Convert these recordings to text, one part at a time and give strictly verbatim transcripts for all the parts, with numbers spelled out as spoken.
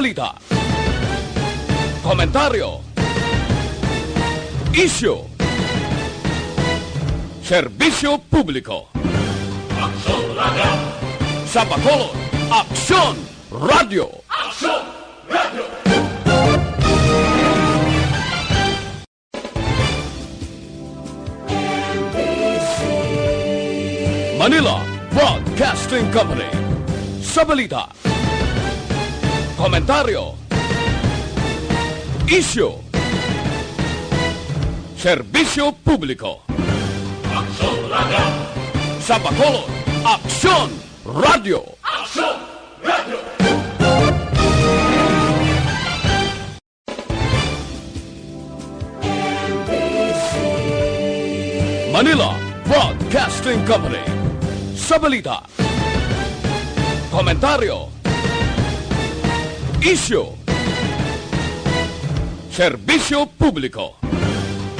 Balita. Komentaryo. Isyu. Serbisyo publiko. Aksyon Radyo. Sa Bacolod, Aksyon Radyo. Aksyon Radyo. Manila Broadcasting Company. Sa balita, komentaryo, isyu, serbisyo publiko. Aksyon Radyo. Sa Bacolod, Aksyon Radyo. Aksyon Radyo. Manila Broadcasting Company. Sa balita, komentaryo, isyu, serbisyo publiko.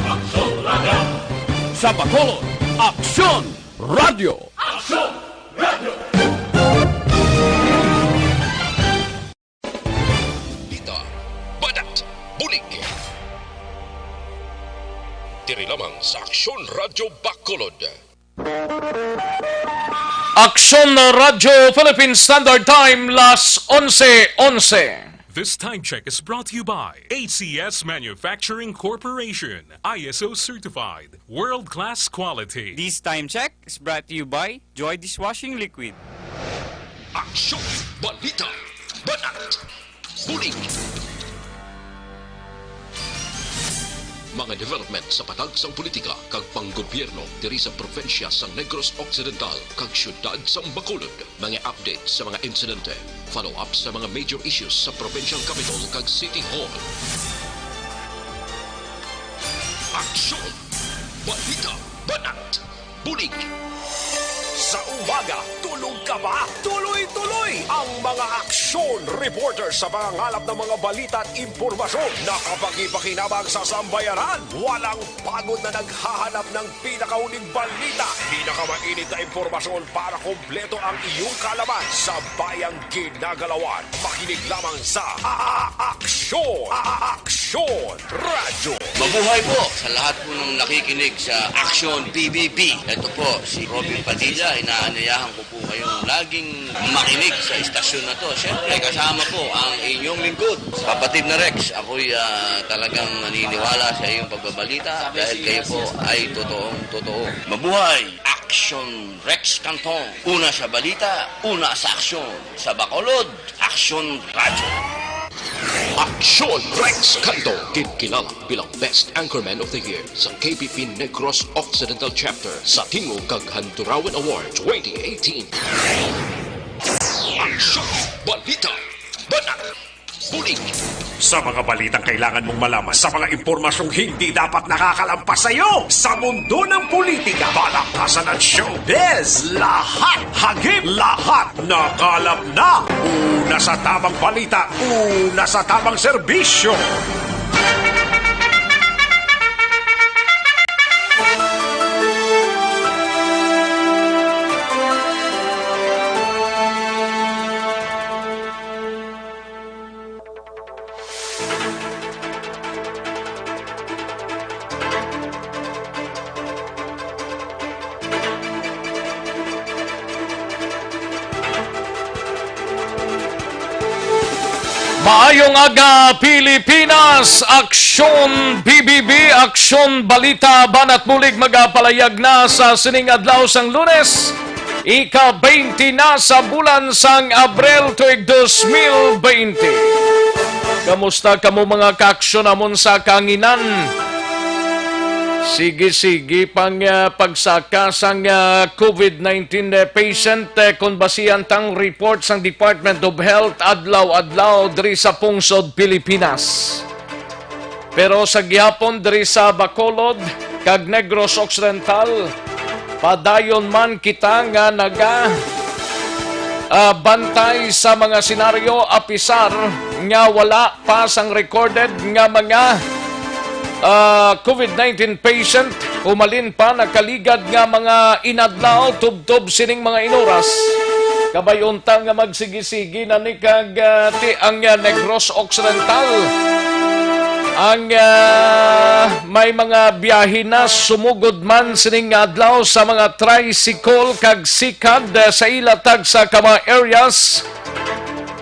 Aksyon Radyo. Sa Bacolod, Aksyon Radyo. Aksyon Radyo. Balita, banat, bulig. Diri lamang sa Aksyon Radyo Bacolod. Aksyon Radyo Philippine Standard Time, las onse onse. This time check is brought to you by A C S Manufacturing Corporation, I S O certified, world-class quality. This time check is brought to you by Joy Dishwashing Liquid. Aksyon, balita, banat, bulig. Mga development sa patag sang politika kag panggobyerno diri sa probinsya sang Negros Occidental kag siyudad sang Bacolod. Mga update sa mga insidente, follow-up sa mga major issues sa provincial capital kag city hall. Aksyon! Balita! Banat! Bulig! Sa umaga, tulog ka ba? Tuloy-tuloy ang mga aksyon reporter sa pangangalap ng mga balita at impormasyon na kapakipakinabang sa sambayanan. Walang pagod na naghahanap ng pinakahuling balita, pinakamainit na impormasyon para kompleto ang iyong kaalaman sa bayang ginagalawan. Makinig lamang sa A-, A-, Aksyon, A-, A-, Aksyon Radyo. Mabuhay po sa lahat po ng nakikinig sa Aksyon P B B. Ito po si Robin Padilla, inaanyayahan ko po kayong laging makinig sa istasyon na to. Siyempre, kasama po ang inyong lingkod, Kapatid na Rex. Ako'y, ah, talagang naniniwala sa iyong pagbabalita dahil kayo po ay totoong totoo. Mabuhay! Aksyon Rex Cantong. Una sa balita, una sa aksyon. Sa Bacolod, Aksyon Radyo. Aksyon Rex Cantong, ginkilala bilang Best Anchorman of the Year sa K P P Negros Occidental Chapter sa Tingog kag Handurawan Award twenty eighteen. Aksyon, balita, banat, bulig. Sa mga balitang kailangan mong malaman, sa mga impormasyong hindi dapat nakakalampas sa iyo, sa mundo ng politika, palakasan at showbiz, lahat, hagip, lahat, nakalap na. Una sa tamang balita, una sa tamang serbisyo. Maayong aga, Pilipinas! Aksyon B B B, Aksyon Balita, Banat Bulig, magapalayag na sa sining adlaw sang Lunes, ika-twenty na sa bulan sang Abril, tuig dos mil twenty. Kamusta kamo, mga kaaksyon namon sa kahanginan? Sige, sige pang, ah, pagsaka sang, ah, COVID nineteen, eh, patient, eh, kon basihan tang report sang Department of Health adlaw-adlaw diri sa pungsod Pilipinas. Pero sa gihapon diri sa Bacolod kag Negros Occidental, padayon man kita nga naga, ah, bantay sa mga senaryo, apisar nga wala pa sang recorded nga mga, ah, COVID nineteen patient, humalin pa nakaligad nga mga inadlaw tubtob sining mga inuras. Kabay unta nga magsigi-sigi na ni kag, ah, ti ang, ah, Negros Occidental. Ang, ah, may mga biyahe na sumugod man sining adlaw sa mga tricycle kag sikad, ah, sa ila tagsa ka mga areas.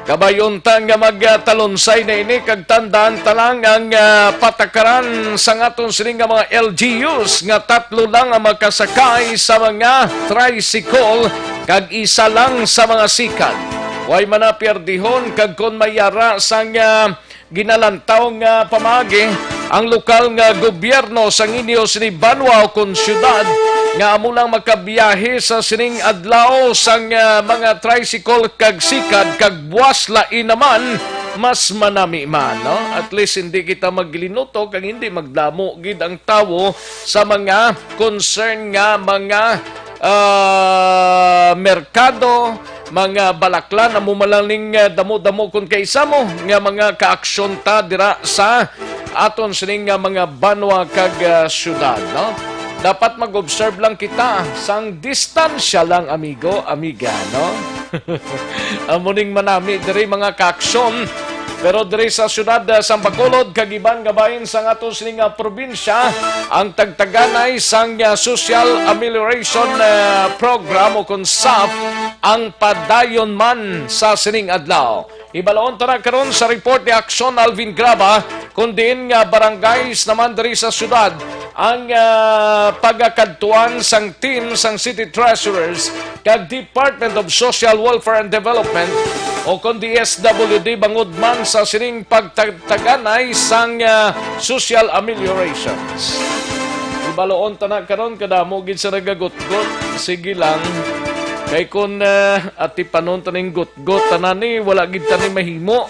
Kabay unta nga magtalonsay na ini kag tandaan ta lang ang, ah, patakaran sang aton sini nga mga L G Us nga tatlo lang ang makasakay sa mga tricycle kag isa lang sa mga sikad. Way man na pierdihon kag kon may yara sang, ah, ginalantaw nga pamaagi, ang lokal nga gobyerno sang inyo sini banwa o kon syudad nga amo lang makabiyahe sa sining adlaw sang, ah, mga tricycle kag sikad kag buas lain naman mas manami man, no? At least hindi kita maglinuto kag hindi magdamo gid ang tawo sa mga concern nga mga, ah, merkado, mga balaklan, amo man lang ning, ah, damo-damo kon kaisa mo nga mga kaaksyon ta dira sa aton sining nga mga banwa kag, ah, syudad, no? Dapat mag-observe lang kita sang distansya lang, amigo, amiga, no? Amo ning manami diri, mga kaaksyon. Pero diri sa siyudad, ah, sang Bacolod kag iban nga bahin sang aton sining nga probinsya, ang tagtaganay sang, ah, Social Amelioration, ah, Program o kon SAF ang padayon man sa sining adlaw. Ibaloon ta na karon sa report ni Action Alvin Graba, kun diin nga barangays naman diri sa siyudad ang, ah, pagakadtuan sang team sang City Treasurers kag Department of Social Welfare and Development o kon D S W D bangod man sa sining pagtagtaganay sang, ah, social ameliorations. Ibaloon ta na karon, kadamo gid sa nagagutgot. Sige lang. Kay kun, ah, atipanon ta ning gutgot, tanan ni wala gid ta ni mahimo.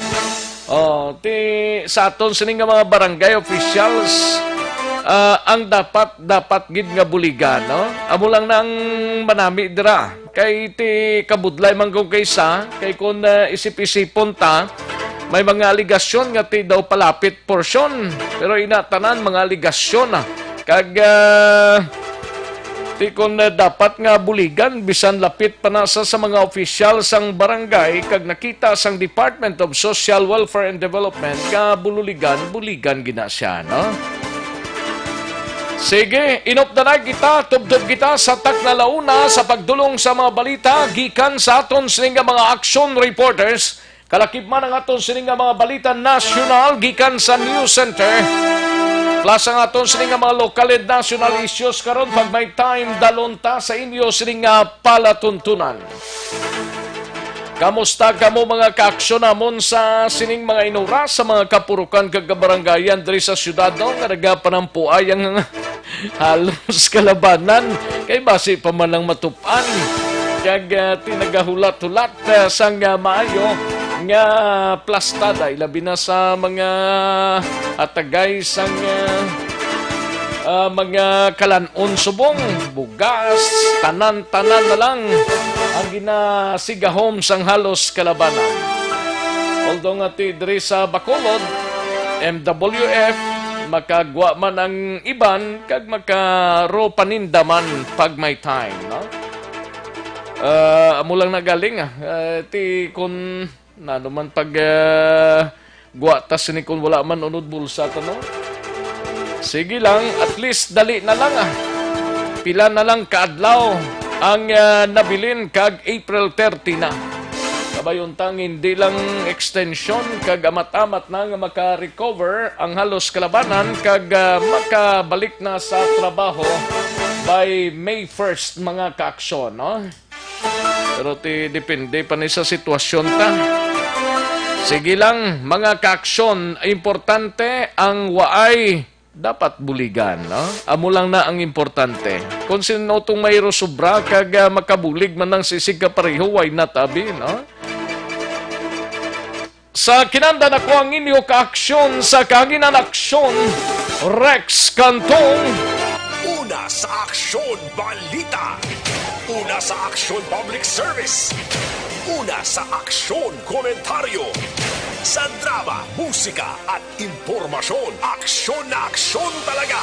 Oh, ti sa aton sini nga mga barangay officials, ah, ang dapat, dapat gid nga buligan, no? Amo lang na ang manami dira. Kay ti kabudlay man kung kaysa, kay kun, ah, isip-isipon ta, may mga aligasyon nga ti daw palapit porsyon. Pero ina tanan mga aligasyon, ah. Kag, ah, ti kun, ah, dapat nga buligan, bisan lapit pa na sa, sa mga opisyal sang barangay kag nakita sang Department of Social Welfare and Development nga bululigan, buligan gina siya, no? Sige, inop na na kita, tubtob kita sa takna launa sa pagdulong sa mga balita gikan sa aton sini nga mga action reporters. Kalakip man ang aton sini nga mga balita nasyonal gikan sa News Center. Plus ang aton sini nga mga lokal and national issues karon pag may time dalon ta sa inyo sini nga palatuntunan. Kamusta kamo mga kaaksyon namon sa sining mga inura sa mga kapurukan kag kabarangayan diri sa siyudad, no? Nga nagapanampuay ang halos kalabanan kay basi pa man ang matup-an kag, ah, tinagahulat-hulat, ah, sang, ah, maayo nga plastada, ilabi na sa mga atagay sang, ah, ah, mga kalan-on subong, bugas, tanan-tanan na lang ang ginasigahom sang halos kalabanan. Although nga ti diri sa Bacolod, M W F, makagwa man ang iban kag makaro paninda man pag may time, no? Ah, amo lang na galing, ah. Ah, ti kun nano man pag, ah, gwa ta sini kun wala man unod bulsa ta, no? Sige lang, at least dali na lang, ah. Pila na lang ka adlaw ang, ah, nabilin kag April thirty na. Kabay unta nga hindi lang extension kag amat-amat na nga maka-recover ang halos kalabanan kag, ah, makabalik na sa trabaho by May first, mga kaaksyon, no? Pero ti depende pa ni sa sitwasyon ta. Sige lang, mga kaaksyon, importante ang waay dapat buligan, no? Amo lang na ang importante. Kung sino tong may sobra kag, ah, makabulig man ang sisig kapareho, why not, abi, no? Sa kinanda nako ang inyo kaaksyon sa kahanginan aksyon, Rex Cantong. Una sa aksyon, balita. Una sa aksyon, public service. Una sa aksyon, komentaryo. Sa drama, musika, at impormasyon, aksyon na aksyon talaga.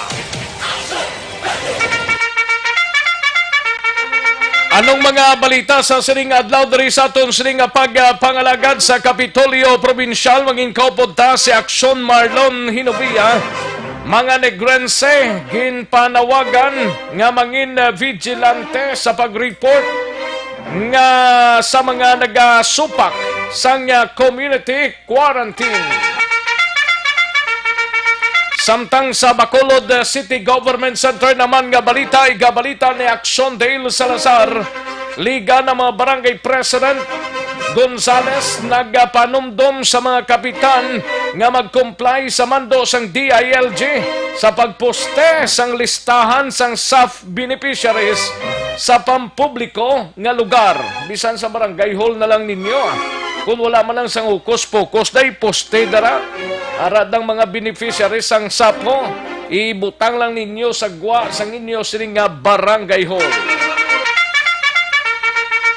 Anong mga balita sa sining adlaw diri sa aton sining nga pagpangalagad sa Kapitolyo Probinsyal? Mangin kaupod ta si Aksyon Marlon Hinovia. Mga Negrense ginpanawagan nga mangin, ah, vigilante sa pag-report nga sa mga nagasupak sang, ah, community quarantine. Samtang sa Bacolod City Government Center naman nga balita, igabalita ni Aksyon Dale Salazar, Liga ng mga Barangay President Gonzales nagapanumdom sa mga kapitan nga mag-comply sa mando sang D I L G sa pagposte sang listahan sang SAF beneficiaries sa pampubliko nga lugar, bisan sa barangay hall na lang ninyo, ah. Kung wala man lang sang hukos-pokos, day poste dara. Ara dang mga beneficiaries sang SAF, ibutang lang ninyo sa gwa sang inyo sini nga barangay hall.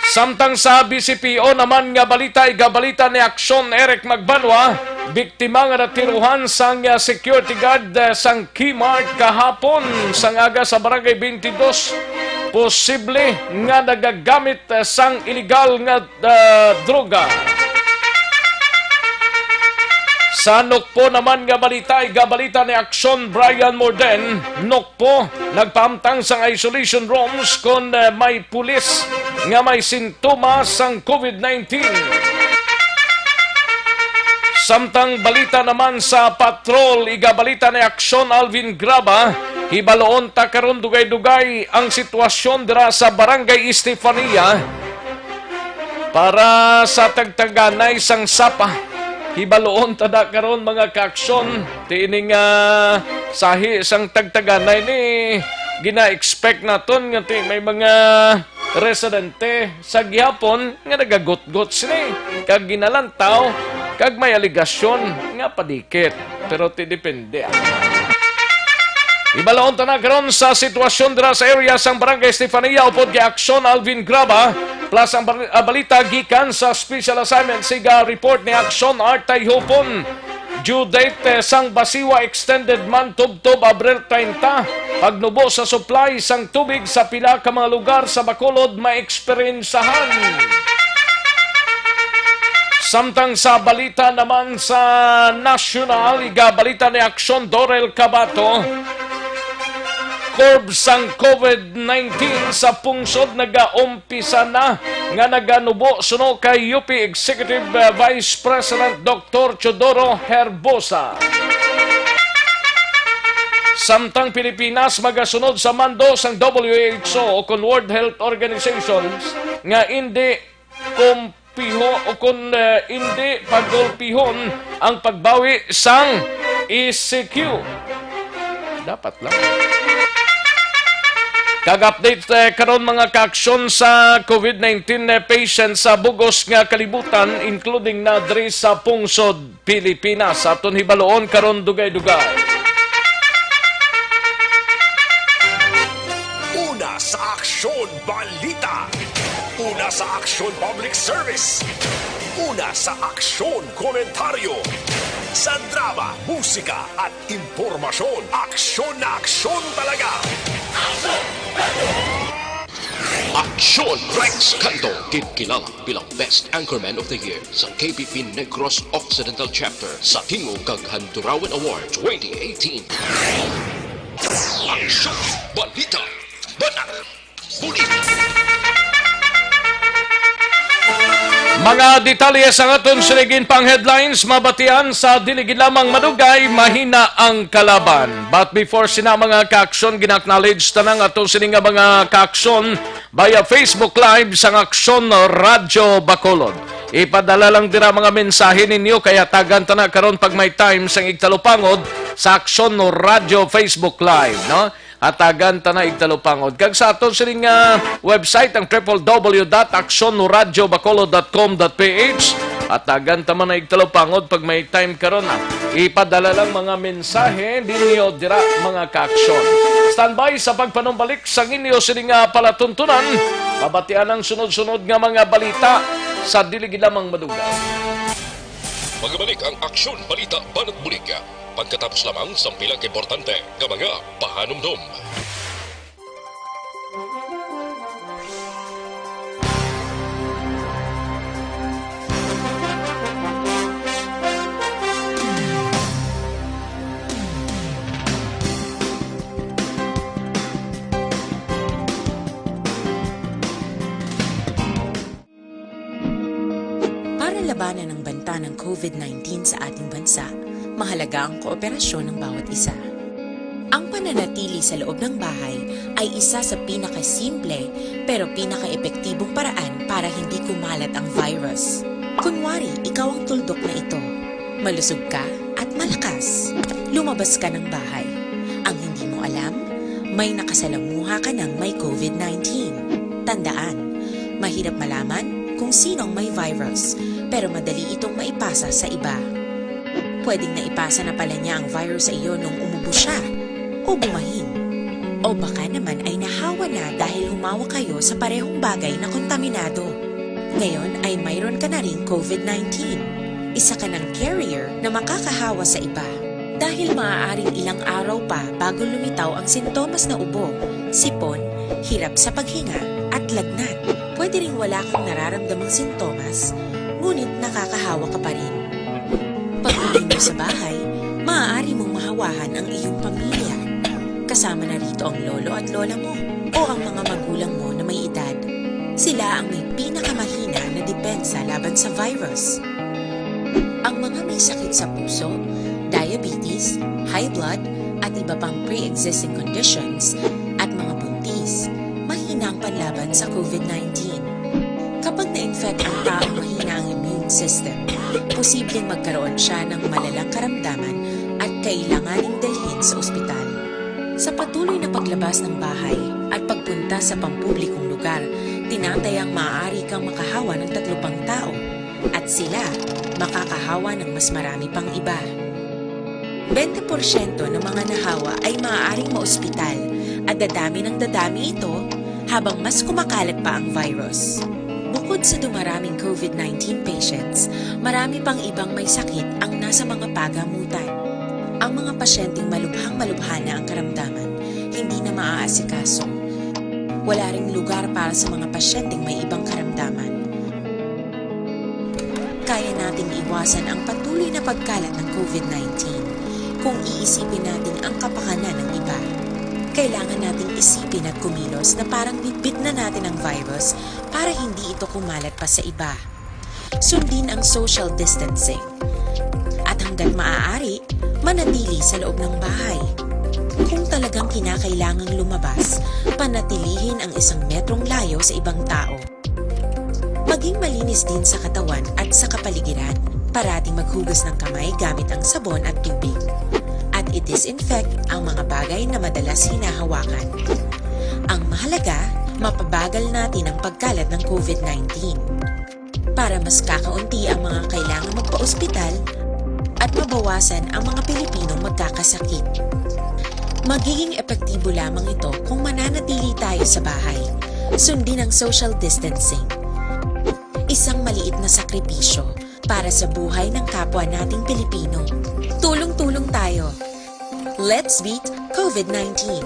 Samtang sa B C P O naman nga balita, igabalita ni Aksyon Eric Magbanwa, biktima nga natiruhan sang, ah, security guard, ah, sang Kmart kahapon sang aga sa Barangay twenty-two, posible nga nagagamit, ah, sang iligal nga, ah, droga. Sa Nokpo naman nga balita, igabalita ni Aksyon Brian Morden, Nokpo, nagpahamtang sang isolation rooms kon, ah, may pulis nga may sintomas sang COVID nineteen. Samtang balita naman sa patrol, igabalita ni Aksyon Alvin Graba, hibaloon ta karon dugay-dugay ang sitwasyon dira sa Barangay Estefania para sa tagtaganay sang SAF. Hibaloon ta na karon, mga kaaksyon, ti ini nga sahi sang tagtaganay ni gina-expect naton nga ti may mga residente sa gihapon nga nagagutgot sini kag ginalantaw kag may aligasyon nga padikit. Pero ti depende, ah. Ibalaon ta na karon sa sitwasyon dira sa area sang Barangay Estefania upod kay Aksyon Alvin Graba, plus ang bar-, ah, balita gikan sa special assignment siga report ni Aksyon Artay Hupon. Due date, eh, sang Basiwa extended man tubtob Abril treinta. Pagnubo sa supply sang tubig sa pila ka mga lugar sa Bacolod maeksperiensahan. Samtang sa balita naman sa nasyonal, igabalita ni Aksyon Dorel Cabato, curve sang COVID nineteen sa pungsod nagaum pisa na nga naganubo suno kay U P Executive, uh, Vice President Doktor Teodoro Herbosa. Samtang Pilipinas magasunod sa mando sang W H O o kon World Health Organization nga indi kumpiho o kon, uh, indi pagulpihon ang pagbawi sang E C Q. Dapat lang. Kag update, eh, karon, mga kaaksyon, sa COVID nineteen, eh, patients sa bug-os nga kalibutan, including na diri sa pungsod Pilipinas. Aton hibaloon karon dugay-dugay. Una sa Aksyon Balita. Una sa Aksyon Public Service. Una sa Aksyon Komentaryo. Sa drama, musika, at impormasyon, aksyon na aksyon talaga. Aksyon Rex Canto, ginkilala bilang Best Anchorman of the Year sa K B P Negros Occidental Chapter sa Tingog kag Handurawan Award twenty eighteen. Aksyon, balita, banat, bulig. Mga detalye sang aton sining ginpang-headlines, mabatian sa dili gid lamang madugay, mahina ang kalaban. But before sina, mga kaaksyon, gina-acknowledge ta na ang aton sini nga mga kaaksyon via Facebook Live sang Aksyon Radyo Bacolod. Ipadala lang dira mga mensahe ninyo kay hatagan ta na karon pag may time sang igtalupangod sa Aksyon Radyo Facebook Live, no? Hatagan ta na igtalupangod. Kag sa aton sining, ah, website, ang triple W dot aksyon radyo bacolod dot com dot P H, hatagan ta man na igtalupangod pag may time karon, ah. Ipadala lang mga mensahe ninyo dira, mga kaaksyon. Standby sa pagpanumbalik sang inyo sini nga palatuntunan. Mabatian ang sunod-sunod nga mga balita sa dili gid lamang madugay. Magabalik ang Aksyon Balita Banat Bulig pagkatapos lamang sang pila ka importante nga mga pahanumdom. COVID nineteen sa ating bansa, mahalaga ang kooperasyon ng bawat isa. Ang pananatili sa loob ng bahay ay isa sa pinakasimple pero pinakaepektibong paraan para hindi kumalat ang virus. Kunwari, ikaw ang tuldok na ito. Malusog ka at malakas. Lumabas ka ng bahay. Ang hindi mo alam, may nakasalamuha ka ng may COVID nineteen. Tandaan, mahirap malaman kung sino ang may virus, pero madali itong maipasa sa iba. Pwedeng naipasa na pala niya ang virus sa iyo nung umubo siya o bumahin. O baka naman ay nahawa na dahil humawak kayo sa parehong bagay na kontaminado. Ngayon ay mayroon ka na ring COVID nineteen. Isa ka ng carrier na makakahawa sa iba. Dahil maaaring ilang araw pa bago lumitaw ang sintomas na ubo, sipon, hirap sa paghinga, at lagnat. Pwede ring wala kang nararamdamang sintomas, ngunit nakakahawa ka pa rin. Pag-uwi mo sa bahay, maaari mong mahawahan ang iyong pamilya. Kasama na rito ang lolo at lola mo o ang mga magulang mo na may edad. Sila ang may pinakamahina na depensa laban sa virus. Ang mga may sakit sa puso, diabetes, high blood, at iba pang pre-existing conditions, at mga buntis, mahina ang panlaban sa COVID nineteen. Kapag na-infect ang taong mahina ang immune system, posibleng magkaroon siya ng malalang karamdaman at kailanganing dalhin sa ospital. Sa patuloy na paglabas ng bahay at pagpunta sa pampublikong lugar, tinatayang maaari kang makahawa ng tatlo pang tao at sila makakahawa ng mas marami pang iba. Bente porsyento ng mga nahawa ay maaaring maospital at dadami ng dadami ito habang mas kumakalat pa ang virus. Bukod sa dumaraming COVID nineteen patients, marami pang ibang may sakit ang nasa mga pagamutan. Ang mga pasyenteng malubhang-malubha na ang karamdaman, hindi na maaasikaso. Wala ring lugar para sa mga pasyenteng may ibang karamdaman. Kaya nating iwasan ang patuloy na pagkalat ng COVID nineteen kung iisipin natin ang kapakanan ng iba. Kailangan nating isipin at kumilos na parang bitbit na natin ang virus para hindi ito kumalat pa sa iba. Sundin ang social distancing. At hanggat maaari, manatili sa loob ng bahay. Kung talagang kinakailangang lumabas, panatilihin ang isang metrong layo sa ibang tao. Maging malinis din sa katawan at sa kapaligiran. Parating maghugas ng kamay gamit ang sabon at tubig. At i-disinfect ang mga bagay na madalas hinahawakan. Ang mahalaga, mapabagal natin ang pagkalat ng COVID nineteen. Para mas kakaunti ang mga kailangan magpa-ospital at mabawasan ang mga Pilipinong magkakasakit. Magiging epektibo lamang ito kung mananatili tayo sa bahay, sundin ang social distancing. Isang maliit na sakripisyo para sa buhay ng kapwa nating Pilipino. Tulong-tulong tayo. Let's beat COVID nineteen.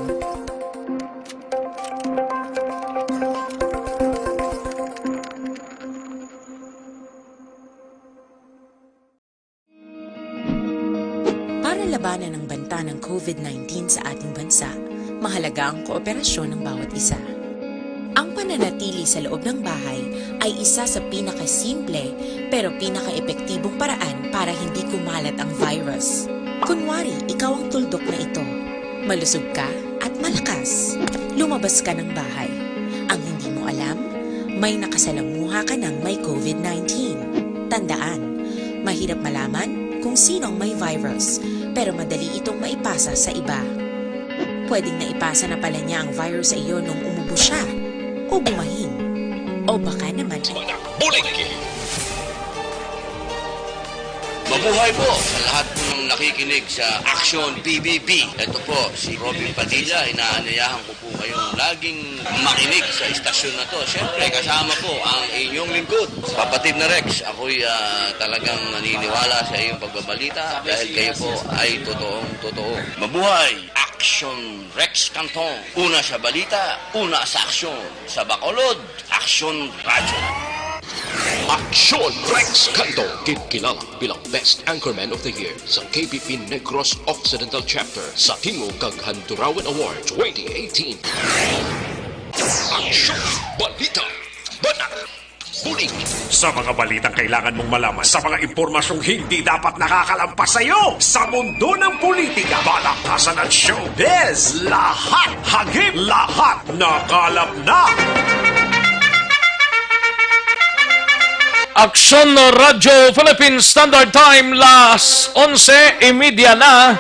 Para labanan ang banta ng COVID nineteen sa ating bansa, mahalaga ang kooperasyon ng bawat isa. Ang pananatili sa loob ng bahay ay isa sa pinakasimple pero pinakaepektibong paraan para hindi kumalat ang virus. Kunwari, ikaw ang tuldok na ito. Malusog ka at malakas. Lumabas ka ng bahay. Ang hindi mo alam, may nakasalamuha ka ng may COVID nineteen. Tandaan, mahirap malaman kung sino ang may virus, pero madali itong maipasa sa iba. Pwedeng naipasa na pala niya ang virus sa iyo nung umubo siya o bumahin. O baka naman ay Bulig! Mabuhay po sa lahat po ng nakikinig sa Action P B B. Ito po si Robin Padilla. Inaanyayahan ko po kayong laging makinig sa istasyon na to. Siyempre, kasama po ang inyong lingkod, Kapatid na Rex. Ako'y, ah, talagang naniniwala sa iyong pagbabalita dahil kayo po ay totoong totoo. Mabuhay! Action Rex Canton. Una sa balita, una sa aksyon. Sa Bacolod, Aksyon Radyo. Aksyon Rex Canto, ginkilala bilang Best Anchorman of the Year sa K B P Negros Occidental Chapter sa Tingog kag Handurawan Award twenty eighteen. Aksyon Balita Bana. Tuloy sa mga balitang kailangan mong malaman, sa mga impormasyong hindi dapat nakakalampas sa iyo sa mundo ng politika, balakasan at showbiz. Lahat hagip, lahat nakalap na. Aksyon Radyo Philippine Standard Time, las onse y media na,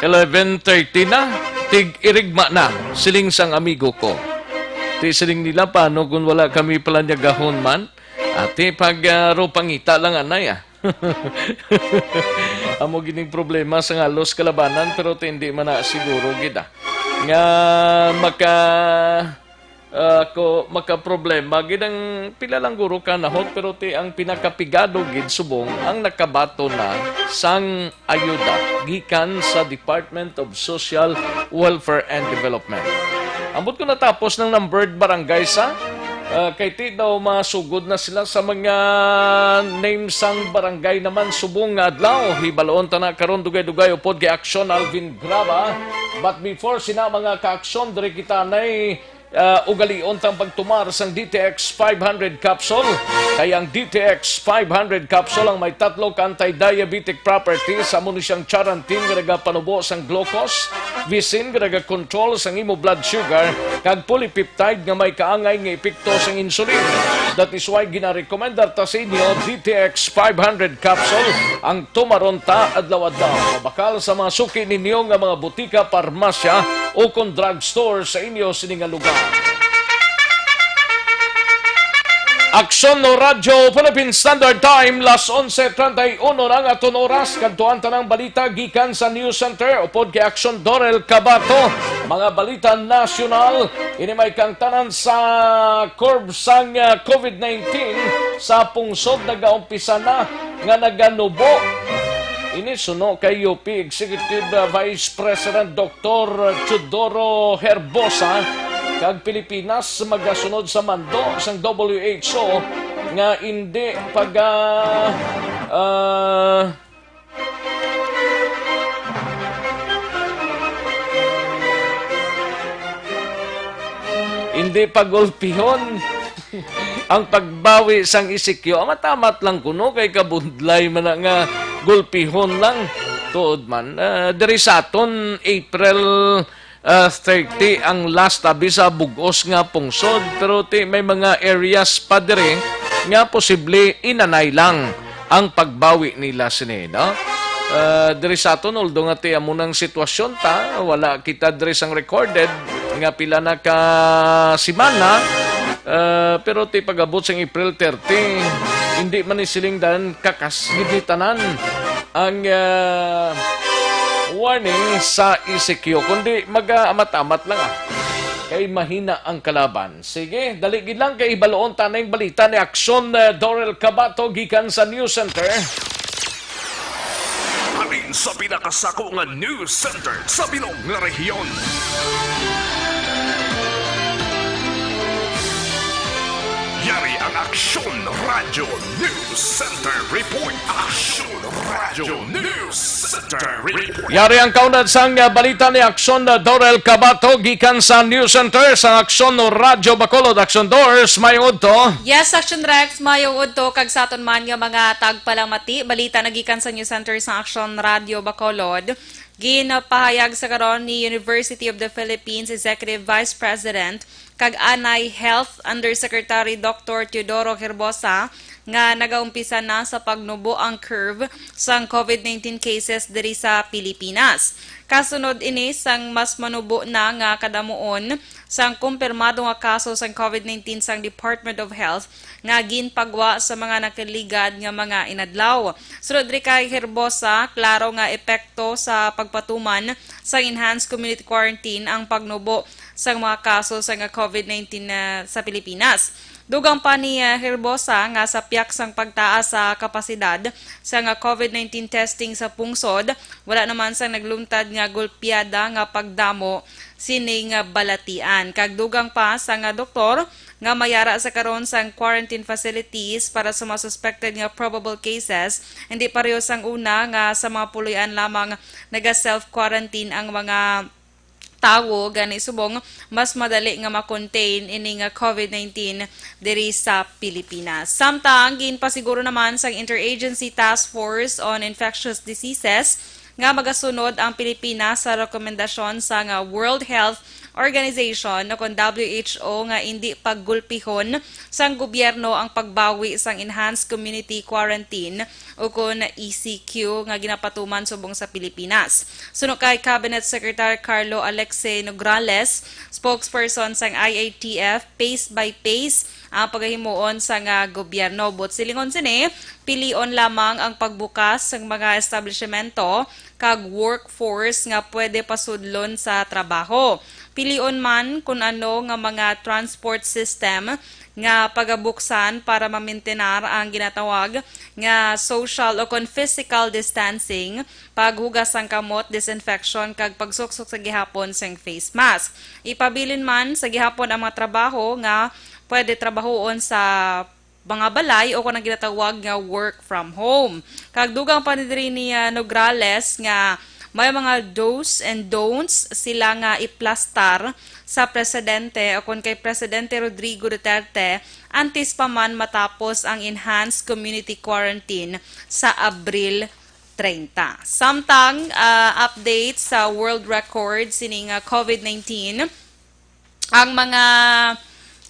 eleven thirty na, tig-irigma na, siling sang amigo ko. Ti siling nila, "Paano kung wala kami palanyagahon man?" Ati pag ah, ro pangita lang anay ah. Amo gining problema sa halos kalabanan, pero ti hindi man na siguro gid ah. Nga maka ah, ko makaproblema gid ang pila lang guro ka nahot, pero ti ang pinakapigado gid subong ang nakabaton na sang ayuda gikan sa Department of Social Welfare and Development. Ambot ko natapos ng numbered barangay sa ah, kay ti daw masugod na sila sa mga names sang barangay naman subong nga adlaw. Hibaloon ta na karon dugay-dugay upod kay Aksyon Alvin Graba. But before sina mga kaaksyon, diri kita nay ah, ugalion tang pagtumar sang D T X five hundred capsule. Kay ang D T X five hundred capsule ang may tatlo ka anti-diabetic properties, amo ni siyang charantin nga nagapanubo sang glucose, visin nga nagakontrol sang imo blood sugar, kag polypeptide nga may kaangay nga epekto sang insulin. That is why ginarekomendar ta sa inyo D T X five hundred capsule ang tumaron ta adlaw-adlaw. Mabakal sa mga suki ninyo nga mga butika, parmasya, o kon drugstore sa inyo sini nga lugar. Aksyon no Radyo Philippine Standard Time, las onse treinta y uno na ang aton oras. Kadtuan ta ng balita gikan sa News Center upod kay Aksyon Dorel Cabato. Mga balita nasyonal, ini may kangtanan sa curve sang ah, COVID nineteen sa pungsod nagaumpisa na nga naganubo. Ini suno kay U P Executive Vice President Doktor Teodoro Herbosa, kag Pilipinas magasunod sa mando sang W H O nga indi pag ah, ah, indi pagulpihon ang pagbawi sang E C Q. Amat-amat lang kuno kay kabudlay man na nga gulpihon lang. Tuod man, ah, diri sa aton, April, ah, thirty ang last abi sa bug-os nga pungsod, pero ti may mga areas pa diri nga posible inanay lang ang pagbawi nila sini, no? Ah, diri sa aton, although nga ti amo nang sitwasyon ta, wala kita diri sang recorded nga pila na ka semana, ah, pero ti pag-abot sang April thirty, hindi man ni siling dan kakas gid ni tanan ang ah, warning sa E C Q, kundi mag-aamat-amat lang ah. Kay mahina ang kalaban. Sige, dali gid lang kay hibaloon ta na yung balita ni Aksyon, eh, Dorel Cabato gikan sa News Center. Halin sa pinakasako nga News Center sa bilog nga rehiyon. Yari ang Aksyon Radyo News Center Report. Aksyon Radyo News Center Report. Yari ang kaunad sang, ah, balita ni Aksyon, ah, Dorel Cabato gikan sa News Center sa Aksyon Radyo Bacolod. Aksyon Dors, may udto. Yes, Aksyon Rex, mayong udto kag sa aton man nga mga tagpalamati. Balita na gikan sa News Center sa Aksyon Radyo Bacolod. Ginpahayag sa karon ni University of the Philippines Executive Vice President kag anay Health Undersecretary Doktor Teodoro Herbosa nga nagaumpisa na sa pagnubo ang curve sang COVID nineteen cases diri sa Pilipinas. Kasunod ini sang mas manubo na nga kadamuon sang kumpirmado nga kaso sang COVID nineteen sang Department of Health nga ginpagwa sa mga nakaligad nga mga inadlaw. Sunod diri kay Herbosa, klaro nga epekto sa pagpatuman sang enhanced community quarantine ang pagnubo sang mga kaso sang COVID nineteen na sa Pilipinas. Dugang pa ni, ah, Herbosa nga sa piyak sang pagtaas sa kapasidad sang COVID nineteen testing sa pungsod, wala naman sang nagluntad nga golpeada nga pagdamo sining balatian. Kag dugang pa sang doktor nga may ara sa karon sang quarantine facilities para sa mga suspected nga probable cases, hindi pareho sang una nga sa mga puloy-an lamang naga-self-quarantine ang mga tawo, gani subong mas madali nga ma-contain ini nga COVID nineteen diri sa Pilipinas. Samtang ginpasiguro naman sang Interagency Task Force on Infectious Diseases nga magasunod ang Pilipinas sa rekomendasyon sang World Health Organization o kon W H O nga indi paggulpihon sang gobyerno ang pagbawi sang enhanced community quarantine o kon E C Q nga ginapatuman subong sa Pilipinas. Suno kay Cabinet Secretary Carlo Alexe Nograles, spokesperson sang I A T F, phase by phase ang pagahimuon sang gobyerno. But silingon sini, pilion lamang ang pagbukas sang mga establishmento kag workforce nga pwede pasudlon sa trabaho. Pilion man kun ano nga mga transport system nga pagabuksan para mamintinar ang ginatawag nga social o kon physical distancing, paghugas sang kamot, disinfection, kag pagsuksok sa gihapon sing face mask. Ipabilin man sa gihapon ang mga trabaho nga pwede trabahoon sa mga balay o kon ang ginatawag nga work from home. Kag dugang pa ni diri ni, ah, Nograles nga may mga do's and don'ts sila nga iplastar sa presidente o kon kay Presidente Rodrigo Duterte antes pa man matapos ang enhanced community quarantine sa Abril treinta. Samtang, ah, update sa world record sining, ah, COVID nineteen, ang mga,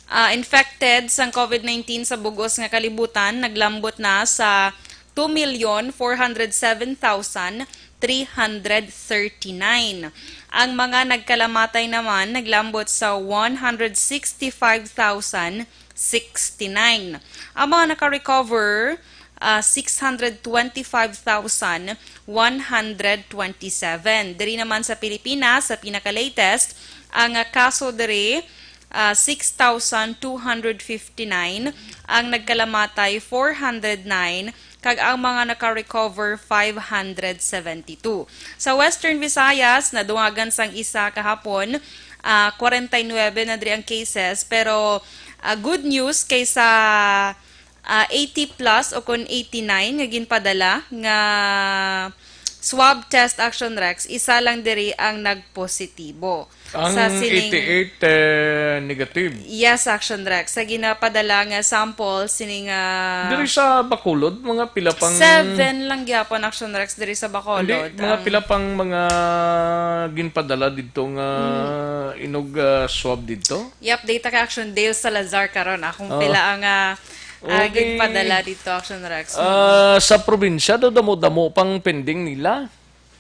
ah, infected sang COVID nineteen sa bug-os nga kalibutan naglambot na sa two million four hundred seven thousand three hundred thirty-nine. Ang mga nagkalamatay naman naglambot sa one hundred sixty-five thousand sixty-nine. Ang mga naka-recover, ah, six hundred twenty-five thousand one hundred twenty-seven. Diri naman sa Pilipinas, sa pinaka-latest, ang, ah, kaso diri, ah, six thousand two hundred fifty-nine, ang nagkalamatay, four hundred nine, kag ang mga naka-recover, five hundred seventy-two. Sa Western Visayas, nadungagan sang isa kahapon, ah, forty-nine na diri ang cases, pero, ah, good news kay sa, ah, eighty plus o kon eighty-nine nga ginpadala nga swab test, Action Rex, isa lang diri ang nagpositibo. Ang sa sining eighty-eight, eh, negative. Yes, Action Rex. Sa ginapadala nga sample, sining, ah, diri sa Bacolod, mga pila pang seven lang gyapon, Action Rex, diri sa Bacolod. Hindi, mga ang pila pang mga ginpadala didto nga Mm. inog, ah, swab didto? I-update ta kay Action Dale Salazar karon, ah, kung Oo. pila ang, ah, ah, Okay. ginpadala didto, Action Rex. Mm. Ah, sa probinsya, do damo-damo pang pending nila.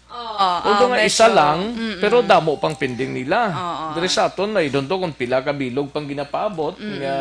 Oo, Although oo, nga isa medyo, lang, mm-mm. pero damo pang pending nila. Oo. Diri sa aton, I don't know kung pila ka bilog pang ginapaabot Mm-mm. nga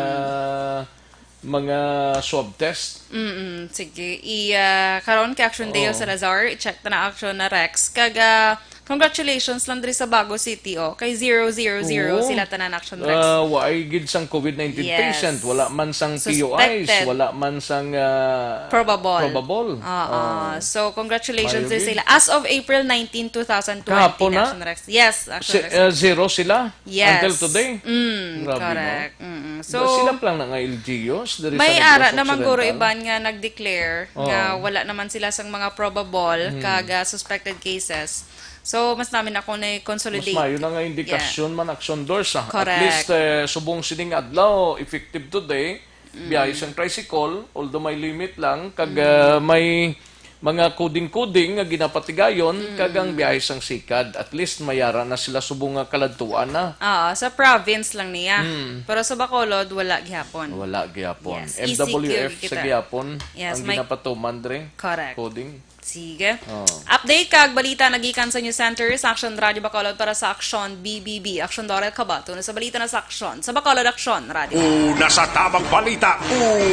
mga swab test. Mm-mm. Sige. I, ah, karon kay Action Dale Oo. Salazar, i-check ta na, Action na Rex. Kag, ah, congratulations lang diri sa Bago City, oh. Kay zero zero zero Oo. sila tanan, Action Rex. Ah, waay gid sang COVID nineteen Yes. patient, wala man sang P U Is, Suspected. wala man sang, ah, Probable. probable. Oo. Oh. So, congratulations Mayo din gid. sila. As of April nineteen, two thousand twenty, Kahapon na? Action Rex. Yes, Action Si-, Rex. ah, zero sila Yes. until today. Mm, Grabe, no? correct. Mm-mm. So, So, sila pa lang na nga L G Us diri sa may Negros ara naman guro Occidental. iban nga nag-declare Oo. nga wala naman sila sang mga probable Mm. kag, ah, suspected cases. So, mas namin ako na Mas consolidate. mayo na nga indikasyon Yes. man, Action Dale, ah. At Correct. least, eh, subong sining adlaw, effective today, Mm. biyahe sang tricycle, although may limit lang, kag, Mm. ah, may mga coding-coding nga ginapatigayon, Mm. kag ang biyahe sang sikad. At least, mayara na sila subong nga kaladtuan na. Oo, sa province lang niya. Mm. Pero sa Bacolod, wala gihapon. Wala gihapon. Yes, F W F E C Q sa kita. gihapon Yes, ang may ginapatuman dre. Correct. Coding. Sige. Oh. Update kag balita nagikan sa News Center sa Action Radio Bacolod para sa Action B B B. Action Dorel Cabato na sa balita na sa Action. Sa Bacolod Action Radio. Una sa tabang balita,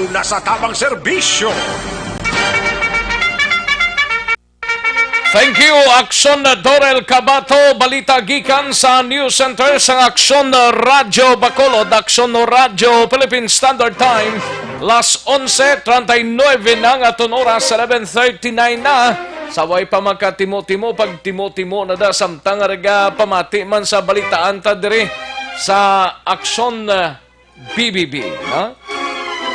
una sa tabang serbisyo. Thank you, Action Dorel Cabato. Balita gikan sa News Center sa Action Radio Bacolod, Action Radio Philippine Standard Time. Las onse treinta y nueve na nga aton oras, eleven thirty-nine na. Sa way pa makatimo-timo, pagtimo-timo na da samtang nga pamati man sa balitaan ta diri sa Action, uh, B B B, ha?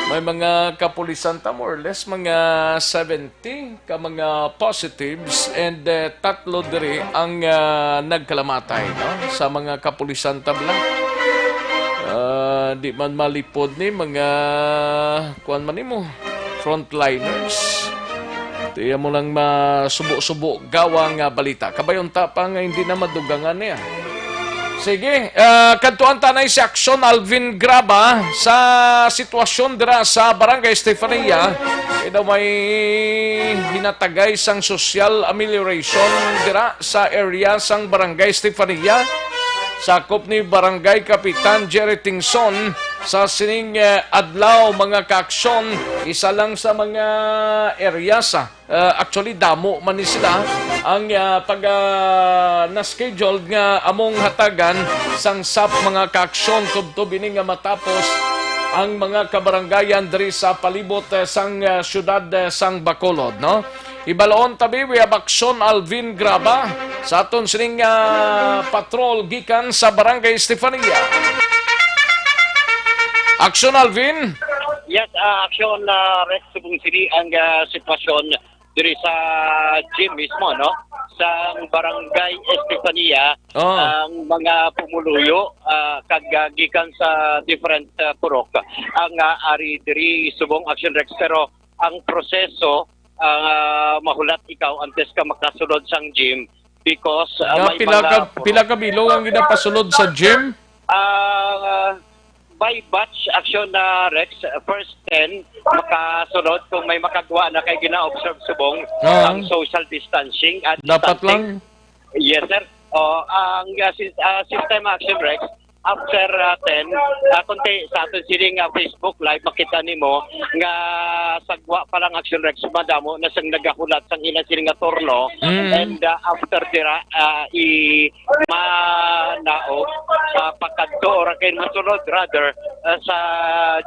May mga kapulisan ta, more or less, mga seventy ka mga positives, and, eh, tatlo diri ang, ah, nagkalamatay, no? Sa mga kapulisan ta bala. Ah, di man malipod ni mga, kuwan man nimo, frontliners. Tiya mo lang masubo-subo gawa nga balita. Kabay unta pa nga hindi na madugangan niya. Sige, ah, kadtuan ta na si Aksyon Alvin Graba sa sitwasyon dira sa Barangay Estefania. Kay daw may ginatagay sang social amelioration dira sa area sang Barangay Estefania. Sakop ni Barangay Kapitan Jerry Tingson sa sining, eh, adlaw, mga kaaksyon, isa lang sa mga area sa Ah, actually, damo man ni sila ang, ah, pag, ah, na-scheduled nga among hatagan sang sap, mga kaaksyon, tubtob ini nga matapos ang mga kabarangayan diri sa palibot, eh, sang, ah, siyudad, eh, sang Bacolod, no? Ibaloon tabi, we have Aksyon Alvin Graba sa aton sining, ah, patrol gikan sa Barangay Estefania. Aksyon, Alvin. Yes, ah, Aksyon, ah, Rex, subong sini ang, ah, sitwasyon diri sa gym mismo, no? Sa Barangay Estefania, Oh. Ang mga pumuluyo, ah, kag, ah, gikan sa different, ah, purok ang, ah, ari diri subong, Action Rex, pero ang proseso, ah, mahulat ikaw antes ka makasulod sang gym because, ah, Nga may pila mga ka, purok. Pila ka bilog ang ginapasulod sa gym? Ah, by batch, Action, ah, Rex, first ten makasunod kung may makagwa na kay gina-observe subong Ah. ang social distancing at Dapat distancing. Lang. Yes, sir. Oh, ang, ah, sys-, ah, system, Action, Rex, after, ah, ten, ah, kunti sa aton sining, ah, Facebook Live, makita nimo nga sagwa pa lang, Action, Rex, madamo na sang nagahulat sang ila sining nga turno. Mm. And, ah, after dira, ah, i-, manaog, ah, pakadto or kay masunod rather, ah, sa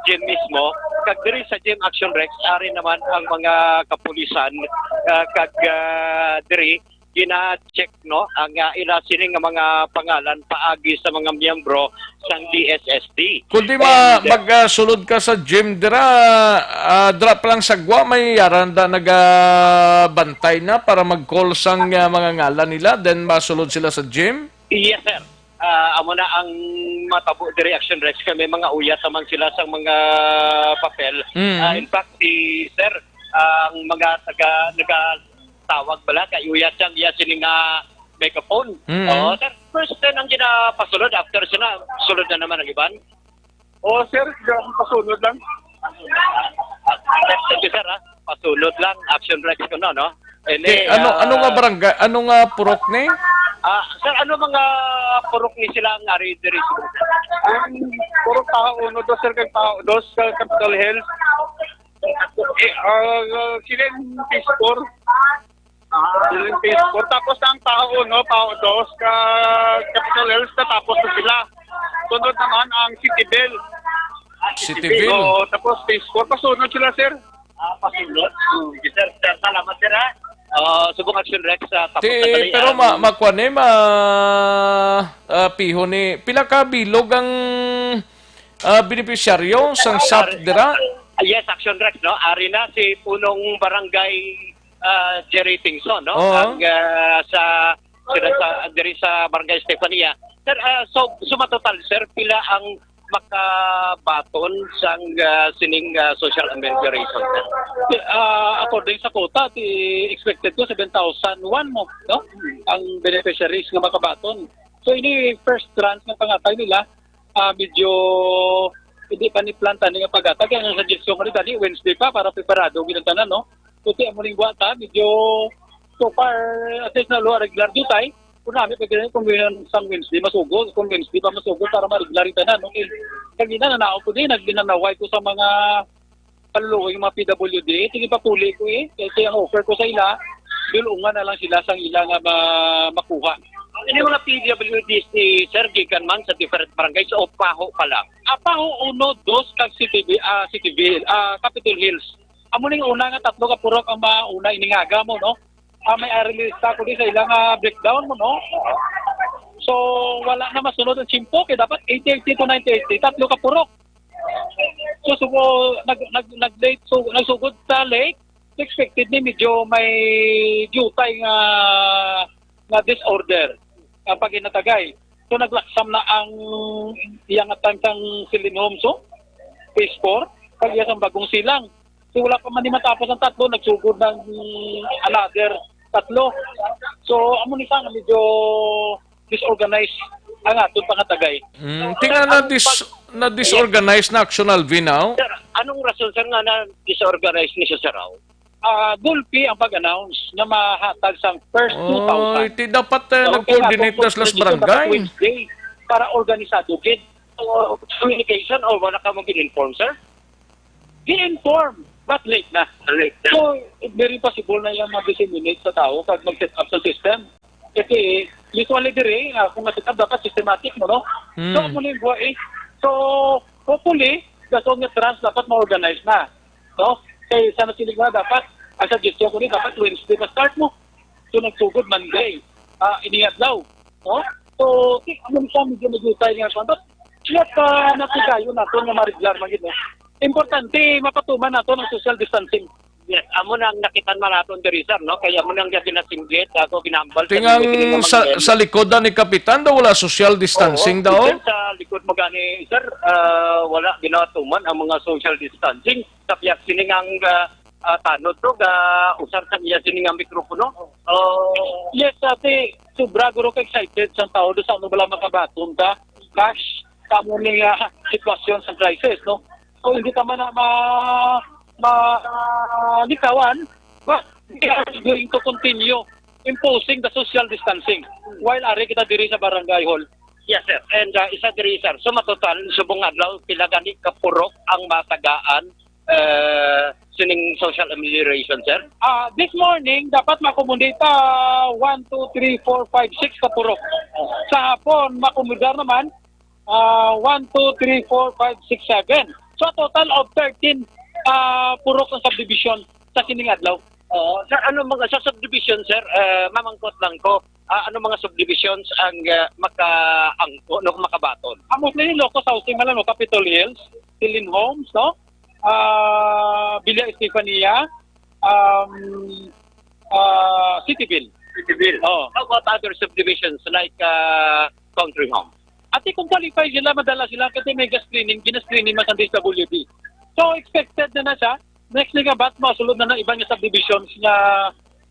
gym mismo. Kag diri sa gym, Action, Rex, ari naman ang mga kapulisan, ah, kag, ah, diri gina-check, no, ang, ah, ila sini nga mga pangalan paagi sa mga miyembro sang D S S D. Kundi ma-, And, ah, mag, ah, sulod ka sa gym dira, ah, dira pa lang sagwa may yara na nagabantay na para mag-call sang, ah, mga ngalan nila, then masulod sila sa gym? Yes, sir. Ah, amo na ang matabo diri, Action Rex, kay may mga uyat naman sila sa mga papel. Mm. Ah, in fact, si sir, ang mga taga, nagatawag bala, kay uyat siya, iya sini nga megaphone. Mm. Oo, sir. First time ang ginapasulod, after sila, sulod na naman ang iban. Oo, sir, pasunod lang. Thank you, sir, ha. Pasunod lang, Action Rex ko, no, no? Ini, Eh, ano, ah, ano nga barangay, ano nga purok ni? Ah, sir, ano mga purok ni sila ang ari diri? Ang purok Taha Uno, dos, sir, kag Taha Dos, sa Capitol Hills. Eh, ah, sila yung Phase four. Sila yung Phase four. Tapos ang Taha Uno, Taha Dos, ka Capitol Hills, tapos na sila. Sunod naman ang City Bell. City Bell. Oo, tapos Phase four. Pasunod sila, sir. Ah, pasunod. Hmm, sige, sir. Sir, salamat, sir, ha? Ah, subong Action Rex, ah, tapos Ti, na bali pero ang ma-, makuan ni, ma-, ah, piho ni, pila ka bilog ang, ah, benepisyaryo sang Ay, sap ari-, dira? Ah, yes, Action Rex, no? Ari na si Punong Barangay, ah, Jerry Tingson, no? Oo. Ang, ah, sa, sila sa, diri sa Barangay Estefania. Sir, ah, so, sumatotal, sir, pila ang makabaton sang, ah, sining, ah, social amelioration, sir? Ah, according sa quota, ti expected ko seven thousand one mo, no? Ang beneficiaries nga makabaton. So, ini first tranche nga pangatag nila, ah, medyo hindi pa ni plan tani nga paghatag. Kaya ang suggestion ko ni tani, Wednesday pa para preparado gid ang tanan, no? Kuti amo ning buhat, ha? Medyo so far, at least na luha regular dutay. Kung nami pa gani, kung yun sang Wednesday, masugo. Kung Wednesday pa masugo para ma-regular yung tanan, okay. Kagina, nanaog ko din, naglinanaway ko sa mga paluluoy, yung mga P W D. Sige, papuli ko eh. Kasi ang offer ko sa ila, dulungan na lang sila sang ila nga ma-, makuha. Ang ini mga P W D si Sir gikan man sa different barangays o Paho pa lang? Ah, Paho uno, dos, kag City, ah, City Ville, ah, Capitol Hills. Amo ning una nga tatlo ka purok ang mauna ining aga mo, no? Ah, may ari lista ko di sa ilang, ah, breakdown mo, no? So, wala na masunod ang tiyempo, kay dapat eighty eighty to ninety eighty, tatlo ka purok. So, so nag, nag, nag-late, so, nagsugod sa late, expected ni medyo may diutay nga, nga disorder ang paghinatagay. So, naglaksam na ang iya nga time sang Celine Homes, so, phase four, kag iya sang bagong silang. So, wala pa man ni matapos ang tatlo, nagsugod ng another tatlo. So, amo ni sana medyo disorganized ang aton pangatagay. Mm, tinga na dis na disorganized na Action Alvin now? Sir, anong rason, sir, nga na disorganized ni sa Saraw? Ah, gulpi ang pag-announce nga mahatag sang first two thousand. Oy, ti dapat eh, So, nag-coordinate kaya na sila sa kung barangay. Wednesday para organisado gid. O, communication o wala ka mong gin-inform, sir? Gi-inform, but late na. Late na. So, very possible na yung mag-disseminate sa tao pag mag-set up sa system. Kasi usually diri, ah, kung ma-set up dapat systematic mo, no? So, Mm. Amo ni buwa eh. So, hopefully, dason nga trans dapat ma-organize na. No? Kay sa nasilig na dapat, ang suggestion ko ni dapat Wednesday pa start mo. So, nagsugod Monday, ah, ini adlaw. No? So, ti-, ano siya, medyo nagutay nga kwan. But, yet, ah, natigayon nato nga ma-regular man gid, no? Importante, mapatuman nato ng social distancing. Yes, amo na ang nakitan man naton diri, sir, no? Kaya mo nang ginasinggit, ako ginambal sa Tingang mga sa, kinikamangyan. Sa likod na ni Kapitan daw wala social distancing Oo, daw? Sir, sa likod mo gani, sir, ah, wala ginatuman ang mga social distancing. Sa piyag sining ang ah, ah, tanod to ga usar sa iya sini nga mikropono. Oh, Yes, ate, sobra guro ka excited sang tao do sa ano bala makabaton ka cash kamo ni nga sitwasyon sa crisis, no? So hindi ta man na ma ma ah, likawan, but we are going to continue imposing the social distancing while ari kita diri sa barangay hall. Yes, sir. And uh, isa diri, sir. So, matotal, subong adlaw, pila gani ka purok ang matagaan uh, sining social amelioration, sir? Ah, this morning, dapat ma-accommodate ta one, two, three, four, five, six ka purok. Sa hapon, ma-accommodar naman ah, one, two, three, four, five, six, seven. So, a total of thirteen ah, purok ang subdivision sa sining adlaw. Oo. Sa ano mga sa subdivision, sir, uh, mamangkot lang ko, ah, ano mga subdivisions ang uh, makaangko, no, makabaton? Amos na ni Locos Housing, alam mo, Capitol Hills, Tilin Homes, no? Ah, Villa Estefania, um, ah, City Bill. City Bill. Oh. How about other subdivisions like uh, Country Home? Ati kung qualify sila, madala sila kasi may gas screening, gina-screening man sa D S W D. So, expected na na siya. Next nga bat, masulod na na iban nga subdivisions nga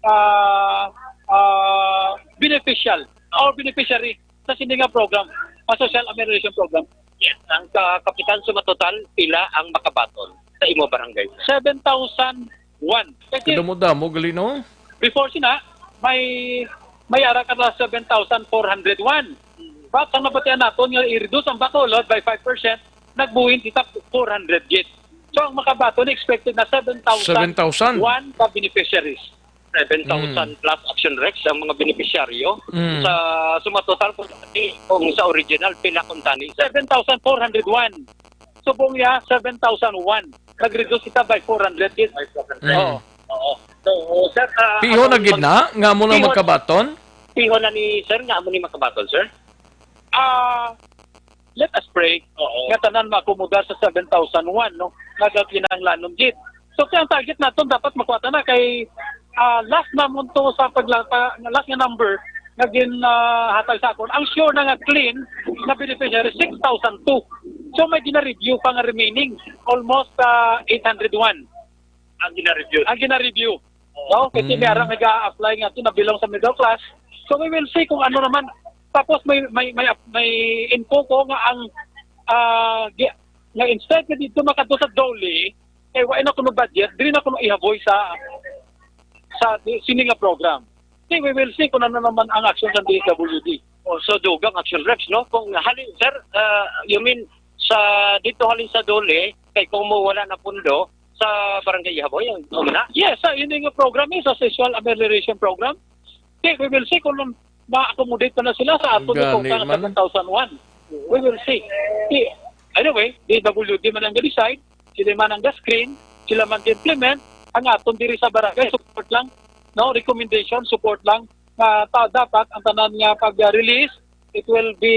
ah, ah, beneficial or beneficiary sa sini nga program, ang social amelioration program. Yes, ang ka kapitan sa matotal, pila ang makabaton sa imo barangay? Seven thousand one. Kasi Kadamo-damo gali, no? Before sina, may may ara ka na seven thousand four hundred one. But ang nabatian naton nga i-reduce ang Bacolod by five percent, nagbuhin kita four hundred gid. So ang makabaton expected na seven thousand Seven thousand? One ka beneficiaries. Seven thousand Mm. plus Action Rex ang mga benepisyaryo. Mm. Sa sumatotal kung, kung sa original, pila kung tani? Seven thousand four hundred one. Subong niya, seven thousand one. Nag-reduce kita by four hundred. Yes. Mm. Oo. Oo. So, sir, ah, Piho na ang gid mag- na nga mo na Piho- magkabaton? Piho na ni sir nga amo ni makabaton, sir? Ah, let us pray Oo. Nga tanan maakomodar sa seven thousand one, no? Nga kinahanglanon gid. So kaya ang target naton dapat makuha ta na kay ah, last na mo to sa pagla pa, last nga number nga gin ah, hatag sa akon. Ang sure na nga clean na beneficiary six thousand two. So may gina-review pa nga remaining almost ah, eight hundred one. Ang gina-review. Ang gina-review. No? Kasi Mm. may arang nag-a-apply nga to na belong sa middle class. So we will see kung ano naman. Tapos may may may, may info ko nga ang ah, gi- nga instead nga dito makadto sa Dole, kay wa na kuno budget, diri na kuno ihaboy sa sa di- sini nga program. Okay, we will see kung ano naman ang action sa D S W D. Oh, so dugang action reps, no? Kung halin, sir, uh, you mean sa dito halin sa Dole, kay kung mo wala na pundo, sa Barangay Ihaboy ang una? Yes, sa ini nga program is a social amelioration program. Okay, we will see kung ma-accommodate pa na sila sa aton Gani nga man. Seven thousand one. We will see. See, anyway, D W D man ang ga-decide, sila man ang ga-screen, sila man ga-implement, ang aton diri sa barangay, support lang, no, recommendation, support lang, nga ta- dapat ang tanan nga pag-release, it will be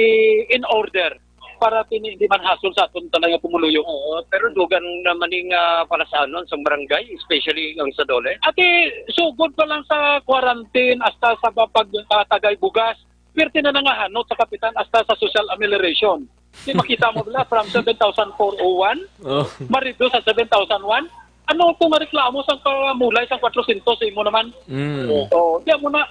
in order. para tini hindi man hasol sa aton tanan nga pumuluyo. Oo, pero dugan naman ning, ah, para sa anon, sa barangay, especially ang sa Dole. Ati, sugod pa lang sa quarantine hasta sa pag-, ah, tagay bugas, pirti na nangahanot sa kapitan hasta sa social amelioration. Di makita mo bala from seven thousand four oh one, Oh. ma-reduce sa seven thousand one. Ano itong reklamo sa pamulay sa four hundred sa imo naman? Mm. Oh, di mo na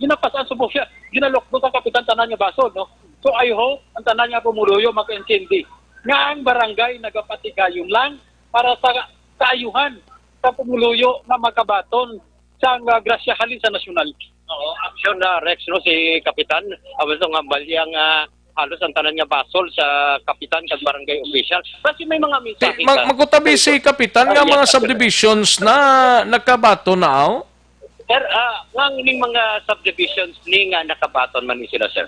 ginapasan subok siya. Ginalukbo sa kapitan tanan nga basol, no? So I hope ang tanan nga pumuluyo makaintindi nga ang barangay nagapatigayon lang para sa kaayuhan sa pumuluyo nga makabaton sa nga grasya halin sa nasyonal. Oo, action na, Rex, no, si Kapitan. Awas nga balya nga halos ang tanan nga basol sa kapitan kag barangay official. Kasi may mga mensahe Ti-, mag-, ka. Magkutabi si Kapitan nga Ay, mga yes, sir. Subdivisions na nakabaton na, aw? Sir, ah, nga ning mga subdivisions ni nga nakabaton man ni sila, sir.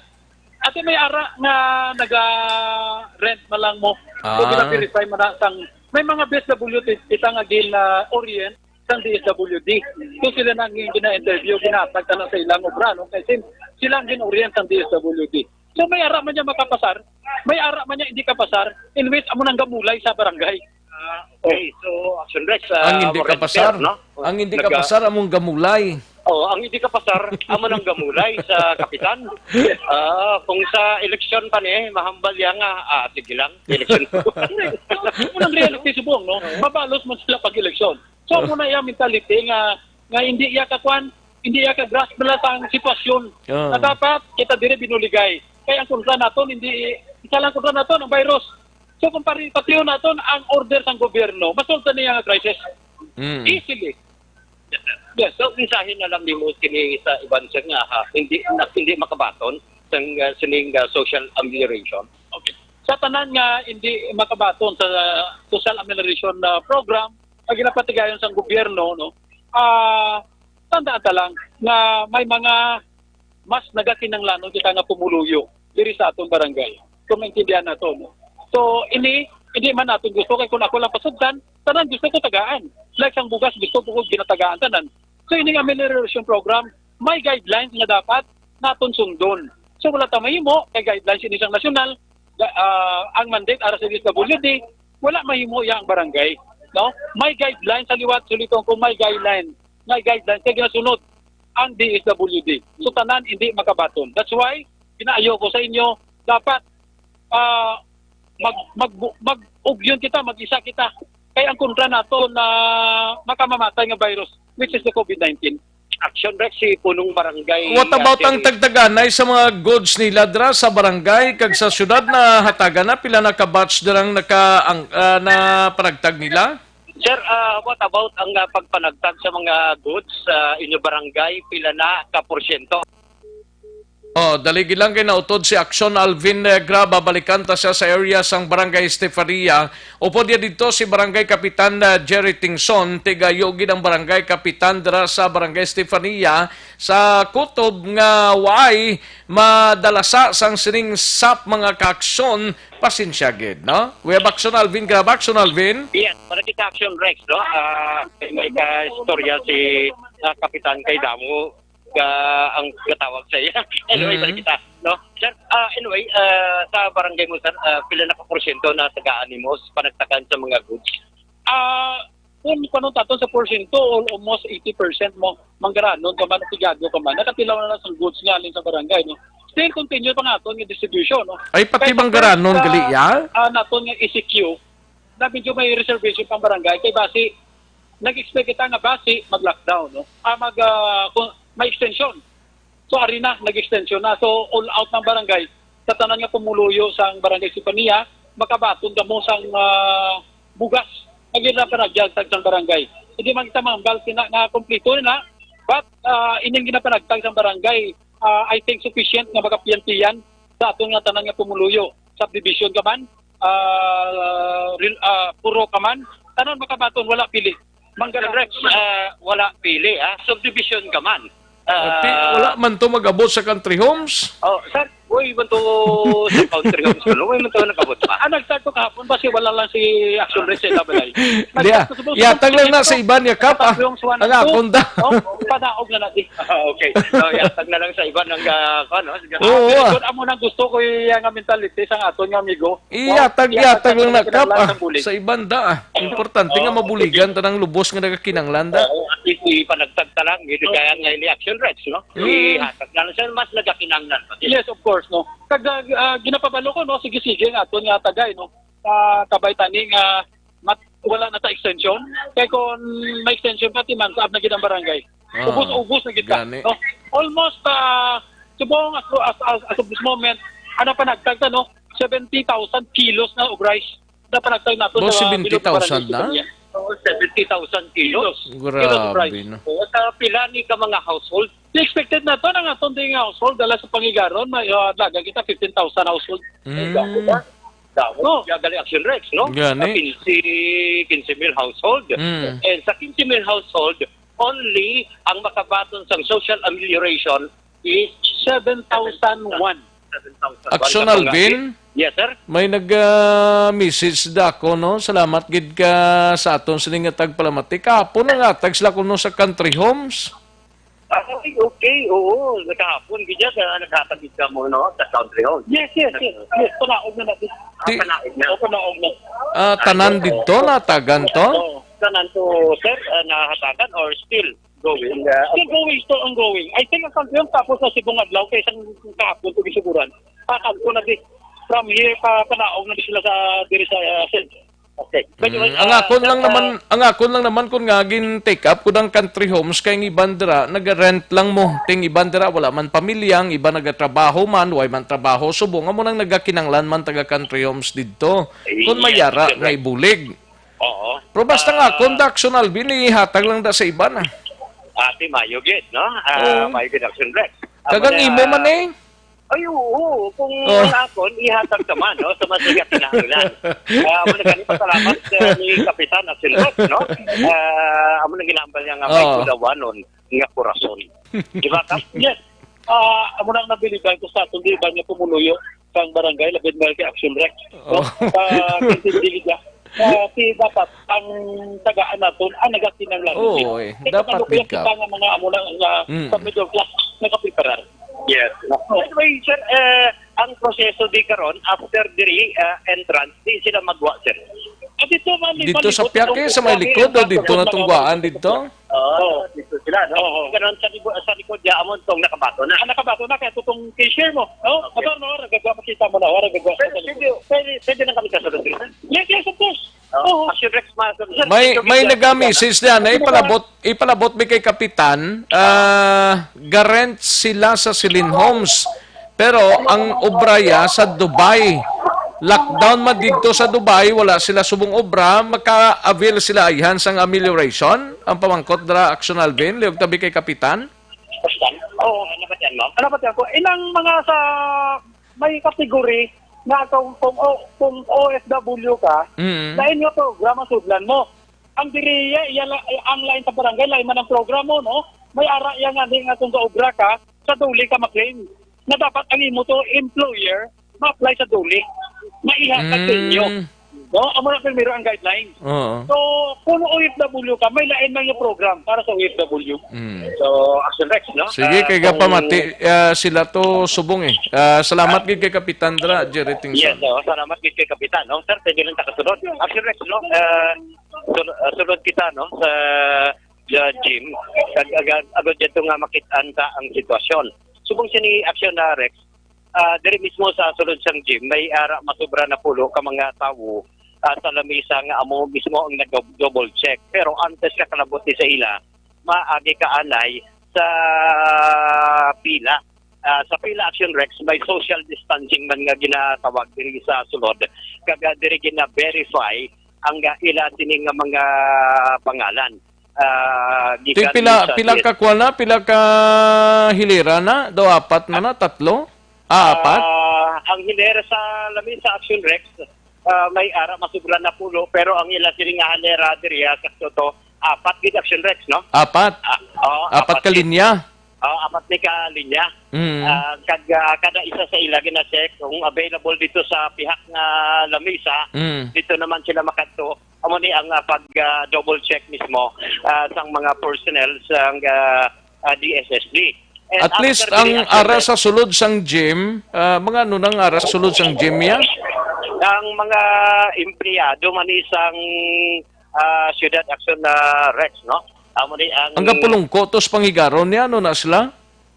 Ate, may ara nga naga-rent na lang mo. So, Ah. Gina-verify mo na sang, may mga B S W T kita nga gin, ah, orient sang D S W D. So, sila na ang gina-interview, ginatag ka na sa ilang obra, no? Kasi sila ang gin-orient sang D S W D. So, may ara man niya makapasar, may ara man niya hindi kapasar, in which amo nang gamulay sa barangay. Ah, okay. So, Action Rex, ah, Ang hindi Warren kapasar, Fair, no? Ang hindi Naga- kapasar, among gamulay. Oh, ang hindi kapasar, amo nang gamulay sa kapitan. Ah, kung sa eleksyon pa ni, mahambal ya nga, ah, sige lang, eleksyon. Amo nang reality subong, no? Mabalos man sila pag-eleksyon. So, amo na iya mentality nga, nga hindi iya kakuan, hindi iya ka-grasp bala sa ang sitwasyon. Ah. Na dapat kita diri binuligay. Kay ang kontra naton, hindi, isa lang kontra naton, ang virus. So, kung pari-, pation naton ang order sang gobyerno, masulta niya nga crisis. Mm. Easily. Yes, so mensahe na lang nimo kini sa iban, sir, nga, ha, hindi na, hindi makabaton sang, uh, sining, uh, social amelioration. Okay. Sa tanan nga hindi makabaton sa social amelioration, uh, program nga ginapatigayon sang gobyerno, no? Ah, tandaan ta lang nga may mga mas nagakinahanglanon kita nga pumuluyo diri sa aton barangay. Kung maintindihan nato, no? So, ini, hindi man naton gusto, kay kung ako lang pasugdan, tanan gusto ko tagaan. Like sang bugas, gusto ko ginatagaan tanan. So, ining amelioration program, may guidelines nga dapat naton sundon. So, wala ta mahimo kay guidelines ini sang nasyonal, ga-, ah, ang mandate ara sa D S W D, wala mahimo iya ang barangay, no? May guidelines sa liwat, suliton ko, may guideline, may guidelines kay ginasunod ang D S W D. So, tanan hindi makabaton. That's why pinaayo ko sa inyo, dapat, ah, mag, mag, mag-ugyon kita, mag-isa kita. Kay ang kontra nato na makamamatay nga virus, which is the COVID nineteen. Action, Rex, si punong barangay, What about uh, ang Terry. Tagtaganay sa mga goods nila dra sa barangay kag sa syudad na hatagan na? Pila na ka batch dirang naka, ang, ah, na panagtag nila? Sir, ah, what about ang, ah, pagpanagtag sa mga goods sa inyo barangay? Pila na ka porsyento? Oh, daligi lang kay nautod si Action Alvin, eh, Gra, babalikan ta siya sa area sang Barangay Estefania. Upod niya didto si Barangay Kapitan, eh, Jerry Tingson, tigayo gid ang Barangay Kapitan dira sa Barangay Estefania sa kutob nga waay madalasa sang sining sap mga kaaksyon. Pasensya gid, no? We have Action Alvin, Gra, Action Alvin. Yes, para kita Action Rex, no? Ah, may ka istorya si, ah, Kapitan kay damo ka ang gatawag sa iya. Anyway, Mm. balik kita, no? Sir, ah, anyway, ah, sa barangay mo, sir, ah, pila na ka porsyento na tagaan nimo sa panagtagan sa mga goods? Ah, kung kuno taton sa porsyento, al-, almost eighty percent mo, manggaranon ka man, tigado ka man, nakatilaw na lang sa goods nga halin sa barangay, no? Still continue pa nga aton nga distribution, no? Ay, pati Kaya manggaranon, sa, gali, ya? Ah, naton nga E C Q, na medyo may reservation pang barangay, kay basi, nag-expect kita nga basi mag-lockdown, no? Ah, mag, ah, kung may extension. So, ari na, nag-extension na. So, all out ng barangay. Sa tanan nga pumuluyo sang Barangay Estefania, makabaton kamo sang, ah, bugas. Lagi na panagtag sang barangay. Hindi man kita mambal sina nga kompleto na. But, ah, ining ginapanagtag sang barangay, ah, I think sufficient nga makapiyan-piyan sa aton nga tanan nga pumuluyo. Subdivision ka man, ah, rel-, ah, puro ka man, tanan makabaton, wala pili. Manggana. Correct. Ah, wala pili, ah. Subdivision ka man. Ah, Ati, wala man to mag-abot sa country homes? Oh, sir, uy, to sa country homes ko, no? Way man to nakabot pa. Ah, nag-start to kahapon ba si wala lang si Action Rex sa Ilabelay? Diya, yatag lang na sa iban niya, Kap, ah. Ang akon da. Oh, panaog na natin. Ah, okay. So, yatag na lang sa iban ng, ah, ano, sige. Oo, ah. Amo nang gusto ko iya nga mentality sa aton nga amigo. Iyatag, yatag lang na, Kap, ah. Sa iban da, ah. Importante nga mabuligan tanang lubos nga nagakinanglan da. Oo, at least ipanagtag ta lang, hindi kaya nga ini Action Rex, no? Ihatag na lang sa mas nagakinanglan. Yes, of course, no. Kag ah, ginapabalo ko, no, sige-sige nga aton nga tagay, no. Ah, kabay tani nga mat wala na ta extension. Kay kung may extension pa, timan sa abnagid ang barangay. Ah, Ubos-ubos na kita, gani. No? Almost ah, subong as, as, as, as of this moment, ano pa nagtagta, no? Seventy thousand kilos na og rice. Ano pa nagtag nato Boss, sa seventy thousand na? Oo, seventy thousand kilos. Kilos of rice. Grabe, no? Oo, sa pila ni ka mga household? Di expected na to, nang aton din nga household, dala sa pangigaron, may uh, dagan kita fifteen thousand household. Mm. Damo, Oh. kaya gali Action Rex, no? Gani. Sa quince, quince mil household. Mm. And sa quince mil household, only ang makabaton sang social amelioration is Seven thousand one. seven thousand. Action Alvin? Yes, sir. May nag-message da ako, no? Salamat gid ka sa aton sining nga tagpalamati. Kahapon nga tag sila kuno sa country homes. Ah, okay, okay. Oo, nakahapon gid siya sa naghatag gid kamo, no, sa country home. Yes, yes, yes. Yes, panaog na natin. Ah, panaog na. O, panaog na. Ah, tanan didto natagan to. Oo. Tanan to, sir, ah, nahatagan or still going? Uh, Still going, still ongoing. I think ang country home tapos na sibong adlaw kay isang kahapon to gisuguran. Pakan ko na di. From here pa panaog na di sila sa diri sa uh, center. Okay. Mm, ang akon lang naman, ang akon lang naman kun nga gin take up ko ang country homes kay ang iban dira naga-rent lang mo. Ting iban dira wala man pamilya, ang iban nagatrabaho man, way man trabaho subong amo nang nagakinanglan man taga country homes didto. Kun may ara nga ibulig. Oo. Pero basta nga akon da Action Alvin, ihatag lang da sa iban, ah. Ate, mayo gid, no? Ah, Oo. Mayo gid Action Rex. Kagang imo man eh. Ay, oo. Kung Oh. Ang akon, ihatag ka man, no? Sa mas nagakinahanglan. Kaya mo nagani pasalamat uh, ni Kapitan Action Rex, no? Ah, amo nang ginambal niya nga may Oo. kulawanon nga korason. Di ba, Kap? Yes. Ah, amo nang nabiliban ko sa atong iban nga pumuluyo sang barangay, labid na kay Action Rex. Oh. Sa Quince Villa. Ah, si dapat ang tagaan naton ang nagakinanglan. Oo, eh. Kay Dapat kabalo ko yung big up. kita nga mga amo na nga Mm. sa middle class nakapreparar. Yes. By the way, sir, eh, ang proseso di karon after diri uh, entrance, di sila magwa, sir. At dito man, may Dito sa malikot Piake, itong sa may kuwari, likod, o ang dito na mga tungguan dito? Oo, Oo. Dito sila, no? Oo. Karon sa, libo- sa likod niya, amo itong nakabato na. Ang nakabato na kaya tutong cashier mo, no? Okay. Ato, no? Nagagawa, makita mo na, wala nagagawa. Pwede, pwede, pwede lang kami kasunod dito. Yes, yes, of course. Oh, Oo. Action Rex, mga sir. May Sir, may Sir, naga-message na, na ipalabot ipalabot mi kay Kapitan, ah, garent sila sa Celine Homes. Pero ang obra ya sa Dubai. Lockdown man didto sa Dubai, wala sila subong obra, maka-avail sila ayhan sang amelioration. Ang pamangkot dira Action Alvin, liog tabi kay Kapitan. Oo, ano ba yan, ma'am? Ano ba tiyan ko? Inang mga sa may category na kung kung, o, kung O F W ka, Mm. lain nga programa sudlan mo. Ang diri iya la- ang lain sa barangay, lain man ang programa, no? May ara iya nga di nga kung gaobra ka, sa duli ka maklaim. Na dapat ang imo to employer ma-apply sa duli. Maihatag sa inyo. Mm. No, amo na primero ang guideline. Oo. So, kung O F W ka, may lain man yung program para sa O F W. Mm. So, Action Rex, no? Sige, Ah, kay kung- gapamati ah, sila to subong eh. Ah, salamat gid kay Kapitan dira, Jerry Tingson. Yes, oh, salamat gid kay Kapitan, no? Sir, pwede lang takasunod. Action Rex, no? Uh, sul- uh, sulod kita, no? Sa uh, gym. Ag agad agad dito nga makit-an ta ang sitwasyon. Subong siya ni Action na Rex, ah, diri mismo sa sulod sang gym, may ara masubra na pulo ka mga tawo ah, sa lamisa nga amo mismo ang nag-double check. Pero antes ka kalabot ni sa ila, maagi ka anay sa pila. Ah, sa pila Action Rex, may social distancing man nga ginatawag diri sa sulod. Kag ah, diri gina-verify ang ah, ila sini nga mga pangalan. Ah, Ti gikan pila sa pila yes. Ka kuan na, pila ka hilera na? Daw apat man na, tatlo? Ah, apat? Ah, ang hilera sa lamisa Action Rex, ah, may ara masubra na pulo, pero ang ila sini nga hilera diri ah, sakto to, apat gid Action Rex, no? Apat. Ah, oo, Apat ka gid. Linya. Ah, apat ni ka linya. Mm. Ah, kag, ah, kada isa sa ila gina-check kung available dito sa pihak nga lamisa, Mm. dito naman sila makadto. Amo ni ang, ah, pag, ah, double check mismo, ah, sang mga personnel sang, ah, ah, D S S D. And At least after ang diri, ara sa sulod sang gym, ah, mga ano nang ara sa sulod sang gym niya? Ang mga empleyado man ni sang, ah, Syudad Action, ah, Rex, no? Amo ni ang Ang gapulungko to sa panghigaron niya, ano na sila?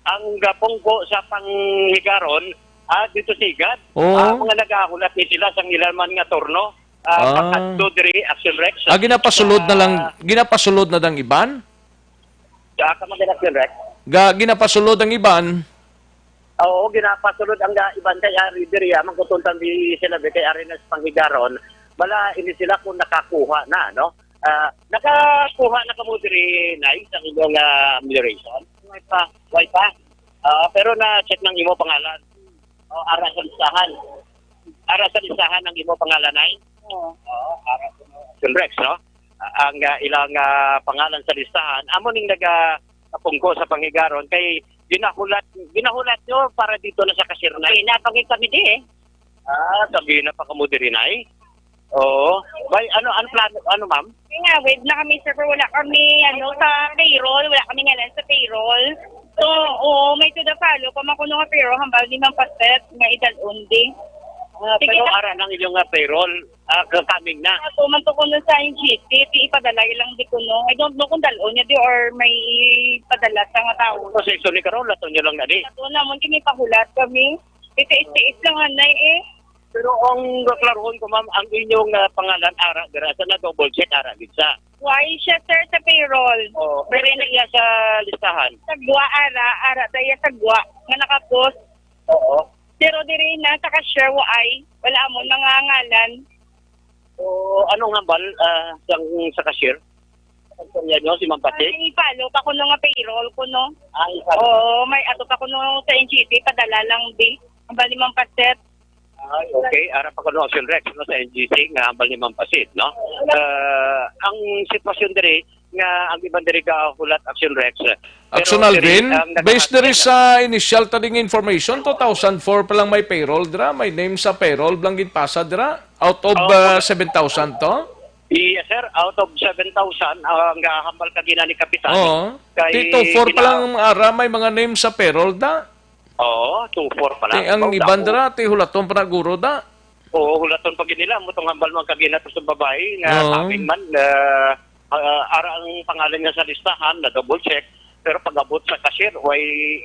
Ang gapungko sa panghigaron, ah, dito sigad. Oo. Ah, mga nagahulat ni sila sang ilan man nga turno. Ah, Ah. Pakadto diri, Action Rex. Ah, ginapasulod na lang, Sa ginapasulod na dang iban? Sa ka man, Action Rex? Ga, ginapasulod ang iban? Oo, ginapasulod ang, ah, iban kay ari diri, ah, magkutuntan di sila, di kay ari na sa panghigaron. Bala, ini sila kung nakakuha na, no? Ah, nakakuha na kamo diri, Nay, sa inyong, ah, amelioration? Way pa. Way pa? Ah, pero na-check ng imo pangalan. O, ara sa listahan. Ara sa listahan ang imo pangalan, Nay? Oo. Oo, ara sa Action Rex, no? Ah, ang, ah, ilang, ah, pangalan sa listahan, amo ning naga-, pungko sa panghigaron kay ginahulat, ginahulat nyo para dito na sa cashier, Nay. Okay, napagay kami di eh. Ah, sabi na pa kamo diri, Nay? Oo. Bay, ano, ano plano, ano, ma'am? Kaya nga, wait na kami, sir, pero wala kami, ano, sa payroll, wala kami ngalan sa payroll. So, oo, may to the follow, kung makuno nga payroll, hambal ni Ma'am Pastet, nga idal-on di. Ah, Sige, pero ta- ara nang inyong nga payroll, ah, coming na. Ako man to kuno sa N G T, ti ipadala lang di kuno. I don't know kung dal-on niya di or may ipadala sa nga tao. Proseso ni karon, laton nyo lang na di. Ato namon, kini pahulat kami. Iti S T S lang anay eh. Pero ang klarohon ko, ma'am, ang inyong, ah, pangalan ara dira sa na-double check ara gid sa. Why siya, sir, sa payroll? Oh, pero na iya sa listahan. Sa gwa ara, ara ta iya sa gwa nga nakapost. Oo. Pero diri na sa cashier, why? Wala mo nangangalan. So, anong hambal, ah, sang, sa cashier? Ang storya nyo, si Ma'am Pasit? Ay, follow pa kuno nga payroll kuno. Ah, i-follow. Oo, may ato pa kuno sa N G T, padala lang, di. Ang bali, Ma'am Pasit. Ay, okay. Ara pa kuno, Action Rex, no, sa N G C, nga hambal ni Ma'am Pasit, no? Ah, ang sitwasyon diri, nga ang iban diri gahulat, Action Rex. Pero Action diri, Alvin, ang based diri nagahas-, sa initial ta ding information, two thousand four pa lang may payroll dira, may name sa payroll lang ginpasa dira, out of, Oo. ah, seven thousand to? Yes, sir. Out of seven thousand, ang gahambal kagina ni Kapitan. Oo. Kay Ti two four pa gina- lang ara may mga name sa payroll da. Oo, two four pa lang. Ti ang Mao iban dako. Dira, ti hulaton pa na guro da. Oo, hulaton pa gid nila. Mao tong hambal man kagina to sa babae nga Oo. Kaming man, ah, ah, ara ang pangalan niya sa listahan, na double check. Pero pag-abot sa cashier, way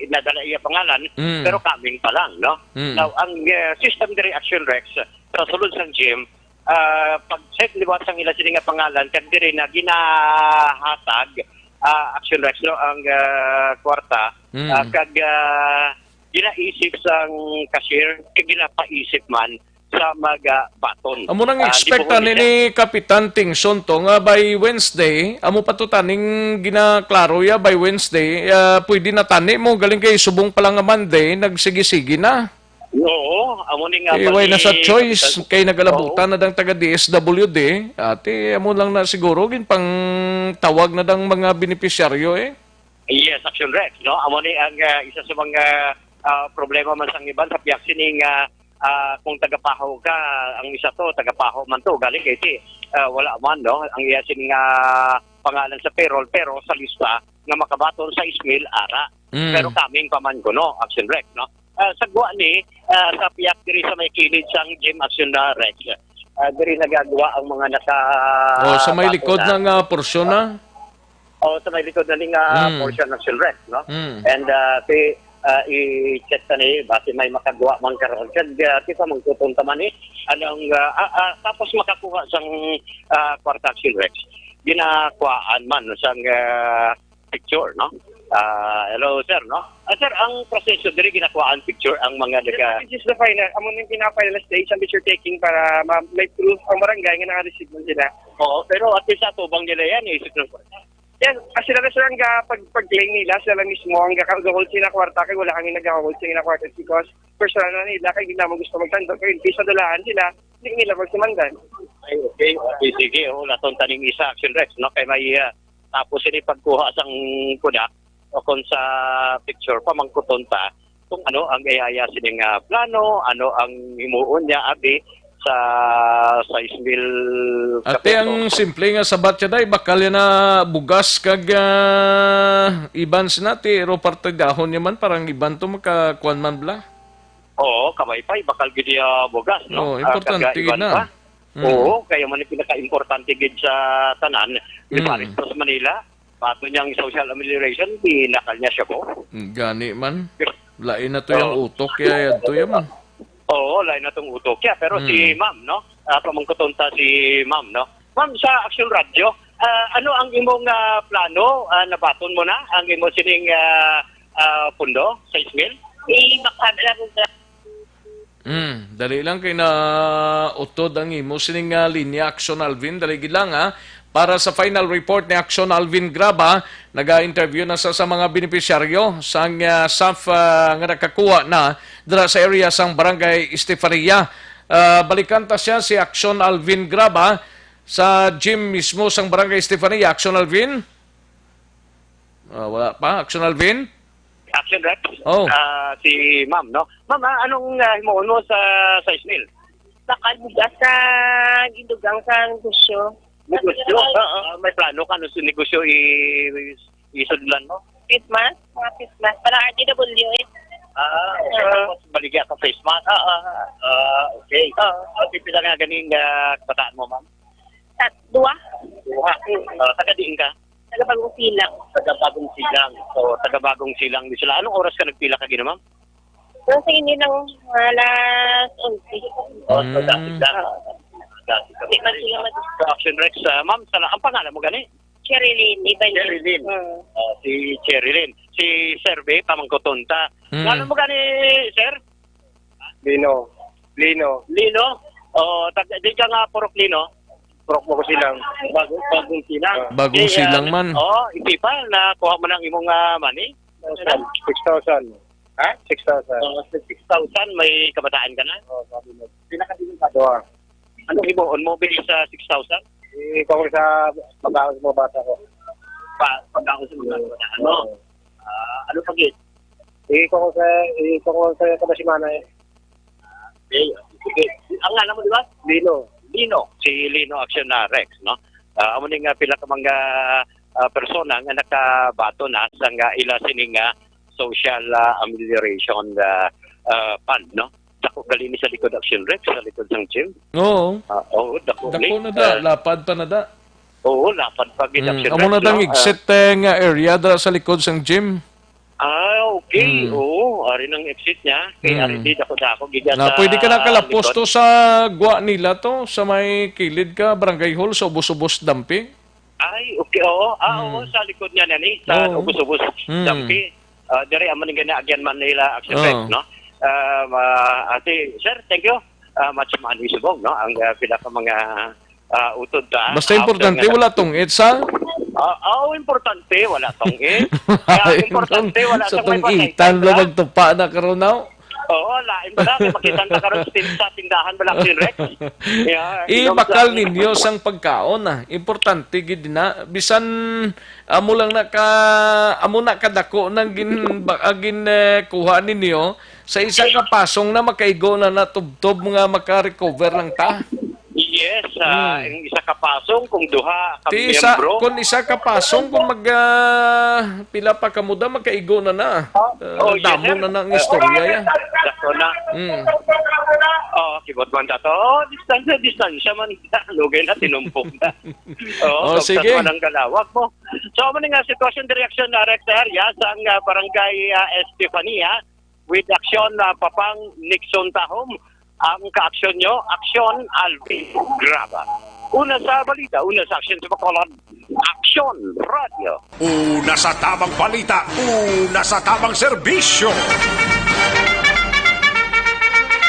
nadala iya pangalan, Mm. pero Kaming pa lang, no? Mm. Now, ang, eh, system diri, Action Rex, sa sulod sang gym, ah, pag-check liwat sang ila sini nga pangalan, kag diri na ginahatag, ah, Action Rex, no, ang, ah, kwarta, Mm. ah, kag, ah, ginaisip sang cashier, kag ginapaisip man sa magabaton. Amo nang Ah, expect di po ani nila ni Kapitan Tingson to nga by Wednesday, amo pa to taning ginaklaro ya by Wednesday, ah, pwede na tani mo galing kay subong pa lang nga Monday, nagsigi-sigi na. Oo, amo ni nga Eh, pa way ni na sa choice, Kapitan. Kay nagalabutan Oo. Na dang taga D S W D, ati, amo lang na siguro, ginpangtawag na dang mga benepisyaryo, eh. Yes, Action Rex, no? Amo ni ang, ah, isa sa mga, ah, problema man sang iban sa pihak sini nga, ah, kung taga-PAHO ka, ang isa to, taga-PAHO man to, galing kay si, ah, wala man, no? Ang iya sini nga pangalan sa payroll, pero sa lista nga makabaton sa ismil, ara. Mm. Pero Kaming pa man kuno, Action Rex, no? Ah, sa gwa ni, ah, sa pihak diri sa may kilid sang gym, Action na Rex. Ah, diri nagagwa ang mga naka Oh, sa may likod na nga porsyon na? Oh, sa may likod na ni nga Mm. Portion, Action Rex, no? Mm. And, ah, ti, ah, i-check ta ni, basi may makagwa man karon. Kag, ah, ti pa mangkuton ta man ni, anong, ah, ah, ah, tapos makakuha sang, ah, kwarta, Action Rex. Ginakuhaan man sang, ah, picture, no? Ah, hello, sir, no? Ah, sir, ang proseso diri ginakuhaan picture ang mga Yes, naga- this is the final. Amo ning pinaka-final stage ang picture taking para ma-, may proof ang barangay nga naka-receive man sila. Oo, pero at least atubang nila yan, eh, isip ng kwarta. Yes, ah, sila na sila ang ga-, pag-, pag-claim nila, sila lang mismo ang ga-, ga-hold sila kwarta, kay wala kami nag-hold sila kwarta because personal na nila, kay hindi naman gusto magtandok, kay in case madulahan sila, hindi nila magsumandan. Ay, okay. Okay, sige, oh, laton taning isa, Action Rex, no? Kay may, ah, tapos ini pagkuha sang kuda, o kung sa picture, pamangkuton ta kung ano ang iyaya sining, ah, plano, ano ang himuon niya, abi, sa sais mil Ate, ang kapesos. Simple nga sabat siya, day, bakal yan na bugas kag, ah, iban sinati, pero partidahon niya man, parang iban to, makakuan man bala. Oo, kamaypay, bakal gid iya bugas, no? Oo, Ah, importante kag gid iban na. pa. Mm. Oo, kaya man yung pinaka-importante gid sa tanan, di Mm. ba, sa Manila, ato niyang social amelioration, binakal niya siya po. Gani man. Lain na to yung Oo. utok, kaya yadto yan man. Oo, lain na tong utok niya. Pero si Mm. ma'am, no? Ah, pamangkuton ta si ma'am, no? Ma'am, sa Action Radio, ah, ano ang imong, ah, plano? Ah, nabaton mo na ang imo sining, ah, ah, pundo sa ismil? Eh, baka na lang. Mm, dali lang kay na utod ang imo sining, ah, linya, Action Alvin. Dali gid lang, ha. Para sa final report ni Action Alvin Graba, naga-interview na sa, sa mga benepisyaryo sang, ah, saf, ah, nga nakakuha na dira sa area sang Barangay Estefania. Ah, balikan ta siya, si Action Alvin Graba, sa gym mismo sang Barangay Estefania. Action Alvin? Ah, wala pa. Action Alvin? Action Rex? Oh. Ah, si ma'am, no? Ma'am, ah, anong, ah, himuon mo sa, sa ismil? Bakal bugas sa gidugang sa negosyo. Negosyo? Oo. Ah, may plano ka no sa negosyo i-, isudlan mo? Face mask? Mga face mask. Para R T W eh. Ah, okay. Ah. Tapos baligya ka face mask? Oo. Ah, okay. Oo. Ah, pipila nga ganing, ah, kabataan mo, ma'am? Sa dua. Dua. Ah, taga diin ka? Taga Bagong Silang. Taga Bagong Silang. So, taga Bagong Silang di sila. Anong oras ka nagpila ka gina, ma'am? Nung sa inyo lang, alas onse. Oh, so, Mm. dati ka. Oo. Dati ka. Di man sila mag- So, Action Rex, ah, ma'am, sala-, ang pangalan mo gani? Cherilyn Ibanez. Cherilyn. Mm. Oh, si Cherilyn. Si Sir B, pamangkuton ta. Mm. Ngano mo gani, sir? Lino. Lino. Lino? Oh, tag-, di ka nga Purok Lino? Purok Bagong Silang. Bago, Bagong Silang. Ah. Bagong Silang man. Oh, isipan na kuha mo ng imong, ah, money? Six thousand. Ha? Six thousand. Oh, sa six thousand, may kabataan ka na? Oh, sabi mo. Pinakadelikado, ah. Anong himuon mo, bili sa six thousand? Eh, kung sa pagkaon sa mga bata ko. Pa, pagkaon sa mga bata, ano? Oo. Ah, ano pa gid? Eh, kung sa, eh, kung sa kada semana, eh. Okay, sige. Ang ngalan mo, di ba? Lino. Lino. Si Lino Action na Rex, no? Ah, amo ni nga pila ka mga, ah, persona nga nakabaton na sa nga ila sining, ah, social, ah, amelioration, ah, ah, fund, no? Dako gali ni sa likod Action Rex, sa likod sang gym. Oo. Ah, oo, dako ni. Dako na da, ah, lapad pa na da. Oo, lapad pa gid, Mm, Action amo Rex, na dang no? Ah, exit, eh, nga area dira sa likod sang gym. Ah, okay. Mm. Oo, ari nang exit niya. Kay Mm. ari di dako-dako gid Na sa pwede ka na kalapos likod. To sa gwa nila to, sa may kilid ka, Barangay Hall, sa Ubos-Ubos Dampi. Ay, okay, oo. Ah, Mm. oo, sa likod niya na ni, sa Oo. Ubos-Ubos Mm. Dampi. Ah, diri, amo ni gani, agyan man nila, Action Oo. Rex, no? Ah, ma-, ate, sir, thank you. Ah, much money subong, no? Ang, ah, pila ka mga, ah, utod ta. Basta importante, after nga wala tong-it sa? Ah, ah, oo, importante, wala tong-it. Kaya ang importante, wala sa tong-it, tong-itan, wala magtupa na karon, no? Oo, lain ba na? Kaya makita ta karon sa tin-, sa tindahan, wala, Action Rex? Yeah, Eh, inom bakal sa ninyo sang pagkaon, ah. Importante gid na. Bisan amo lang na ka, amo na kadako nang gin-, ba-, ah, gin, eh, kuha ninyo, sa isa ka pasong na makaigo na natubtob nga maka-recover lang ta. Yes, ah, Hmm. ang isa ka pasong, kung duha ka Ti isa, miyembro. Kung isa ka pasong, kung mag, ah, pila pa ka muda, makaigo na na. Ah, Oh, yes, damo sir. na na ang istorya, ya. Dako na. Hmm. Oh, kibot man ta to. Oh, distansya, distansya man. Lugay na, tinumpok na. Oh, Oh, sige. Tagtas man ang kalawak mo. So, amo ni nga sitwasyon, direksyon na Rex area sa ang, ah, barangay, ah, Estefania with action na Papang Nixon Tahom. Ang kaaksyon nyo, Aksyon Alvin Graba. Una sa balita, una sa aksyon sa Bacolod, Aksyon Radio. Una sa tabang balita, una sa tabang serbisyo.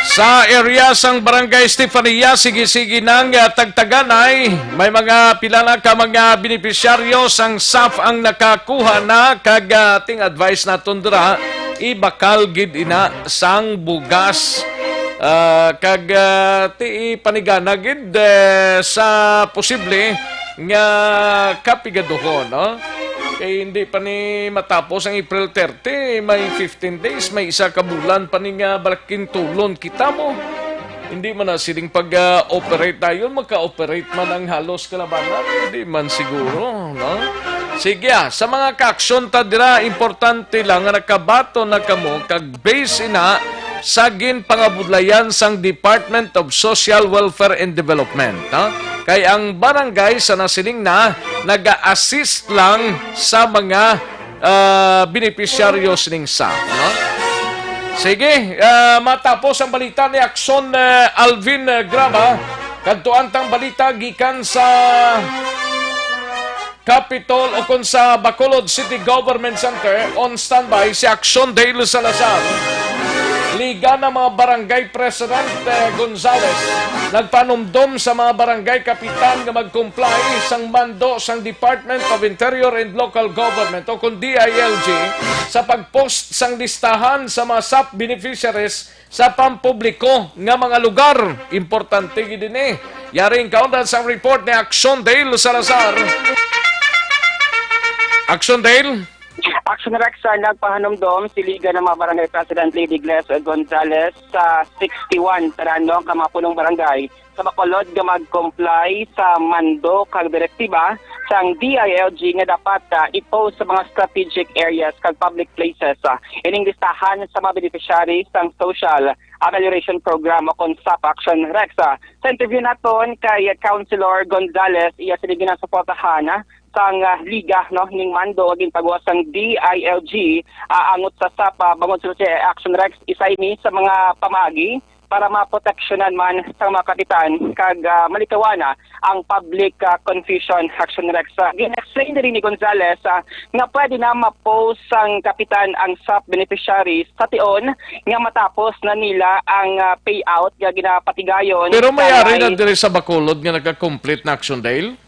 Sa area sang Barangay Estefania, sige-sige nang, ah, tagtaganay. May mga pila na ka mga benepisyaryo sang saf ang nakakuha na kag, ah, ting advice naton dira, ibakal gid ina sang bugas. Ah, kag, ah, ti panigana gid, eh, sa posible nga kapigaduhon, no? Kay hindi pa ni matapos ang April thirty, may fifteen days, may isa ka bulan pa ni nga balakin tulon kita mo. Hindi man na siling pag-operate dayon, maka-operate man ang halos kalabanan. Hindi man siguro, no? Sige, ah, sa mga kaaksyon ta dira, importante lang nga nakabaton na kamo kag base ina sa ginpangabudlayan sang Department of Social Welfare and Development, ha? Kay ang barangay sa nasiling na naga-assist lang sa mga, ah, benepisyaryo sining sa, no? Sige, ah, matapos ang balita ni Akson, eh, Alvin, eh, Graba, kadtuan tang balita gikan sa Capitol o kon sa Bacolod City Government Center, on standby si Action Dale Salazar. Liga ng mga barangay president, eh, Gonzales nagpanumdom sa mga barangay kapitan nga mag-comply sang mando sang Department of Interior and Local Government o kon D I L G sa pag-post sang listahan sa mga sap beneficiaries sa pampubliko nga mga lugar. Importante gid ini. Yari ang kaundan sang report ni Action Dale Salazar. Action Dale? Action Rex, ah, nagpahanumdom si Liga ng mga Barangay President Lady Gles Gonzales sa sixty-one tanan, no, ka mga punong barangay sa Bacolod nga mag-comply sa mando kag direktiba sang D I L G nga dapat, ah, i-post sa mga strategic areas kag public places, ah, ining listahan sa mga beneficiaries sang Social Amelioration Program o kon sap Action Rex. Ah, sa interview naton kay Councilor Gonzales, iya sini ginasuportahan, ah, sang, ah, liga, no, ning mando nga ginpagawas sang D I L G, ah, angot sa sap, ah, bangod sa si Action Rex, isa ini sa mga pamaagi para maproteksyonan man sang mga kapitan kag, ah, malikawan na ang public, ah, confusion. Action Rex, ah, gin-explain diri ni Gonzales, ah, nga pwede na ma-post sang kapitan ang sap beneficiaries sa tion nga matapos na nila ang, ah, payout nga ginapatigayon Pero may sa ari na may diri sa Bacolod nga naka-complete na, Action Dale?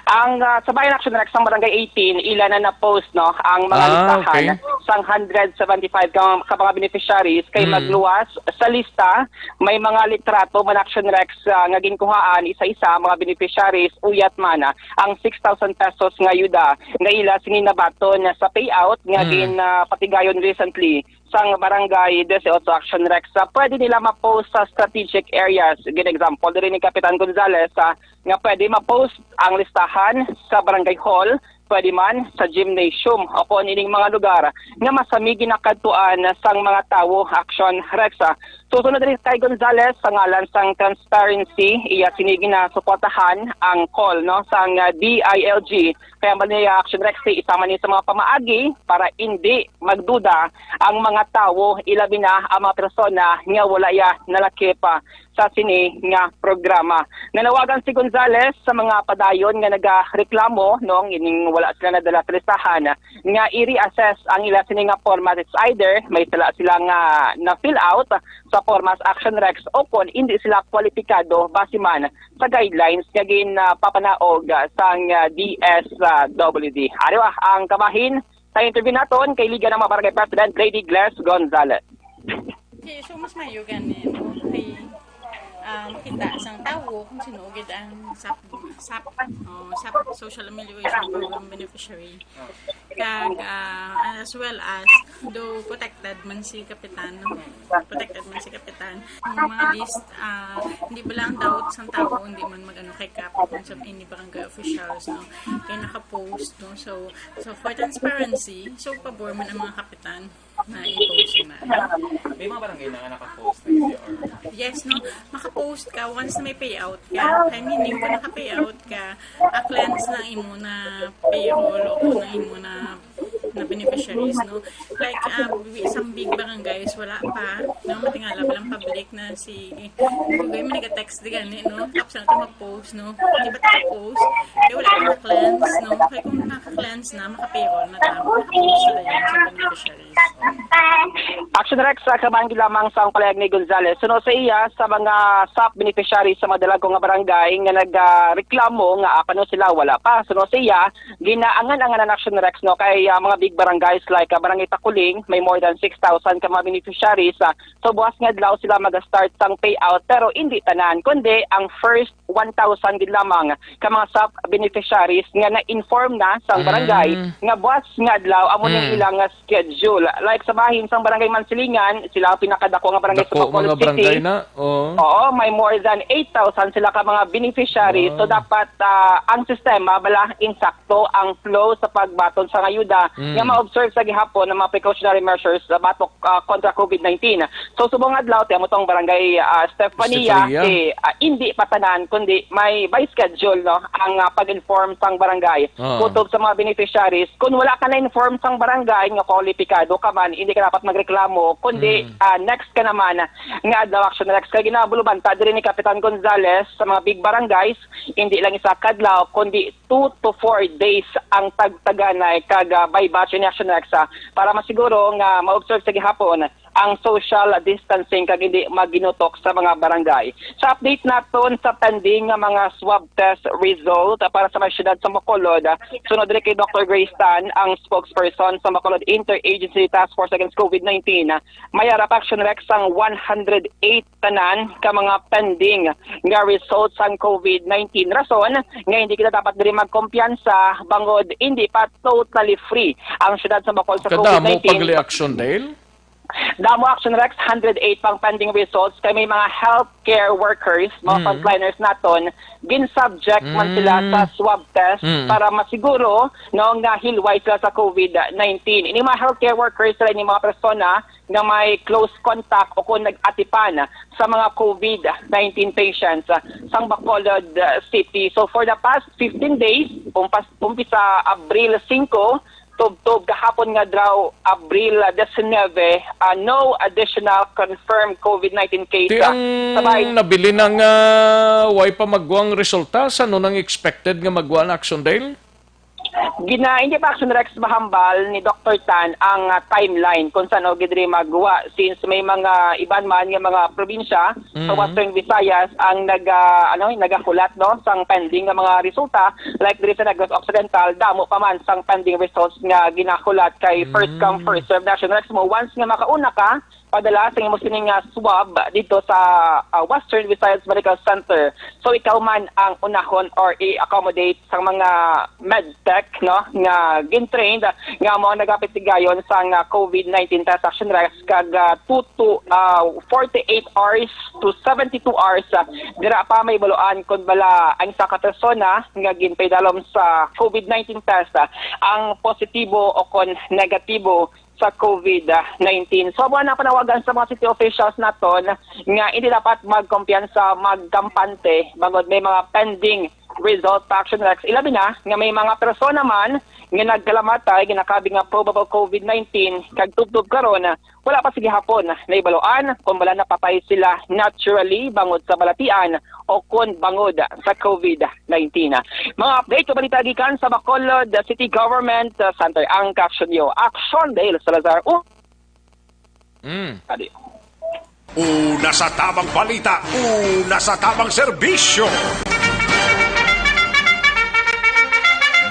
Ang, ah, sa Bayan Action Rex, ang Barangay eighteen, ila na na-post, no, ang mga Ah, listahan okay. sang hundred seventy-five ka, ka mga beneficiaries kay Mm. magluwas sa lista, may mga litrato man, Action Rex, ah, nga ginkuhaan isa-isa ang mga beneficiaries, uyat man, ah, ang six thousand pesos nga ayuda nga ila sini nabaton sa payout nga Mm. gin, ah, patigayon recently sang Barangay Dieciocho, Action Rex. Ah, pwede nila ma-post sa strategic areas. Gin example diri ni Kapitan Gonzales, ah, nga pwede ma-post ang listahan sa barangay hall, pwede man sa gymnasium o kon ining mga lugar nga masami ginakadtuan sang mga tawo. Action Rex, ah. Susunod rin kay Gonzales, sa ngalan sang transparency, iya sini ginasuportahan ang call, no, sang, ah, D I L G. Kaya man niya, Action Rex, isa man ni sa mga pamaagi para hindi magduda ang mga tawo, ilabi na ang mga persona nga wala ya nalakip, ah, sa sini nga programa. Nanawagan si Gonzales sa mga padayon nga nagareklamo, no, nga ining wala sila nadala sa listahan, nga i-reassess ang ila sini nga format. It's either may sala sila nga na-fill out sa format, Action Rex, o kon hindi sila kwalipikado base man sa guidelines nga ginpapanaog, ah, sang, ah, D S W D. Ari ba ang kabahin sa interview naton kay Liga ng mga Barangay President, Lady Gles Gonzales. Okay, so mas mayo gani, no? Kay, ah, makita sang tawo kung sino gid ang sap, sap, oh, sap Social Amelioration Program beneficiary. Kag, ah, as well as, though protected man si Kapitan, no? Protected man si Kapitan. Ang mga list, ah, hindi ba lang doubt sang tawo, hindi man mag-ano kay Kap, kung sa any barangay officials, no? Kay naka-post, no? So, so for transparency, so pabor man ang mga kapitan na i-post na. May mga barangay na naka-post na yun, or? Yes, no? Maka-post ka once na may payout ka. Kaya meaning, kung naka-payout ka, a-cleanse na imo na payroll o kung na imo na, na beneficiaries, no? Like, ah, isang big barangays, wala pa, no? Matingala pa lang public na si, okay, may nag-text di gani, no? Tapos na ito mag-post, no? Di ba ito mag-post? Kaya wala pa na-cleanse, no? Kaya kung naka-cleanse na, maka-payroll na tamo, maka-post na yan sa beneficiaries. Action Rex, sa kabahin gid lamang sa ang palayag ni Gonzales. Suno sa iya, sa mga sap beneficiaries sa mga dalagko nga barangay nga nagreklamo nga, ah, kano sila wala pa. Suno sa iya, ginaangan-anganan Action Rex, no, kay, ah, mga barangays like, ah, Barangay Takuling, may more than six thousand ka mga beneficiaries. Ah, so, buwas nga adlaw sila mag-start sang payout, pero hindi tanan, kundi ang first one thousand gid lamang ka mga sub-beneficiaries nga na-inform na sang barangay Mm. nga buwas nga adlaw amo ning Mm. ilang, ah, schedule. Like sa bahin sang Barangay Mansilingan, sila ang pinakadako nga barangay sa Dako Bacolod mga barangay City. na. Oo. Oo, may more than eight thousand sila ka mga beneficiaries. So, Wow. dapat, ah, ang sistema bala insakto ang flow sa pagbaton sang ayuda Mm. nga ma-observe sa gihapon ang mga precautionary measures sa batok, ah, kontra COVID nineteen. So, subong adlaw, ti amo tong barangay, ah, Stefania, Stefania. eh, ah, hindi pa tanan, kundi may by schedule, no, ang, ah, pag-inform sang barangay. Oo. Kutob sa mga beneficiaries, kung wala ka na-inform sang barangay nga kwalipikado ka man, hindi ka dapat magreklamo, kundi, Mm. ah, next ka naman nga adlaw, Action Rex. Kay ginabulubanta diri ni Kapitan Gonzales sa mga big barangays, hindi lang isa ka adlaw, kundi two to four days ang tagtaganay kag, ah, by batch ini, Action Rex, ah, para masiguro nga ma-observe sa gihapon ang social distancing kag hindi maginutok sa mga barangay. Sa update naton sa pending nga mga swab test result para sa mga syudad sa Bacolod, sunod diri kay Doctor Grace Tan, ang spokesperson sa Bacolod Interagency Task Force Against COVID nineteen, may ara pa, Action Rex, ang one hundred eight tanan ka mga pending nga results sang COVID nineteen. Rason nga hindi kita dapat diri magkumpiyansa bangod hindi pa totally free ang syudad sa Bacolod sa Kadamo COVID nineteen. Pag-reaction, Dale? Damo, Action Rex, hundred eight pang pending results kay may mga healthcare workers, mga Mm. frontliners naton, gin-subject man sila Mm. sa swab test Mm. para masiguro, no, nga hilway sila sa COVID nineteen. Ini mga healthcare workers sila, ini mga persona nga may close contact o kung nag-atipan sa mga COVID nineteen patients, ah, sang Bacolod, ah, City. So for the past fifteen days, umpas-, umpisa Abril singko, tubtob gahapon nga adlaw, Abril disinebe, ah, no additional confirmed COVID nineteen case, Ti ah, ang sa bahin. nabilin nga way pa magwang resulta, sa ano nang expected nga magwa na, Action Dale? Gina-, hindi pa, Action Rex, mahambal ni Doctor Tan ang, ah, timeline kung saan o gid diri magwa, since may mga iban man nga mga probinsya sa Mm. Western Visayas ang naga-, ano, nagahulat, no, sang pending nga mga resulta, like diri sa Negros Occidental, damo pa man sang pending results nga ginahulat kay first come, Mm. first serve, Action Rex, mo. Once nga makauna ka, padala sa imo sining, ah, swab dito sa, ah, Western Visayas Medical Center. So, ikaw man ang unahon or i-accommodate sa mga medtech, no, nga gin-trained, nga mo nagapitigayon sa nga COVID nineteen test, Action Rex, kag, ah, two to, ah, forty-eight hours to seventy-two hours, ah, dira pa may baluan kon bala ang isa ka persona nga ginpaidalom sa COVID nineteen test, ah, ang positibo o kon negatibo sa COVID nineteen. So, amo na panawagan sa mga city officials naton nga hindi dapat magkumpiyansa, magkampante, bangod may mga pending result pa, Action Rex. Ilabi na nga may mga persona man nga nagkalamatay, ginakabig nga probable COVID nineteen, kag tubtob karon, wala pa sa gihapon nahibaluan kung bala napatay sila naturally bangod sa balatian o kon bangod sa COVID nineteen. Mga update o balita gikan sa Bacolod City Government Center, ang kaaksyon niyo, Action Dale Salazar. U- Mm. Adi. Una sa tamang balita, una sa tamang serbisyo.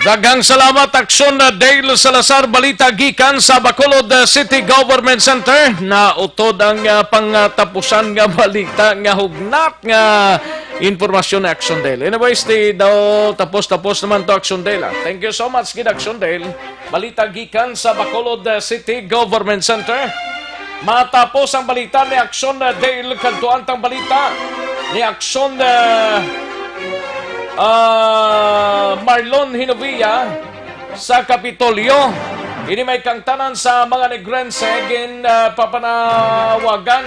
Daghang salamat, Action Dale Salazar. Balita gikan sa Bacolod, uh, City Government Center. Nautod ang, uh, pangatapusan nga balita nga hugnat nga impormasyon ni Action Dale. Anyways, di daw tapos-tapos naman to, Action Dale, ah. Thank you so much, gid, Action Dale. Balita gikan sa Bacolod, uh, City Government Center. Matapos ang balita ni Action, uh, Dale, kadtuan tang balita ni Action, uh, uh, Marlon Hinovia sa Kapitolyo. Ini may kangtanan sa mga Negrense gin, ah, papanawagan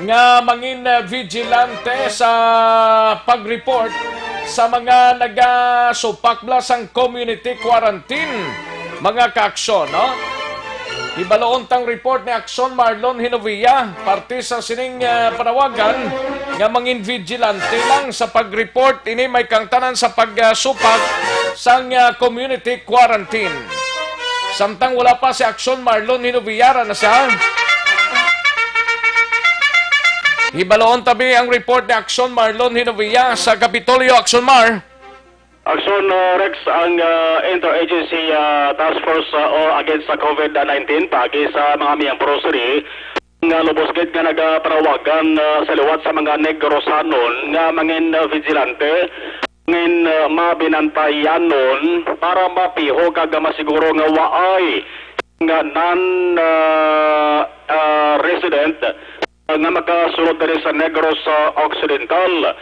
nga mangin, ah, vigilante sa pag-report sa mga nagasupak bala sang community quarantine, mga kaaksyon, no? Hibaloon tang report ni Action Marlon Hinovia, parte sa sining, ah, panawagan nga mangin vigilante lang sa pag-report. Ini may kangtanan sa pagsupak sang, ah, community quarantine. Samtang wala pa si Action Marlon Hinovia, ra na siya. Hibaloon tabi ang report ni Action Marlon Hinovia sa Kapitolyo. Action Mar. Aksyon, uh, Rex, ang uh, Interagency uh, Task Force uh, o against sa COVID nineteen paagi sa mga miyembro sini nga lubos gid nga nagapanawagan uh, sa liwat sa mga Negrosanon nga mangin uh, vigilante, mangin uh, mabinantayanon para mapiho kag masiguro nga waay nga non uh, uh, resident uh, nga makasulod diri sa Negros uh, Occidental.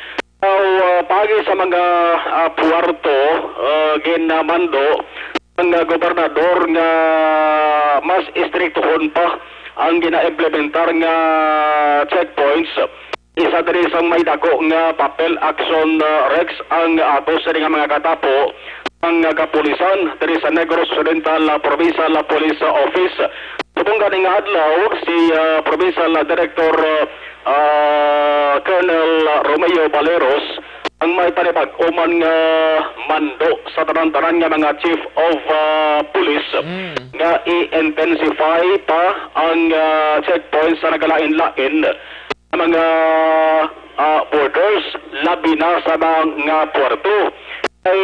Now, uh, paagi sa mga uh, puwarto, uh, ginamando ang uh, gobernador nga mas istriktuhon pa ang ginaimplementar nga checkpoints. Isa diri sang may dako nga papel, Aksyon uh, Rex, ang ato sini nga mga katapo ang uh, kapulisan diri sa Negros Occidental uh, Provincial uh, Police uh, Office. Subong gani nga adlaw, si uh, Provincial uh, Director uh, uh, Colonel Romeo Baleros ang may panibag-o man nga mando sa tanan-tanan nga mga Chief of uh, Police Mm. nga i-intensify pa ang uh, checkpoints sa nagalain-lain nga mga ah, borders, labi na sa mga puerto. Ay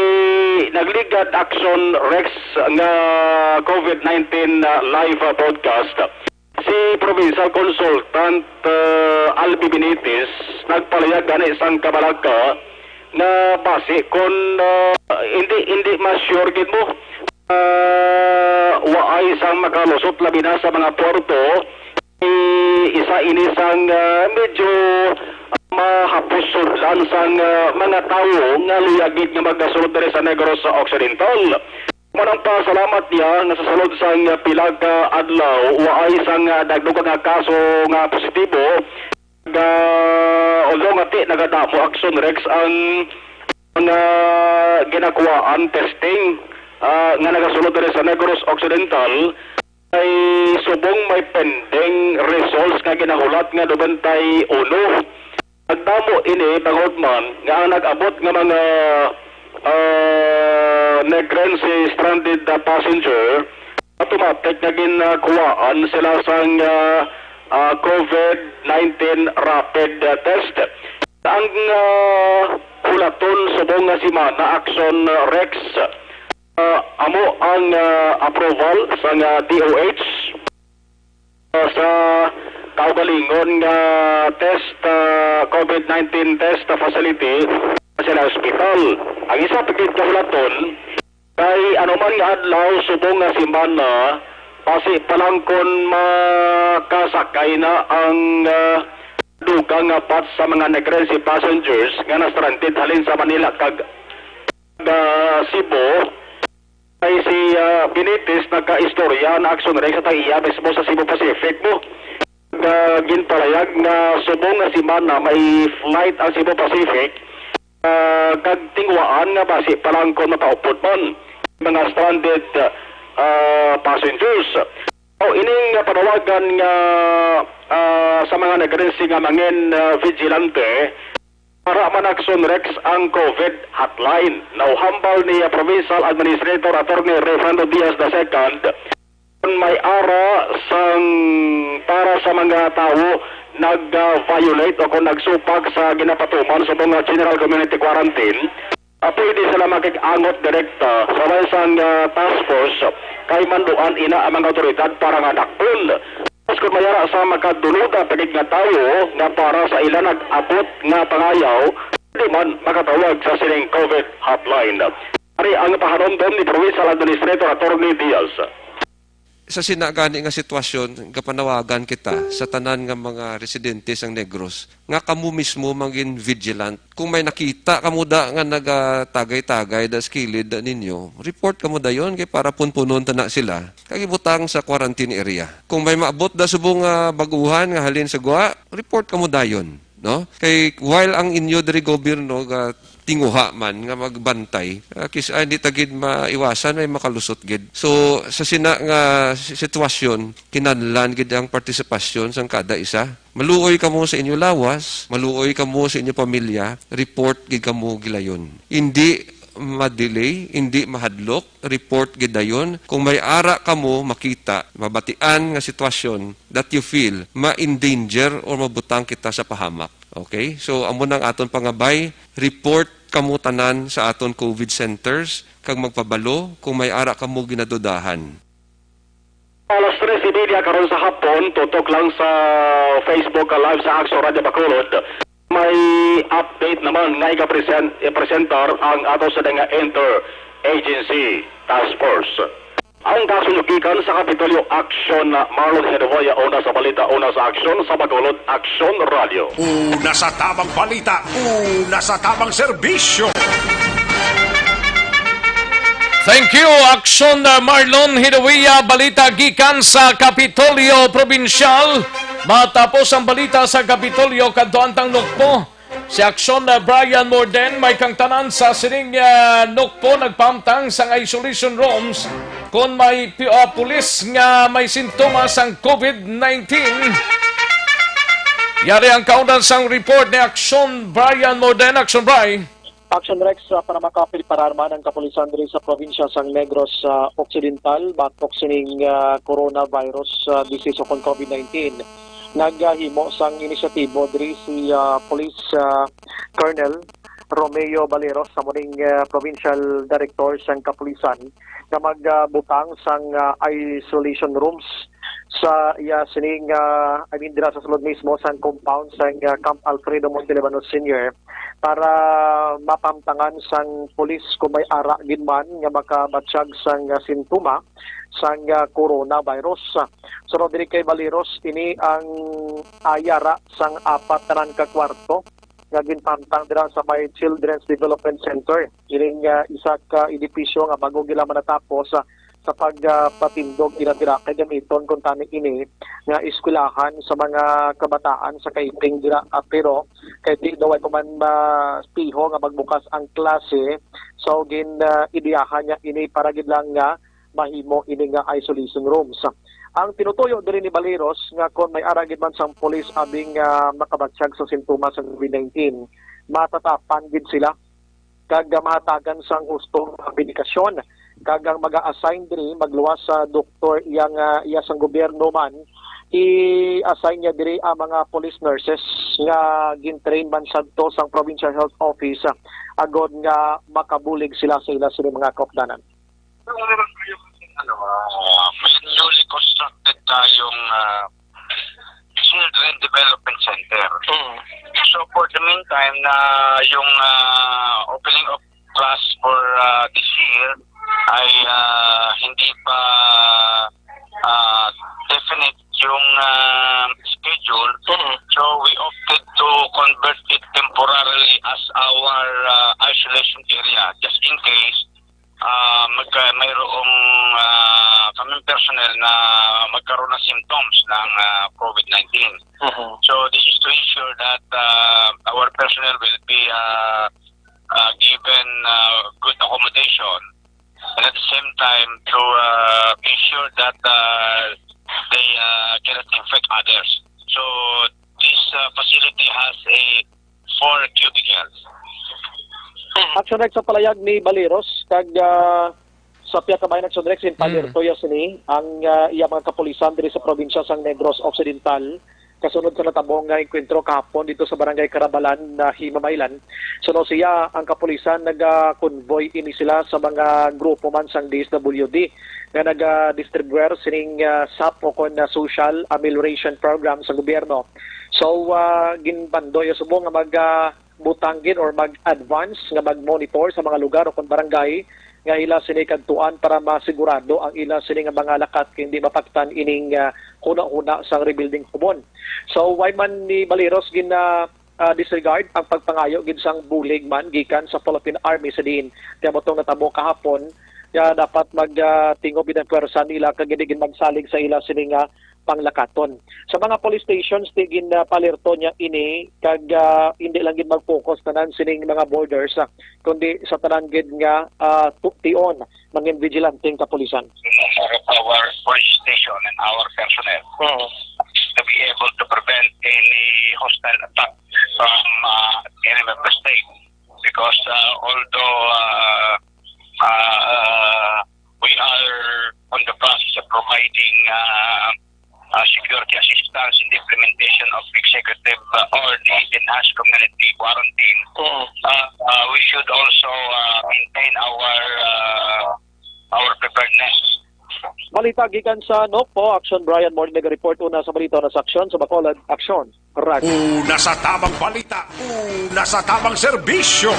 nagligad, Aksyon Rex, nga COVID nineteen ah, live ah, broadcast. Si Provincial Consultant ah, Albi Benitez nagpalayag gani sang kabalaka nga basi kon ah, hindi hindi ma-sure gid mo ah, waay sang makalusot labi na sa mga puerto. I-, isa ini sang ah, medyo mahapos sudlan sang ah, mga tawo nga luyag gid nga magasulod diri sa Negros Occidental. Manang pasalamat niya nga sa sulod sang ah, pila ka adlaw waay sang ah, nagdugang nga kaso nga positibo. Ga, although nga ti nagadamo, Aksyon Rex, ang mga ginakuhaan testing ah, nga nagasulod diri sa Negros Occidental, ay subong may pending results nga ginahulat nga nobenta y uno. Nagdamo ini bangod man nga ang nag-abot nga mga ah, Negrense stranded na passenger, automatic nga ginakuhaan sila sang ah, ah, COVID nineteen rapid ah, test. Ang ah, hulaton subong nga semana, Aksyon ah, Rex, ah, amo ang ah, approval sang ah, D O H ah, sa kaugalingon nga test ah, COVID nineteen test facility sa sila hospital. Ang isa pa gid ka hulaton kay anuman nga adlaw subong nga semana, basi pa lang kon makasakay na ang ah, dugang nga batch sa mga Negrense passengers nga na-stranded halin sa Manila kag ah, Cebu. Kay si ah, Benitez nagkaistorya na, Aksyon Rex, sa tag-iya mismo sa Cebu Pacific mo. Nga ginpalayag nga subong nga semana may flight ang Cebu Pacific ah, kag tinguhaan nga basi pa lang kon mapaupod man mga stranded ah, passengers. O ining panawagan nga ah, sa mga Negrense nga mangin ah, vigilante, para man, Aksyon Rex, ang COVID hotline. Nauhambal ni ah, Provincial Administrator Attorney Refrando Diaz the second, kon may ara sang para sa mga tawo nag-violate o kon nagsupak sa ginapatuman sa mga general community quarantine, ah, pwede sila makig-angot direkta sa may sang ah, task force kay manduan ina ang mga awtoridad para nga daklon. Tapos kung may ara sa makadunuda pa gid nga tawo nga para sa ila nag-abot nga pangayaw, di man makatawag sa sining COVID hotline. Ari ang pahanumdom ni Provincial Administrator Attorney Diaz. Sa sina gani nga sitwasyon, gapanawagan kita sa tanan nga mga residente sang Negros nga kamo mismo mangin vigilant. Kung may nakita kamo da nga nagatagay-tagay da sa kilid da ninyo, report kamo dayon kay para punpunon ta na sila kag ibutang sa quarantine area. Kung may maabot da subong nga baguhan nga halin sa gwa, report kamo dayon, no? Kay while ang inyo diri gobyerno ga tinguha man nga magbantay, ah, kis-, ah, hindi ta gid maiwasan, may makalusot gid. So, sa sina nga si-, sitwasyon, kinahanglan gid ang partisipasyon sang kada isa. Maluoy kamo sa inyo lawas, maluoy kamo sa inyo pamilya, report gid kamo gilayon. Hindi ma-delay, hindi mahadlok, report gid dayon. Kung may ara kamo makita, mabatian nga sitwasyon that you feel ma-endanger or mabutang kita sa pahamak. Okay? So, amo nang aton pangabay, report kamo tanan sa aton COVID centers kag magpabalo kung may ara kamo ginadudahan. Alas tres y media karon sa hapon, tutok lang sa Facebook Live sa Action Radio Bacolod. May update naman nga ika-present, i-presentar ang ato sa nga interagency task force. Ang kasunod gikan sa Kapitolyo Action, Marlon Hedoya, una sa balita, una sa aksyon, sa Bacolod Action Radio. Una sa tamang balita, una sa tamang serbisyo. Thank you, Action, uh, Marlon Hidawiya. Balita gikan sa Kapitolyo Probinsyal. Matapos ang balita sa Kapitolyo, kadto ang tang nukpo. Si Action, uh, Brian Morden, may kangtanan sa sining, uh, nukpo nagpamtang sang isolation rooms kung may pi-, uh, pulis nga may sintomas sang COVID nineteen. Yari ang kaundan sang report ni Action Brian Morden. Action Brian. Action Rex, ah, para makapreparar man ang kapulisan diri sa probinsya sang Negros, ah, Occidental batok sining, ah, coronavirus, ah, disease o kon COVID nineteen. Naghimo sang inisyatibo diri si, ah, Police, ah, Colonel Romeo Baleros, amo ning, ah, Provincial Director sang Kapulisan, nga magbutang sang, ah, isolation rooms sa iya sining, ah, I mean, dira sa sulod mismo sang compound sang, ah, Camp Alfredo Montelibano Senior para mapamtangan sang pulis kung may ara gid man nga makabatyag sang, ah, sintoma sang, ah, coronavirus. Sunod diri kay Baleros, ini ang, ah, yara sang apat tanan ka kwarto nga ginpamtang dira sa may Children's Development Center. Ining, ah, isa ka edipisyo nga bago gila man natapos, ah, sa pagpatindog ila dira kay gamiton kuntani ini nga eskwelahan sa mga kabataan sa Kaiping dira, ah, pero kay di daw ay pa man maspiho nga magbukas ang klase, so gin, ah, ideyahan niya ini para gid lang nga mahimo ini nga isolation rooms. Ang tinutuyo diri ni Baleros nga kon may ara gid man sang pulis abing, ah, makabatyag sa sintomas sa COVID nineteen, matatapan gid sila kag, ah, mahatagan sang husto nga medikasyon. Kag ang mag-a-assign diri, magluwas sa doktor iya nga iya sang gobyerno man, i-assign niya diri ang mga police nurses nga gin-train man sadto sang Provincial Health Office, ah, agod nga makabulig sila sa ila sini mga kaupdanan. Ano, ah, may newly constructed tayong, ah, Children Development Center. So for the meantime na yung, ah, opening of class for, ah, this year ay, ah, hindi pa, ah, definite yung, ah, schedule. So we opted to convert it temporarily as our, ah, isolation area just in case, ah, magka-, mayroong, ah, kaming personnel na magkaroon ng symptoms ng, ah, COVID nineteen. So this is to ensure that, ah, our personnel will be, ah, ah, given, ah, good accommodation and at the same time to, ah, ensure that, ah, they, ah, cannot infect others. So this, ah, facility has a four cubicles. Action Rex, sa palayag ni Baleros kag, ah, sa pihak ka bahin, Action Rex, ginpaalerto ya sini ang, ah, iya mga kapulisan diri sa probinsya sang Negros Occidental kasunod sa natabo nga engkwentro kahapon dito sa Barangay Carabalan na Himamaylan. Suno siya, ang kapulisan naga-convoy ini sila sa mga grupo man sang D S W D nga naga-distribuer sining, ah, sap o kon, ah, social amelioration program sa gobyerno. So, ah, ginbandoy subong nga mag, ah, butang gid or mag-advance nga mag-monitor sa mga lugar o kon barangay nga ila sini kadtuan para masigurado ang ila sini nga mga lakat kay hindi mapaktan ining, ah, hunahuna sang rebuilding hubon. So, way man ni Baleros gin, ah, ah, disregard ang pagpangayo gid sang bulig man gikan sa Philippine Army sa diin kay amo tong natabo kahapon nga dapat mag, ah, tingog gid ang pwersa nila kag hindi gid magsalig sa ila sini nga panglakaton. Sa mga police stations, ti gin, ah, paalerto niya ini kag, ah, hindi lang gid mag-focus tanan sining mga borders, ah, kundi sa tanan gid nga, ah, tu-, tion mangin vigilanteng kapulisan. Of our police station and our personnel to be able to prevent any hostile attack from, uh, any member state. Because, uh, although, uh, uh, we are on the process of providing, uh, uh, security assistance in the implementation of executive, uh, or the enhanced community quarantine, uh, uh, we should also, uh, maintain our, uh, our preparedness. Balita gikan sa Nokpo, Aksyon Brian Morning nag-report. Una sa balita na sa Aksyon sa Bacolod, Aksyon. Correct. Una sa tamang balita, una sa tamang serbisyo.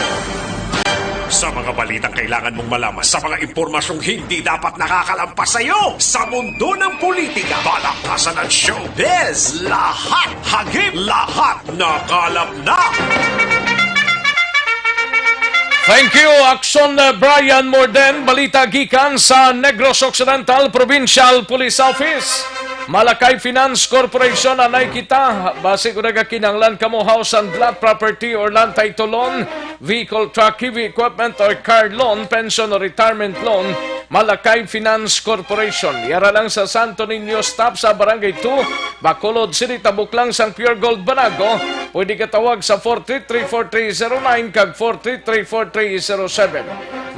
Sa mga balitang kailangan mong malaman, sa mga impormasyong hindi dapat nakakalampas sa iyo, sa mundo ng politika, balakasan at showbiz, lahat hagip, lahat nakalap na. Thank you, Aksyon, uh, Brian Morden. Balita gikan sa Negros Occidental Provincial Police Office. Malakay Finance Corporation, anay kita. Basi ko nagakinahanglan kamo house and lot property or land title loan, vehicle, truck, heavy equipment or car loan, pension or retirement loan, Malakay Finance Corporation. Yara lang sa Santo Niño, stop sa Barangay two, Bacolod City, tabok lang sang Pure Gold Banago. Pwede ka tawag sa four three three four three zero nine kag four three three four three zero seven.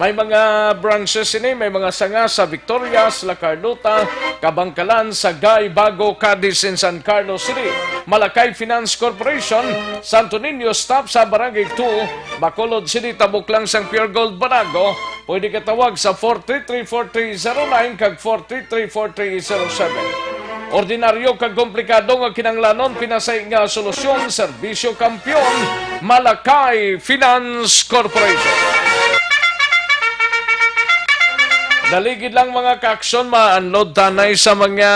May mga branches ini, may mga sanga sa Victorias, La Carlota, Kabangkalan, Sagay, Bago, Cadiz, and San Carlos City. Malakay Finance Corporation, Santo Niño, stop sa Barangay two, Bacolod City, tabok lang sang Pure Gold Banago. Pwede ka tawag sa four three three four three zero nine kag four three three four three zero seven. Ordinaryo kag komplikado nga kinahanglanon, pinasay nga solusyon, serbisyo kampiyon, Malakay Finance Corporation. Daligid lang, mga kaaksyon, ma-unload tanay sa mga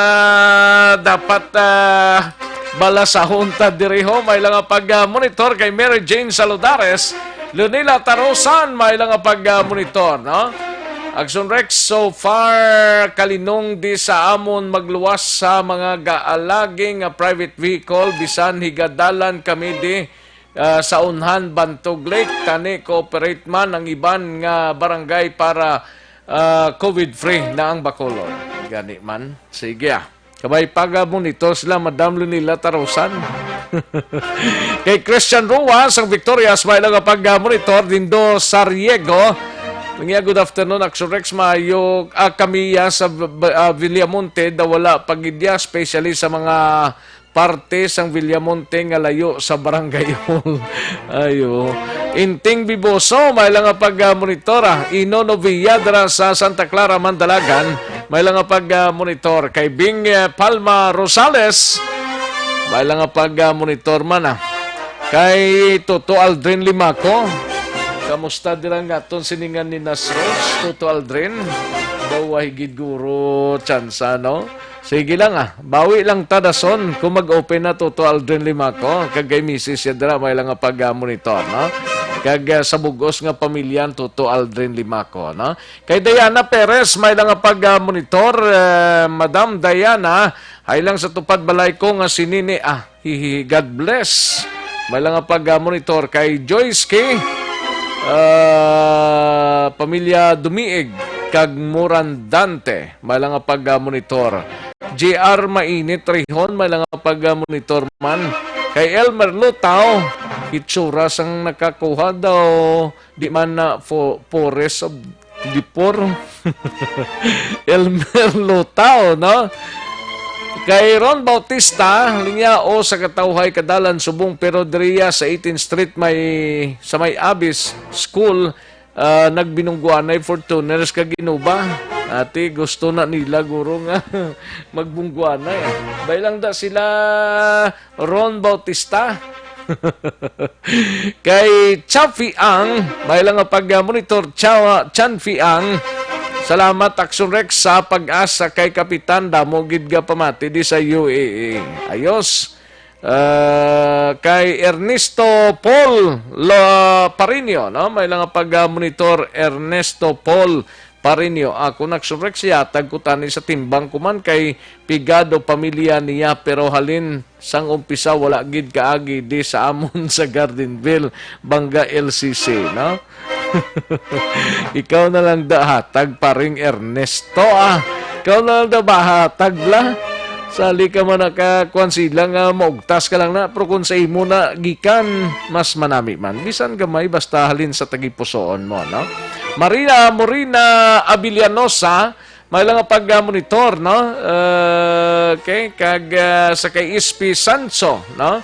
dapat, ah, balasahon ta diri, ho. May lang nga pag, ah, monitor kay Mary Jane Saludares, Lunila Tarosan, may lang nga pag, ah, monitor, no? Aksyon Rex, so far, kalinong di sa amon magluwas sa mga gaalagi nga private vehicle, bisan higadalan kami di, ah, sa Unhan, Bantog Lake, tani cooperate man ang iban nga barangay para, ah, COVID-free na ang Bacolod. Gani man. Sige, ah. Kabay pag, ah, monitor sila, Madam Lunila Tarosan. Kay Christian Ruas, ang Victorias, may lang nga pag, ah, monitor, Dindo Sariego. Niya, good afternoon, Aksyon Rex, maayo, ah, kami, ah, sa, ah, Villamonte, daw wala pagidya, especially sa mga parte sang Villamonte nga layo sa barangay hall. Ayo. Inting Biboso, may lang nga pag, ah, monitor, ah. Ino Novia dira sa Santa Clara, Mandalagan, may lang nga pag, ah, monitor. Kay Bing, eh, Palma Rosales, may lang nga pag, ah, monitor man, ah. Kay Toto Aldrin Limaco, kamusta dira nga aton siningan ni Nas Rose, Toto Aldrin? Daw wa higid guro tsansa, no? Sige lang, ah. Bawi lang ta dason kung mag-open na, Toto Aldrin Limaco. Kag kay misis siya dira, may lang nga pag, ah, monitor, no? Kag, ah, sa bugos nga pamilya, Toto Aldrin Limaco, no? Kay Diana Perez, may lang nga pag, ah, monitor. Eh, Madam Diana, hay lang sa tupad balay ko nga si Nini, ah, hihi, God bless. May lang nga pag, ah, monitor kay Joyce K, ah, pamilya Dumiig, kag Morandante. May lang nga pag, ah, monitor. J R Mainit Rihon, may lang nga pag, ah, monitor man. Kay Elmer Lutao, itsura sang nakakuha daw, di man na fo-, forest of Dipor. Elmer Lutao, no? Kay Ron Bautista, linya, o sa katawhay kadalan subong, pero diriya sa eighteenth Street may, sa may Abis School, ah, nagbinungguanay Fortuners kag Innova. Ati, gusto na nila, guro, nga magbungguanay. Bay lang da sila, Ron Bautista. Kay Chafi Ang, may lang nga pag-monitor, Cha-, Chanfi Ang. Salamat, Action Rex, sa pag-asa kay Kapitan. Damo gid nga pamati di sa U A E. Ayos. Ah, kay Ernesto Paul Lo-, Parinio, no? May lang nga pag-monitor, Ernesto Paul Parinio. Ako, Action Rex, yatag ko tani sa timbang ko man kay pigado pamilya niya, pero halin sang umpisa, wala gid kaagi di sa amon sa Gardenville, Banga L C C, no? Ikaw na lang da hatag, paring Ernesto, ah. Ikaw na lang da ba hatag, la? Sali ka man naka-, kwan sila nga maugtas ka lang na, pero kung sa imo na gikan, mas manami man. Bisan gamay, basta halin sa tagipusoon mo, no? Maria Morina Avellanosa, May lang pag-monitor, no? Uh, okay, kag uh, sa kay S P Sancho, no?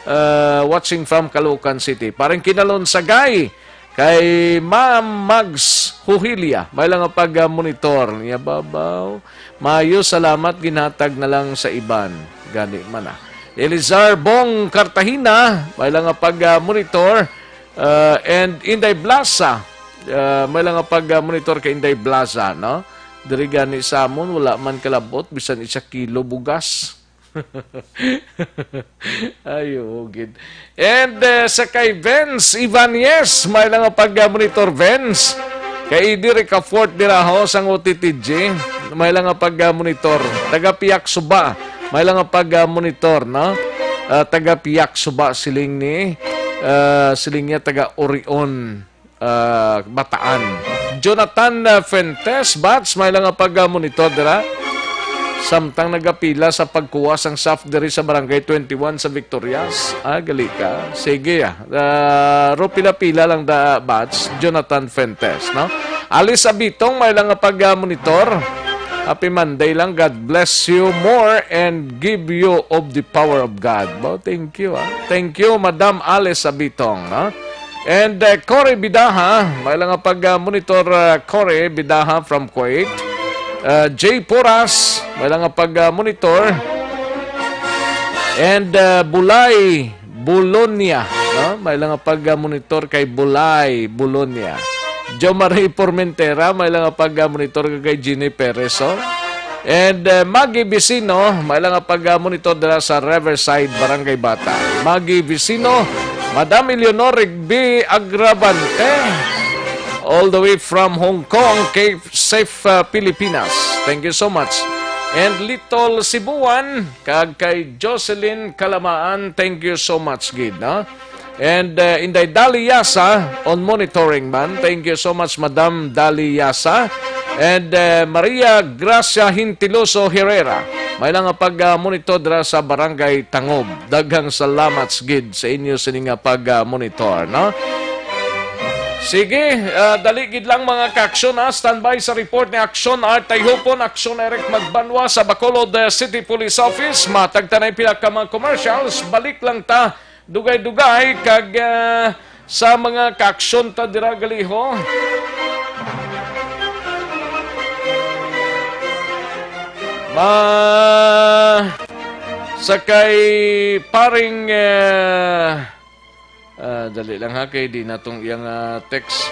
Uh, watching from Caloocan City. Parang Kinalon Sagay, kay Ma'am Mags Huhilia, may lang pag-monitor. Niya babaw. Mayo, salamat, ginhatag na lang sa iban. Gani man na. Elizar Bong Cartagena, may lang pag-monitor. Uh, and Inday Blasa, uh, may lang pag-monitor kay Inday Blasa, no? Diri gani sa amon, wala man kalabot, bisan isa kilo bugas. Ay, oo, gid. And uh, sa kay Vince Ibanez, may lang pag-monitor, Vince. Kay diri ka fort dira ho sang O T T G, may lang pag-monitor. Taga Piak Suba, may lang pag-monitor, no? Uh, taga Piak Suba, siling ni, uh, siling niya taga Orion, uh, Bataan. Jonathan uh, Fuentes, Bats, may lang pag-monitor dira. Samtang nagapila sa pagkuha sang SAF diri sa Barangay twenty-one sa Victorias. Ah, gali ka. Sige, ah. Uh, ro pila-pila lang da, Bats. Jonathan Fuentes, no? Alice Abitong, may lang pag-monitor. Happy Monday lang. God bless you more and give you of the power of God. Bo, thank you, ah. Thank you, Madam Alice Abitong, no? And uh, Cory Bidaha, may lang pag-monitor, uh, Cory Bidaha from Kuwait. Uh, Jay Poras, may lang pag-monitor. And uh, Bulay Bolonia, no? May lang pag-monitor kay Bulay Bolonia. Jo Marie Formentera, may lang pag-monitor kay Jeannie Perez, oh. And uh, Maggie Vicino, may lang pag-monitor dira sa Riverside, Barangay Bata. Maggie Vicino, Madam Eleanor Rigby Agravante, all the way from Hong Kong, kay Safe uh, Pilipinas. Thank you so much. And Little Cebuan, kag kay Jocelyn Kalamaan, thank you so much, gid, no? And uh, Inday Dali Yasa on monitoring man. Thank you so much, Madam Dali Yasa. And uh, Maria Gracia Hintiloso Herrera. May lang pag-monitor dira sa Barangay Tangob. Daghang salamat gid sa inyo sini nga pag-monitor, no? Sige, uh, dali gid lang mga kaaksyon, ha. Standby sa report ni Aksyon Art Tayhupon, Aksyon Eric Magbanwa sa Bacolod uh, City Police Office. Matagtanay pila ka mga commercials. Balik lang ta dugay-dugay kag ah, sa mga kaaksyon ta dira gali ho. Ma sa kay paring ah, ah, dali lang ha kay di na tong iyang ah, text.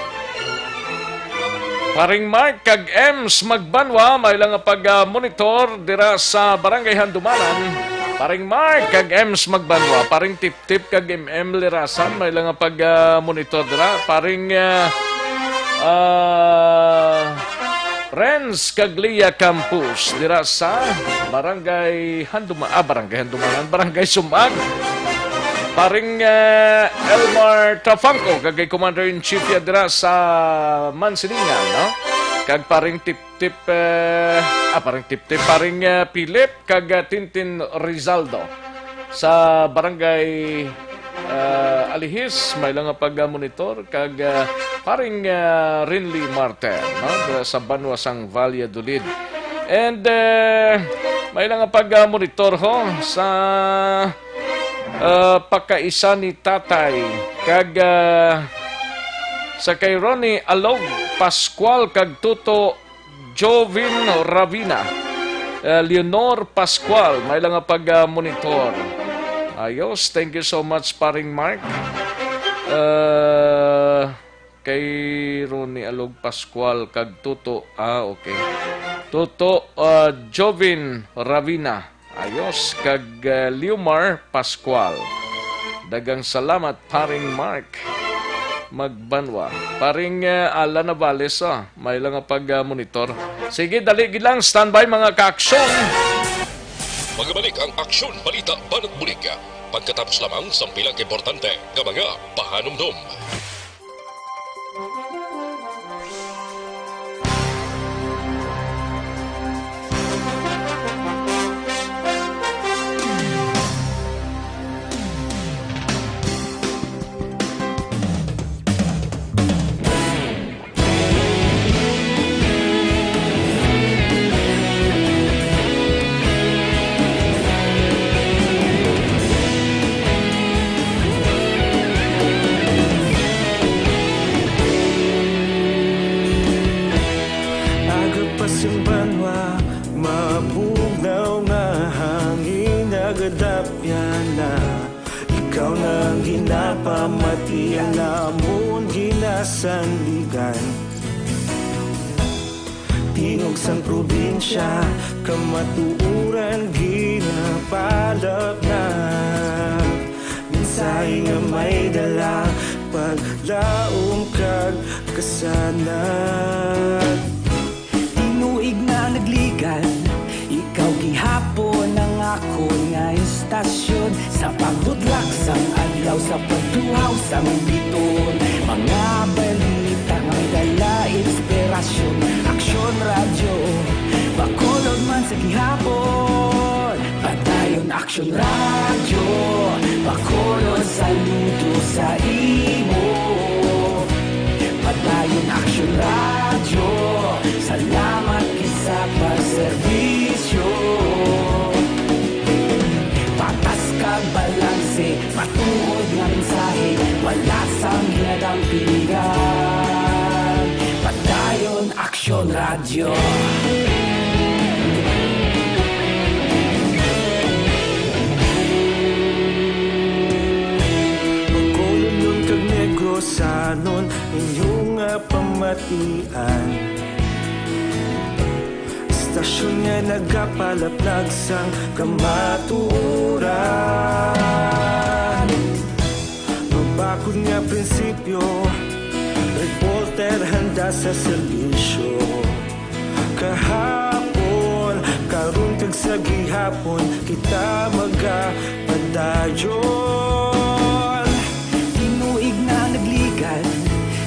Paring Mark kag Ems Magbanwa, may lang nga pag-monitor dira sa Barangay Handumanan. Paring Mark kag Ems Magbanwa, paring Tiptip kag M M Lirasan, may lang nga pag-monitor dira. Paring ah, ah, Renz kag Lia Campos dira sa Barangay Handuma-, ah, Barangay Handumanan, Barangay Sumag. Paring ah, Elmar Trafangco, kag kay Commander-in-Chief ya dira sa Mansilingan, no? Kag paring Tiptip, eh, ah, paring Tiptip, paring ah, Philip, kag ah, Tintin Rizaldo sa Barangay ah, Alihis, may lang nga pag-monitor, kag ah, paring ah, Rinly Martel, no? Sa banwa sang Valladolid. And eh, may lang nga pag-monitor ho sa ah, pagkaisa ni Tatay kag ah, sa kay Ronnie Alog Pascual kag Tuto Jovin Ravina, ah, Leonor Pascual, may lang nga pag-monitor. Ayos, thank you so much, paring Mark. Ah, kay Ronnie Alog Pascual kag Tuto. Ah, okay. Tuto ah, Jovin Ravina. Ayos, kag ah, Liomar Pascual. Daghang salamat, paring Mark Magbanwa. Paring ah, Alan Navales, ah, may lang nga pag-monitor. Sige, dali gid lang, standby mga kaaksyon. Magabalik ang Aksyon, Balita, Banat Bulig. Pagkatapos lamang sang pila ka importante nga mga pahanumdom. Ikaw na ang ginapamati, ang amon ginasandigan. Tingog sang probinsya, kamatuoran ginapalapnap. Mensahe nga may dala, paglaom kag kasanag. Tinuig na nagligad, ikaw gihapon ang akon nga istasyon. Sa pagbutlak sang adlaw, sa pagtuhaw sang biton, mga balita nga may dala inspirasyon. Aksyon Radyo, Bacolod man sa gihapon. Padayon Aksyon Radyo, Bacolod, saludo sa imo. Padayon Aksyon Radyo, salamat gid sa pagserbisyo. Patas kag balanse, matuod nga mensahe, wala sang ginadampigan. Padayon Aksyon Radyo. Bacolodnon kag Negrosanon, inyo nga pamatian. Istasyon nga nagapalaplag sang kamatuoran. Mabakod nga prinsipyo, reporter handa sa serbisyo. Kahapon, karon kag sa gihapon, kita magapadayon. Tinuig na nagligad,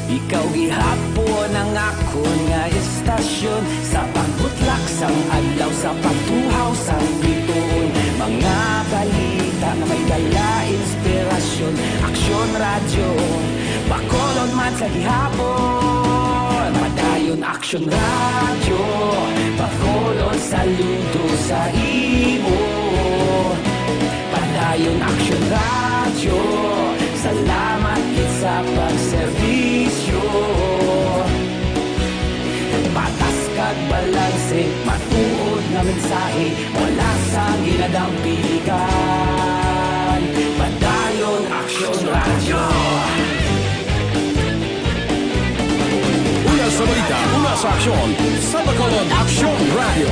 ikaw gihapon ang akon nga istasyon. Sa pagbutlak sang adlaw, sa pagtuhaw sang bituon, mga balita nga may dala inspirasyon. Aksyon Radyo, Bacolod man sa gihapon. Padayon Aksyon Radyo, Bacolod, saludo sa imo. Padayon Aksyon Radyo, salamat gid sa pagserbisyo. Patas kag balanse, matuod nga mensahe, wala sang ginadampigan. Padayon Aksyon Radyo. Una sa balita, una sa aksyon, sa Bacolod Aksyon Radyo.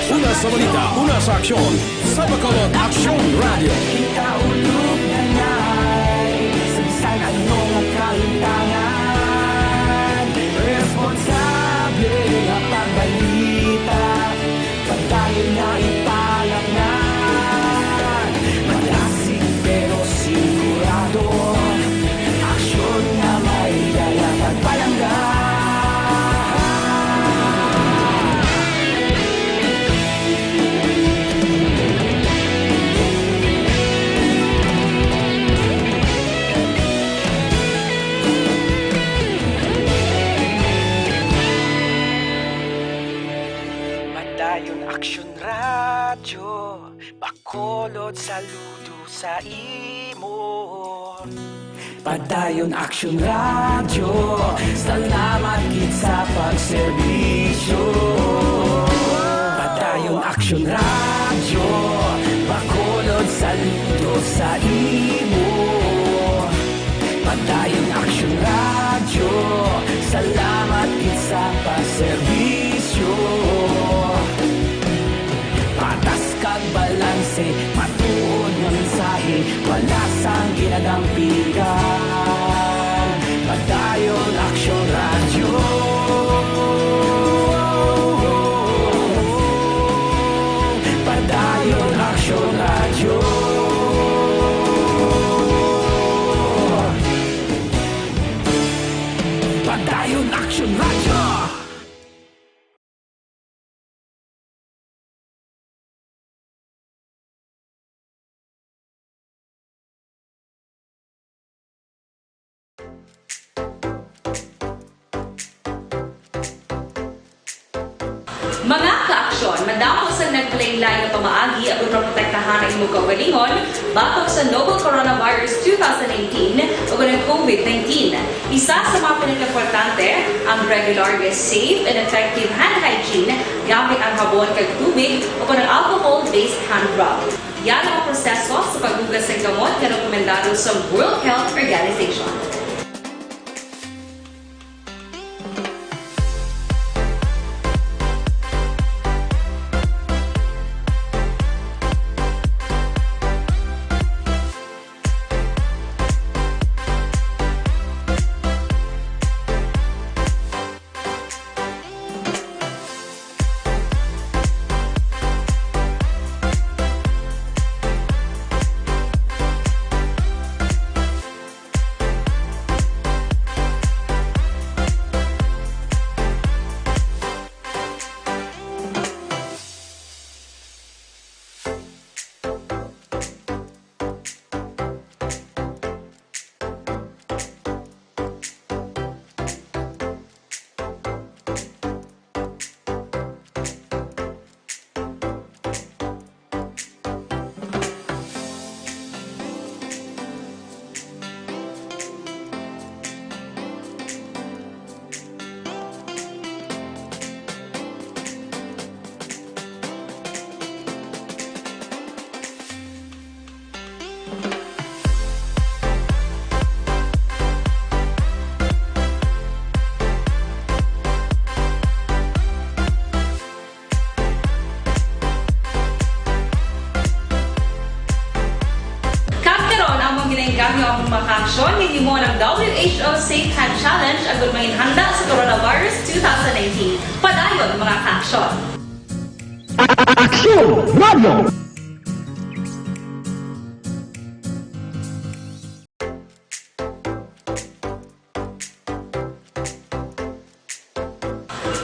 Una sa balita, una sa aksyon, sa Bacolod Aksyon Radyo. Kita ulog na nay, sa bisan ano nga kahintangan, responsable nga pagbalita. Padayon na ipalapngan, madasig pero sigurado, aksyon nga may dala pagpalangga. Padayon Aksyon Radyo, Bacolod, saludo sa imo. Padayon Aksyon Radyo, salamat gid sa pagserbisyo. Padayon Aksyon Radyo, Bacolod, saludo sa imo. Padayon Aksyon Radyo, salamat gid sa pagserbisyo. Patas kag balanse, matuod nga mensahe, wala sang ginadampigan. Padayon Aksyon Radyo. Padayon Aksyon Radyo. Padayon Aksyon Radyo. Mga ka-aksyon, madamo sang naglain-lain nga pamaagi aron maprotektahan ang imo kaugalingon batok sa novel coronavirus two thousand nineteen o ang COVID nineteen. Isa sa mga pinakaimportante ang regular nga safe and effective hand hygiene gamit ang habon kag tubig o ang alcohol. hand rub. Yara ang proseso sa paghugas sang gamot nga rekomendado sa World Health Organization. Kag karon, amon ginaengganyo ang mga kaaksyon nga gihimo ng W H O Safe Hand Challenge agud manginhanda sa coronavirus two thousand nineteen. Padayon, mga kaaksyon. Aksyon Radyo!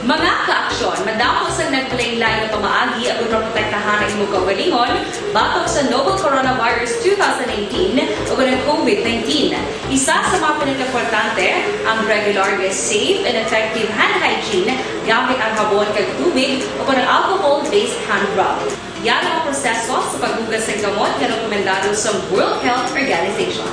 Mga kaaksyon, madamo sang naglain-lain nga pamaagi aron maprotektahan ang imo kaugalingon batok sa novel coronavirus two thousand nineteen o ang COVID nineteen. Isa sa mga pinakaimportante ang regular nga safe and effective hand hygiene gamit ang habon kag tubig o ang alcohol-based hand rub. Yara ang proseso sa paghugas sang gamot nga rekomendado sa World Health Organization.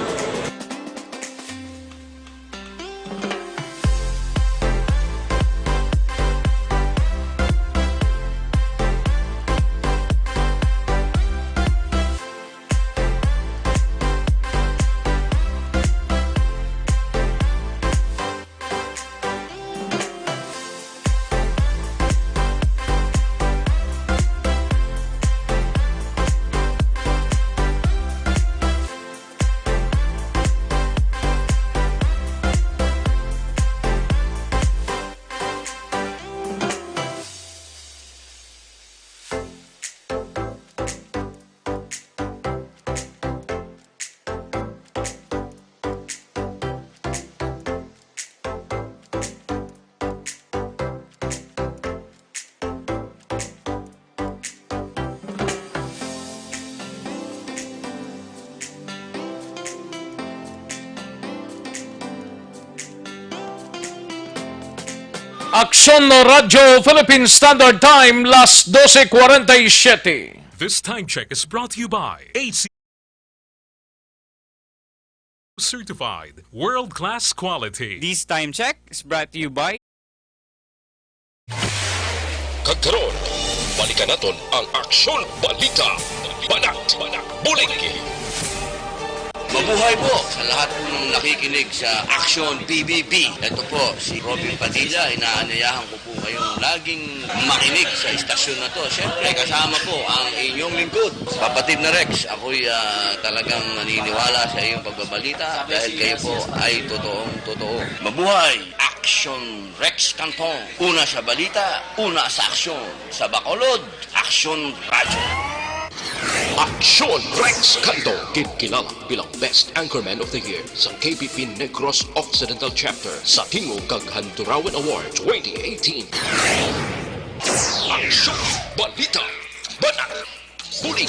Aksyon Radyo Philippine Standard Time, las doce cuarenta y siete. This time check is brought to you by A C. Certified, world-class quality. This time check is brought to you by Kag karon, balikan naton ang Aksyon Balita. Banat, Bulig. Mabuhay po sa lahat ng nakikinig sa Aksyon P B B. Ito po si Robin Padilla. Inaanyayahan ko po kayong laging makinig sa istasyon na to. Siyempre, kasama po ang inyong lingkod, Kapatid na Rex. Ako'y, ah, talagang naniniwala sa iyong pagbabalita dahil kayo po ay totoong totoo. Mabuhay! Aksyon Rex Canton. Una sa balita, una sa aksyon. Sa Bacolod, Aksyon Radyo. Aksyon Rex Canton, kinkilala bilang Best Anchorman of the Year sa K P P Negros Occidental Chapter sa Tingog kag Handurawan Award twenty eighteen. Aksyon, balita, banat, bulig.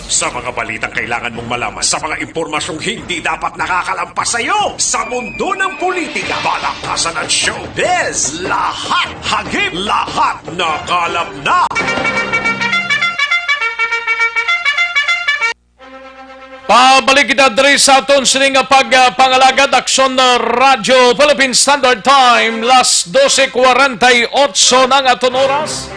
Sa mga balitang kailangan mong malaman, sa mga impormasyong hindi dapat nakakalampas sa iyo, sa mundo ng politika, balaktasan at showbiz, lahat hagip, lahat nakalap na. Pabalik kita diri sa aton sini nga pag, ah, pangalagad. Aksyon, ah, Radyo Philippine Standard Time, las doce cuarenta y ocho na ang aton oras.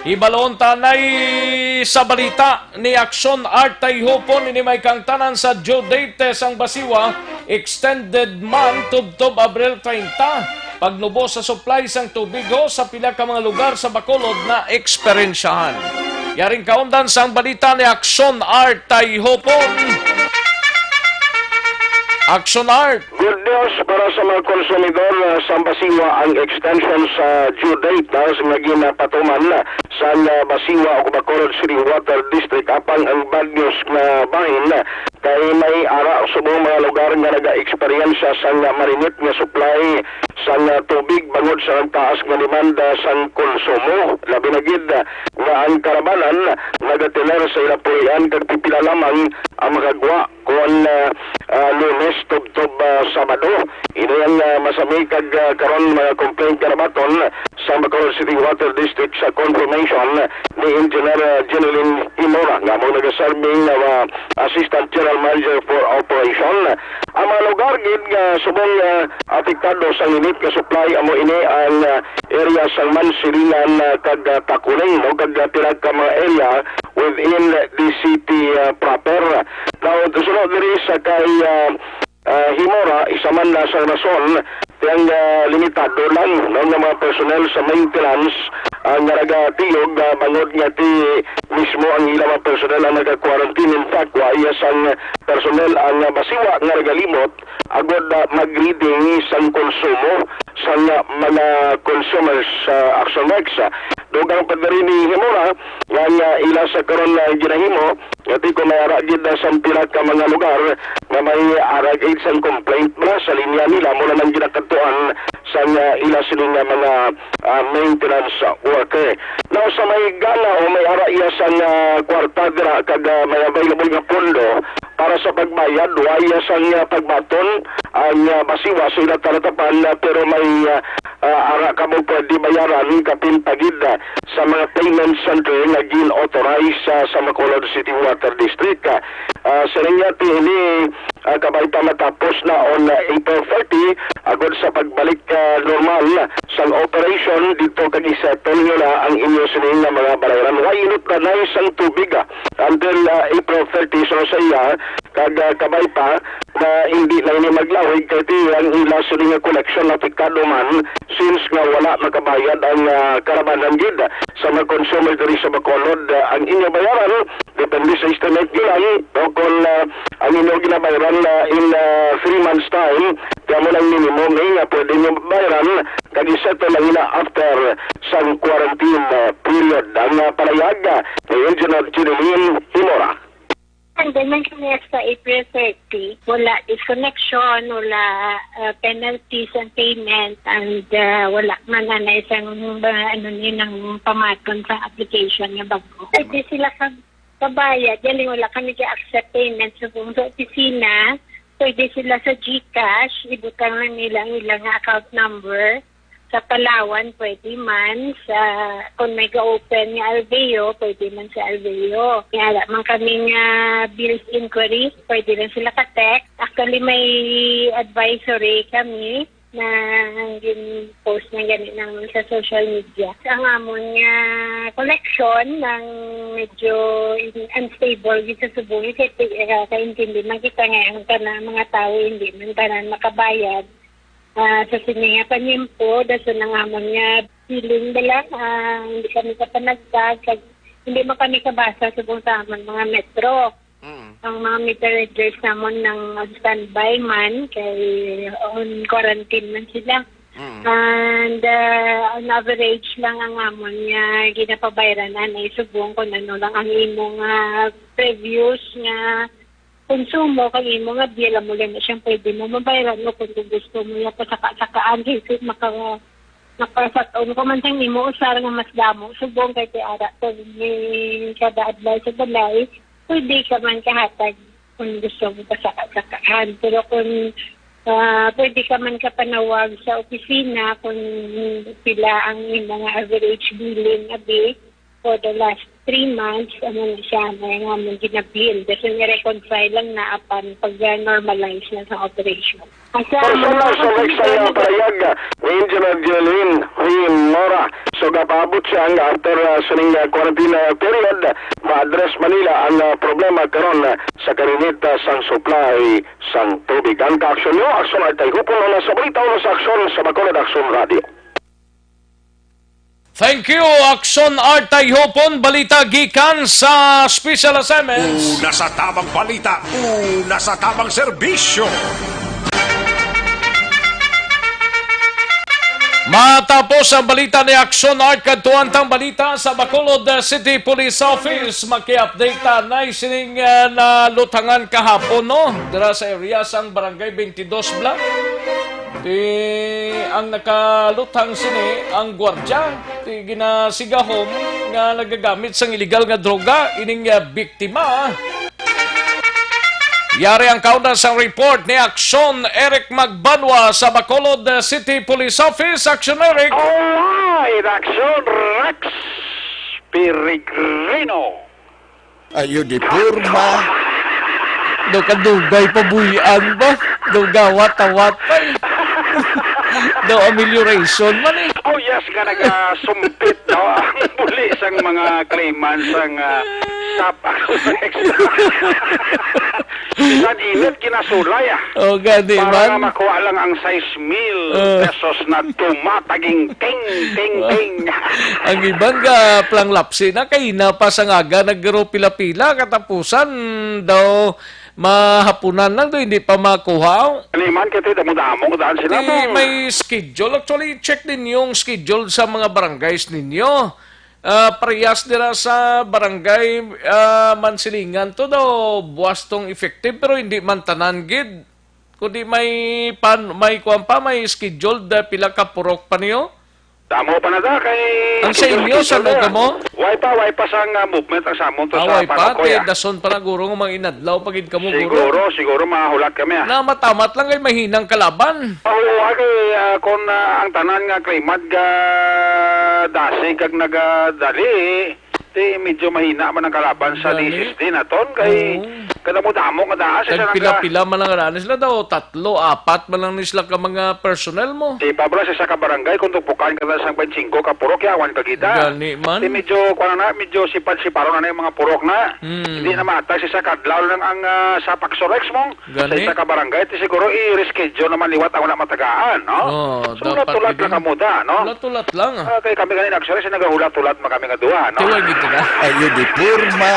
Ibalon ta nay Sa balita ni Action Art Tayhupon, ini may kangtanan sa due date sang basiwa, extended man tubtob Abril treinta. Pagnubo sa supply sang tubig ho sa pila ka mga lugar sa Bacolod na eksperyensyahan. Yaring kaundan sang balita ni Action Art Tayhupon. Action Art. Good news para sa mga konsumidor, ah, sa Basiwa ang extension sa due date, ah, nga ginapatuman, ah, sa, ah, Basiwa o Bacolod City Water District, apang ang bad news nga bahin, ah, kay may ara subong mga lugar nga naga-eksperyensya sang, ah, marinit nga supply sang, ah, tubig bangod sa taas nga demanda sang konsumo, labi na gid, ah, nga ang karabanan nagatinar sa ila pulian kag pipila lamang ang makagwa kon, ah, ah, Lunes tubtob, ah, Sabado. Ini ang, ah, masami kag, ah, karon mga complaint nga nabaton sa Bacolod City Water District sa confirmation ni Engineer, ah, Jeneline Imora nga amo nagaserve nga, ah, Assistant General Manager for Operation. Ang mga lugar gid nga subong, ah, apektado sa init nga supply amo ini ang, ah, area sang Mansilingan, ah, kag, ah, Taculing, no, kag, ah, pila ka mga area within the city, ah, proper. Now, sunod diri sa kay, ah, ah, Himora, isa man na sang rason, tiyang, ah, limitado lang, no, nga mga personnel sa maintenance, ah, nga nagatiyog, ah, bangod nga ti mismo ang ila mga personnel ang naga-quarantine. In fact, wa iya sang personnel ang, ah, Basiwa nga nagalimot agod, ah, mag-reading sang konsumo sang, ah, mga consumers sa Action Rex. Dugang pa diri ni Himora nga, nga ila sa karon nga ginahimo, nga ti kung may ara gid, ah, sa pila ka mga lugar nga may ara gid sang complaint ba sa linya nila, muna nang ginakadtuan sang, ah, ila sini nga mga, ah, maintenance worker. Now, sa may gana o may ara iya sang, ah, kwarta dira kag, ah, may available nga pondo para sa pagbayad, wa iya sang, ah, pagbaton ang, ah, Basiwa sa ila talatapan, ah, pero may, ah, ah, ara kamo pwede bayaran kapin pa gid, ah, sa mga payment center nga gin-authorize, ah, sa Bacolod City Water District. Ah, ah, sa linya ti ini, ah, kabay pa matapos na on, ah, April thirty, agod sa pagbalik, ah, normal sang operation dito kag i-settle nyo na ang inyo sini nga mga balayran. Wa inot na nay sang tubig, ah, until, ah, April thirty. So sa iya, kag, ah, kabay pa na hindi na ini maglawig kay ti ang ila sini nga koleksyon apektado man since nga wala makabayad ang, ah, karabanan gid sa mga consumer diri sa Bacolod. Ah, ang inyo bayaran depende sa estimate nyo lang, no, kung, ah, ang inyo ginabayran na in, ah, three months time, kaya mo lang minimum, eh, nga pwede nyo bayran, kag i-settle lang ina after sang quarantine, ah, period. Ang, ah, palayag, ah, ni Engineer Jeneline Himora. And then, man kami sa April thirty, wala disconnection, wala, ah, penalties and payment, and, ah, wala man na isang, ah, ano, ni nang pamaton sa application nga bago. Pwede sila ka-, kabayad, galing wala kami ka-accept payment sa, sa opisina. Pwede sila sa GCash, ibutang lang nila ang ilang account number. Sa Palawan, pwede man. Sa, kung may ga-open nga Alveo, pwede man sa Alveo. Kaya wala man kami nga bills inquiry, pwede lang sila ka-text. Actually, may advisory kami na gin-post na gani naman sa social media. Ang amon nga collection ng medyo in-, unstable gid sa Cebu, kasi, eh, kaintindi man kita nga ang tanan mga tao hindi man tanan makabayad. Ah, sa sini nga panimpo, dason ang amon nga billing bala, ah, hindi kami kapanagdag, kag hindi man kami kabasa subong sa amon mga metro. Mm. Ang mga meter readers namon nang on standby man, kay on quarantine man sila. Mm. And, ah, on average lang ang amon nga ginapabayranan ay subong kung ano lang ang imong, ah, previous nga konsumo kag imo nga bill, amo lang na siyang pwede mo mabayaran, o kung gusto mo nga pasaka-sakaan, kay maka-, makasat-on ko man sang imo usar nga mas damo, subong kay ti ara to, ni kada adlaw sa balay, pwede ka man kahatag kung gusto mo pasaka-sakaan. Pero kung, ah, pwede ka man kapanawag sa opisina kung pila ang imo nga average billing, abi, for the last three months, ano na siya, may nga mong ginabil. Kasi ni-reconcile lang na apan pag-normalize na sa operation. Asa Pero sa mga National Rex ay, ah, kasulitan, parayag, ah, ni Engineer Jeline Himora. So, gapaabot siya nga after, ah, sining, ah, quarantine, ah, period, ma-address man nila ang, ah, problema karon, ah, sa karinit, ah, sang supply sang tubig. Ang kaaksyon nyo, Aksyon Artay Hupon, una sa balita, una sa Aksyon, sa Bacolod Aksyon Radio. Thank you, Aksyon Artay Hopon. Balita gikan sa Special Assignments. Una sa tamang balita, una sa tamang serbisyo. Matapos ang balita ni Aksyon Art, kadtuan tang balita sa Bacolod City Police Office. Maki-update ta na sining, ah, nalutangan kahapon, no? Dira sa area sang Barangay twenty-two Block. Ti ang nakaluthang sini ang gwardya, ti ginasigahom nga nagagamit sang iligal nga droga ining, ah, biktima. Yari ang kauna sang report ni Aksyon Eric Magbanwa sa Bacolod City Police Office. Aksyon, Eric. Alright, Aksyon Rex Peregrino. Ayo di porma. Daw kadugay pabuy-an ba? Daw gawat-awat pa eh. Daw amelioration man eh. Oh yes, nga nagasumpit, no, ang buli sang mga claimants sang, ah, sap ako sa extra. Bisan init, ginasulay, ah. Oh, gani Para man. Nga makuha lang ang sais mil Ah. pesos na tumataging ting, ting, ting. Ang iban ga planglapsi na kay na pa sa ngaga nagro pila-pila katapusan daw mahapunan lang do hindi pa makuha. Ano man, kaya damo-damo daan sila Di mo. May schedule. Actually, check din yung schedule sa mga barangays ninyo. Ah, parehas dira sa barangay, ah, Mansilingan to daw buwas tong effective pero hindi man tanan gid. Kundi may pan-, may kuwan pa, may scheduled, ah, pila ka purok pa niyo? Damo pa na da, kay Ang sa inyo, sa mo kamo? Way pa, way pa sang, ah, movement ang samon to Ah, sa way pa, Panokoy, te, ah. Dason pa na guro nga mga inadlaw pa gid kamo, guro. Siguro, siguro mahulat kami, ah. Na matamat lang kay mahinang kalaban. Oo, ah, kay, ah, kung, ah, ang tanan nga klimad ga dasig kag nagadali, Ti, medyo mahina man ang kalaban sa Gani. D S S D naton kay Oo. kadamo-damo nga daan sa Kag sarangga. Pila-pila man lang nga daan sila daw, tatlo, apat man lang ni sila ka mga personnel mo. Di pa bala sa isa ka barangay kung tupukan ka na sang twenty-five ka purok, yawan ka gida. Gani man. Ti, medyo, kuwan na, medyo sipad-siparon na na yung mga purok na. Hmm. Hindi na matag sa isa ka adlaw lang ang, ah, sa Paxorex mo. Gani. Sa isa ka barangay, ti siguro i-reschedule naman liwat ang wala matagaan, no? Oh, So, dapat hulat-hulat gid lang yun. Kamo da, no? Hulat-hulat lang, ah. Ah, kay kami gani, actually, sa nagahulat-hulat man kami nga duha, no? Tiwag ito na. Ayo di porma.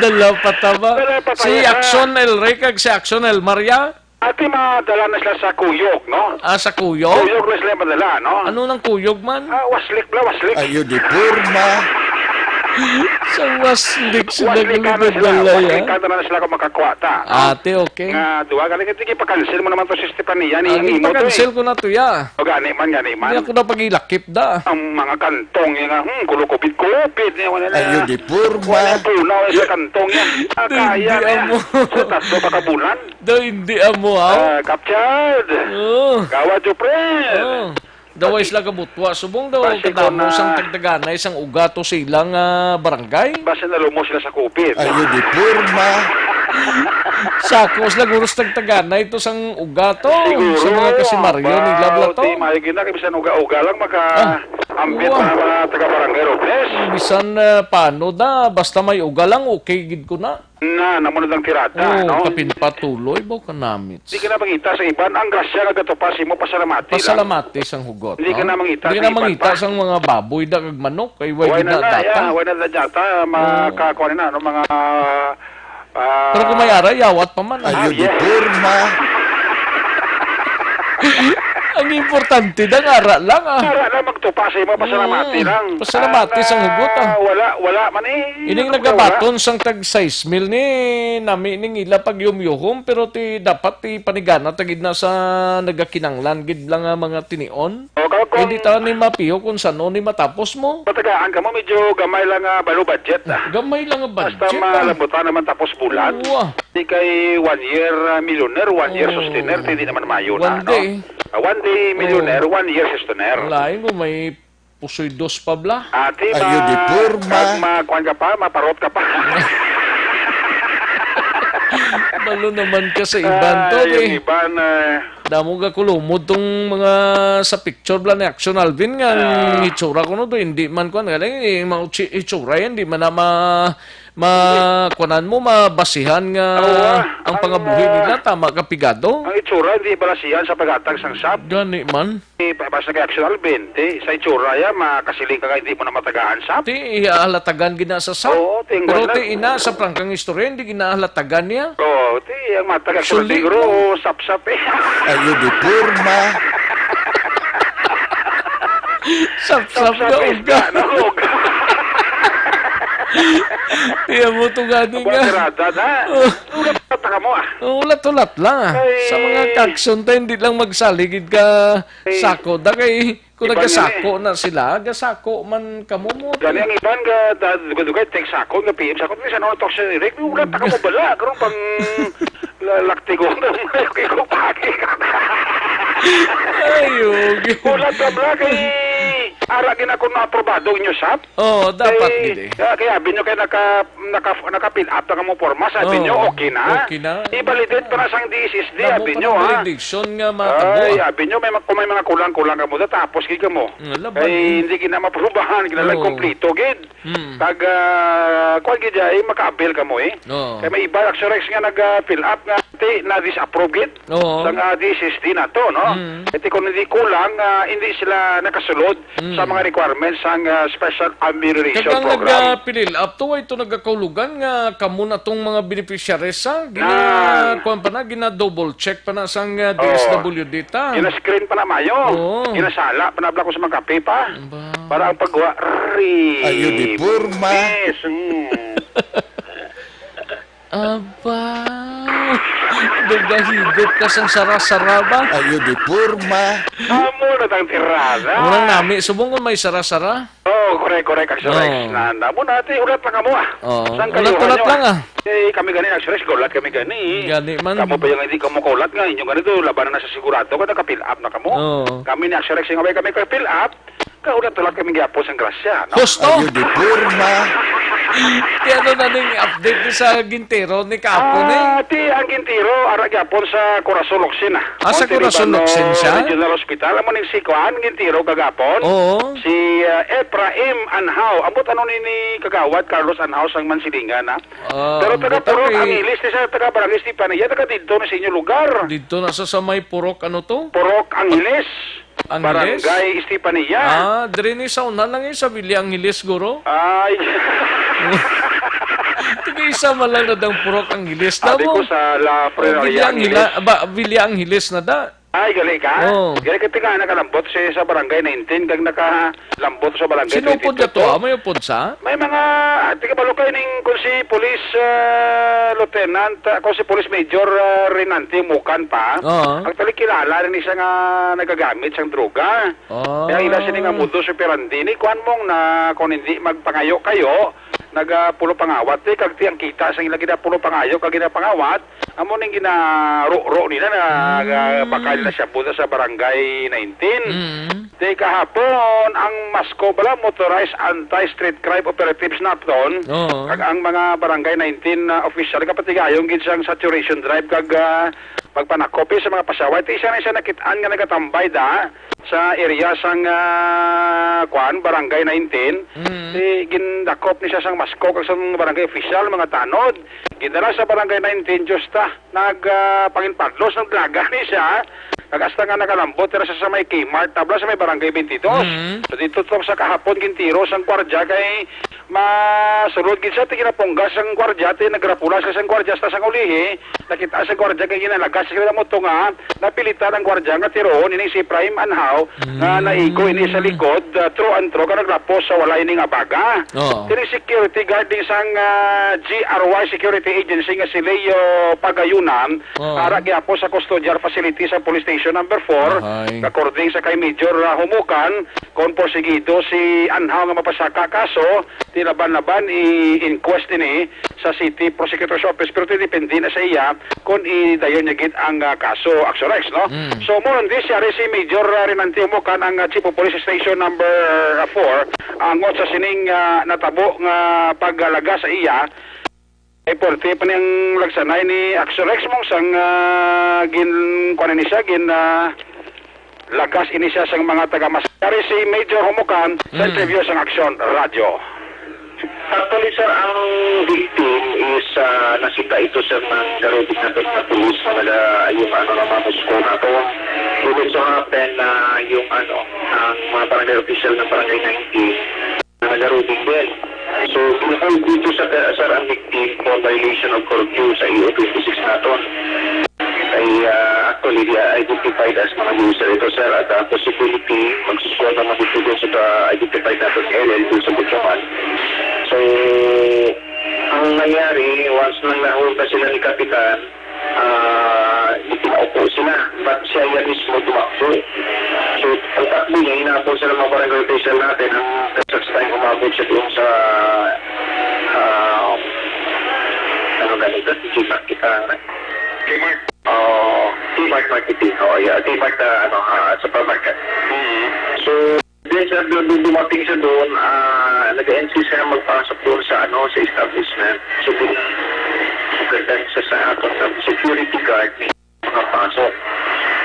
Dala pa taba. Dala pa Si taba. Action El Rey kag si Action El Maria? Ati madala na sila sa Kuyog, no? Ah, sa Kuyog? Kuyog na sila madala, no? Ano nang Kuyog man? Ah, Waslik bala, Waslik. Ayo di porma. Sa Waslik sila Waslik ka na sila. Gulay-gulay, ah. Waslik ka na sila kung makakuha ta, no? Ate, okay. Nga, duha, galing ito, ipakansil mo naman to si Stefania, ni Ah, ang imo to, ipakansil eh. Ko na to, ya. O, gani man, gani man. Hindi ako na pag-ilakip, da. Ang mga kantong, yung, hmm, kulukupit-kupit, yung wala na. Ayo di porma. Wala tunaw sa kantong yan. Ah, Hindi kaya na yan. Amo. Sa tatlo pa ka bulan. Do, hindi amo, aw. Ah, captured. Oh. Kawad, Jupre. Oh. Daway sila kabutwa. Subong daw, Basi kadamo ko na sang tagdaganay sang uga to sa ilang, ah, barangay. Basi nalumos sila sa COVID. Ayo di porma. Sako sila, guro, sa tagdaganay to sang uga to. Siguro, Sa mga kasimaryo ni Labla to. Di, maayo gina, kay bisan uga-uga lang, maka Ah, ambit uwa. Mga, mga taga-barangay Robles. Bisan, ah, paano da, basta may uga lang, okay gid ko na. Na, namo na lang tirada, Oh, no? Kapin patuloy ba kanamit? Di ka na mangita sa iban. Ang grasya nga gatupa sa imo, pasalamati lang. Pasalamati sang hugot, Di ka no? Na mangita Di ka sa na iban mangita pa. Sang mga baboy da kag manok, kay way Way na na, data. Yeah, way na na data, Oh. Makakuha na, no, mga, ah, Pero kung may ara, yawat pa man, ah. Ayo di porma. Ang importante, dang ara lang, ah. Ara lang magtupa sa imo, pasalamati Oo, lang. Pasalamati sang hugot, ah. Ah, wala, wala man eh. Ining Ano, nagabaton wala. Sang tag sais mil ni nami ning ila pagyumyuhom, pero ti dapat ti panigana ta gid na sa nagakinanglan gid lang nga mga tinion. O, ka-, kung Hindi ta ni mapiho kung sano ni matapos mo. Matagaan ka mo, medyo gamay lang nga balo budget, ah. Gamay lang nga budget, Basta ah. Malambutan naman tapos bulan. Oo, ah. Di kay one year, ah, millionaire, one year Oh. Sustainer, hindi naman mayo na, One no? Day. Ah, one day millionaire, Oh. One year sustainer. Lain ko may Usoy dos pa bala. Ati, Ayo, ma-, di porma. Mag-, ma-, kuwan ka pa, maparot ka pa. Balo naman ka sa iban to, Ay, yung eh. Iban, eh. Damo ka kulumod tong mga sa picture bala ni Action Alvin nga ang Ah. itsura ko no to, hindi man kuwan. Kaya, eh, mga utsi-, itsura yan, di man na ma-, ma-, kuwanan mo, mabasihan nga Oo, ah. ang Ang, pangabuhi ah, nila, tama ka pigado? Ang itsura, hindi balasihan sa paghatag sang shop. Gani man. Eh, pa-, basta kay Action Alvin, di, sa itsura, ya, makasiling ka nga hindi mo na matagaan shop. Ti, ihalatagan gina sa sap. Oo, ti, ang Pero kuwan ti, lang. ina, sa prangkang istorya, hindi ginahalatagan niya. Oo, ti, ang matag Action Suli Alvin, guro, mo. Sapsap eh. Ayo, di porma. Sapsap Sapsap na is uga. na, no, uga. Tiyan mo to gani Buwan nga. Tirada na. Oh. Ulat ka mo, ah. Oh, ulat-ulat lang, ah. Ay. Sa mga kakson tayo, hindi lang magsaligid ka Ay. sako. Da kay, kung Iba nagasako yun, eh. na sila, gasako man kamo mo. Gani ang iban nga, da-, dugay-dugay, text sako, nga P M sako, "Di, sa ano to, si Rick? Ulat ka mo bala, karong pang la-, laktigo na, ikaw pagi." Ay, okay. Ulat ka bala, kay ara gina ko na aprobado inyo shop. Oo, dapat Kay, gid eh. ah, kay abi nyo kay naka-, naka-, naka-fill up na kamo porma, sabi Oo, nyo, okay na. okay na. I-validate pa na sang D S S D, Damo abi pa nyo, ng ha? validation nga matabo, Ay, ah. abi nyo, may ma-, kung may mga kulang-kulang kamo, tapos gid kamo. Nga laban, Kay eh. hindi gid na maprubahan, gid na lang Oo. kompleto gid. Hmm. Kag, ah, kuwan gid, eh, maka-avail kamo, eh. Oo. Kay may iba, Axorex nga nag-, ah, fill up nga, ti, na-disapprove gid. Oo. Sang, ah, D S S D na to, no? Mm. Iti kung hindi kulang, ah, hindi sila nakasulod Mm. sa mga requirements sang, ah, special amelioration Kag ang program. nagapilil up to, way to nagakahulugan nga kamo na tong mga beneficiaries, ha? Gina-, Na. kuwan pa na, gina-double check pa na sang, ah, Oo. D S W D ta. Gina-screen pa na mayo. Oo. Ginasala pa na bala ko sa mga kape pa. Ba. Para ang pagwa, Ayo, di porma. Yes, mm. Aba, nagahigop ka sang sara-sara ba? Ayo, di porma. Amo na tang tirada. Unang nami, subong kung may sara-sara. Oh, correct, correct, Axorex. Oo. Na, na, mo na, ti, ulat lang kamo, ah. Oo. Sang Ulat-ulat kayuhan nyo, lang, ah. ah. Eh, kami gani, Axorex, gulat kami gani. Gani man. Kamo pa yung hindi kamo kaulat nga, inyo ganito, labanan na sa sigurado, kada ka-fill up na kamo. Oo. Kami ni Axorex, yung away kami ka-fill up, kaulat-ulat kami gyapon sang grasya, no? Husto! Ayo, di porma. Ti ano na ning update ni sa Gintiro ni kahapon, eh? Ah, ti ang Gintiro, ara gyapon sa Corazon Locsin, ah. Ah, sa Monte Corazon Libano Locsin siya? Regional Hospital. Amo ning si Kuan, Gintiro kagapon. Oo. Si, ah, Ephraim Anhao. Ambot ano ni, ni Kagawad Carlos Anhao sang Mansilingan, ah. Ah, Pero taga ambot Purok ano, eh. Angeles, ni sa taga Barangay Estefanía, taga didto na sa inyo lugar. Didto na sa, sa may Purok, ano to? Purok Angeles. Angeles? Barangay Estefanía. Ah, diri ni sa una lang eh, sa Villa Angeles, guro. Ay. Taga isa man lang na dang Purok Angeles. Abi Tamo. ko sa La Oh, Funeraria Villa Angeles. Angela-, ba, Villa Angeles na da. Ay, gali ka? Oo. Gali ka, tiga, nakalambot siya sa Barangay nineteen, kag nakalambot sa Barangay Sino upod twenty-two. ka to, ah? May upod sa? May mga, ah, tiga Balukay ning kung si Police, ah, Lieutenant, ah, kung si Police Major, ah, Renante Mukan pa. Oo. Actually, kilala rin siya nga nagagamit sang droga. Oh. Kaya ila sini nga modus operandi ni, kuwan mong na, kung hindi magpangayo kayo, naga pulo pangawat, eh, kag ti ang kita sa ila ginapulo pangayo, kag ginapangawat, amo ning ginaro-ro nila na, Mm. ah, bakal na siya punta sa Barangay nineteen. Mm. Di kahapon, ang MASCO bala, Motorized Anti-Street Crime Operatives naton, Oo. kag ang mga Barangay nineteen na official, kapatigayon gid sang saturation drive, kag, ah, pagpanakop, eh, sa mga pasaway. Ti isa na siya nakit-an nga nagatambay da, sa area sang, ah, kuan, Barangay nineteen. Mm. Si gindakop ni siya sang MASCO kag sang barangay official, mga tanod. Gindala sa Barangay nineteen, Diyos ta, nag, ah, panginpadlos, naglaga ni siya. Kag hasta nga nakalambot, dira sa, sa may Kmart, tabla sa may Barangay twenty-two. Mm. So, dito to sa kahapon, gintiro sang gwardya kay masulod gid siya, ti ginapunggas sang gwardya, ti nagrapula siya sang gwardya, hasta sang ulihi, nakita sa gwardya kay ginalagas sila mo to nga napilitan ang gwardya nga tiroon ini si Prime Anhaw nga Mm. naigo ini sa likod, ah, through and through, ka naglapos sa walay ning abaga. Oo. Kini security guard din sang, ah, G R Y Security Agency nga si Leo Pagayunan, Oo. ara gyapon sa custodial facility sa police station. Number four, Ahay. According sa kay Major, ah, Humukan, kon porsigido si Anhaw nga mapasaka kaso, ti laban-laban i-inquest ini sa City Prosecutor's Office, pero ti depende na sa iya kon idayon niya gid ang, ah, kaso, Action Rex, no? Mm. So, mo ron, di siya rin si Major, ah, Renante Humukan, ang, ah, Chief of Police Station number four, ang sa sining, ah, natabo nga paglaga sa iya, ay, porte pa niyang lagsanay ni Action Rex mong sang, ah, gin-, kuwan ni siya, gin-, ah, lagas ini siya sang mga taga-mas. Yari si Major Humukan sa Mm. interview sang Action Radyo. Actually, sir, ang victim is, ah, nakita ito, sir, ng garuding natin na pulis na naga-, yung ano, na mamusko na to. It so happen na yung ano, ang mga barangay official ng barangay nineteen, na nagaruding din. So, ginahold dito sa, sir, ang victim for violation of curfew sa E O twenty-six naton. Ay, ah, actually, they are identified as mga user ito, sir, at ang possibility, magsusuwat naman dito dun sa identified natin area dito sa Butrongan. So, ang nangyari, once nang nahulog na sila ni Kapitan, ah, ipinaupo sila. But siya yan mismo tumakbo. So, pagtakbo niya, hinabol sila mga barangay official natin. Ang such time, umabot siya doon sa, ah, ano ganito? G-Mart kita, ano? Kmart. Oh, Kmart marketing. Oh, yeah. Kmart, ah, ano, ah, supermarket. Mm. So, then, sir, doon, doon dumating siya doon, ah, nag-insist siya magpasok doon sa, ano, sa establishment. So, doon, nagdadaan siya sa, sa security guard, makapasok.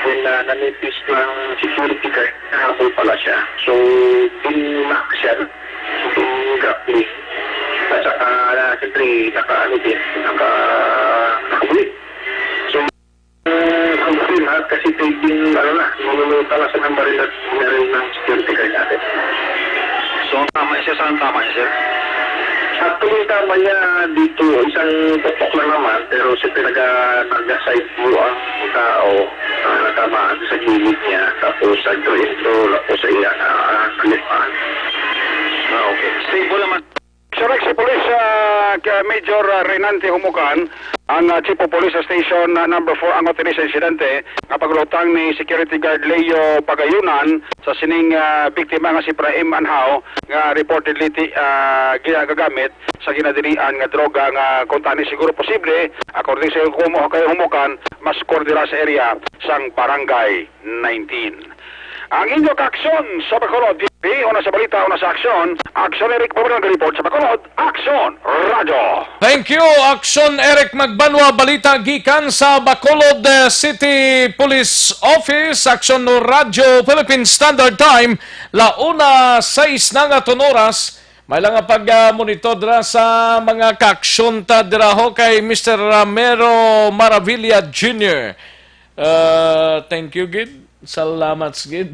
Then, ah, nanitis ng security guard, nahabol pala siya. So, din-lock siya, din-grappling. At saka, ah, siyempre, naka, ano din, naka, naka-whip. So, ang film, ha, kasi pwedeng, ano na, manunod na sa ng baril at baril ng security guard natin. So, ang tama niya, sir? Saan ang tama niya, sir? Actually, ang tama niya dito, isang tutok lang naman, pero sa talaga, nag-side view ang tao, ah, natamaan sa gilid niya, tapos sa intro, tapos sa iya, ah, kalipan. Ah, okay. Stable naman. Sir Rex, si Police, ah, ka-, Major, ah, Renante Humukan, ang, ah, Chief of Police sa Station, ah, number four, ang otoridad sa insidente nga pagulutang ni Security Guard Leo Pagayunan sa sining, ah, biktima nga si Praim Anhao nga reportedly ti-, ah, ginagagamit sa ginadilian nga droga nga kung tani siguro posible, according sa kumo kay Humukan, mas kordera sa area sang Barangay nineteen. Ang inyo kaaksyon sa Bacolod, una sa balita, una sa aksyon, Aksyon Eric Pablo nag-report sa Bacolod, Aksyon Radyo. Thank you, Aksyon Eric Magbanwa. Balita gikan sa Bacolod, eh, City Police Office, Aksyon Radyo, Philippine Standard Time, la una sais na nga tun oras. May lang nga pag, ah, monitor dira sa mga kaaksyon ta dira ho kay Mister Ramiro Maravilla Junior. Ah, thank you, gid. Salamat, gid.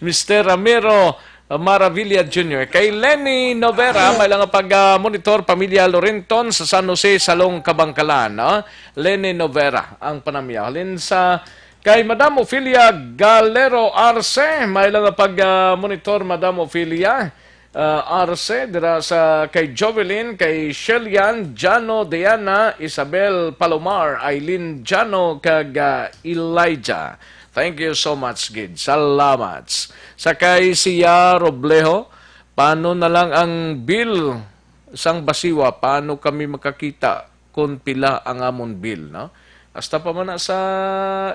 Mister Ramiro Maravilla Junior. Kay Lenny Novera, may lang nga pag, ah, monitor, pamilya Lorenton sa San Jose, Salong, Kabangkalan, no? Lenny Novera ang panamyaw. Halin sa kay Madam Ophelia Galero Arce, may lang nga pag, ah, monitor, Madam Ophelia, ah, Arce, dira sa kay Jovelyn, kay Shelian, Jano, Diana, Isabel, Palomar, Aileen, Jano, kag, ah, Elijah. Thank you so much, gid. Salamat. Sa kay Sia Roblejo, paano na lang ang bill sang basiwa? Paano kami makakita kon pila ang amon bill, no? Hasta pa man na sa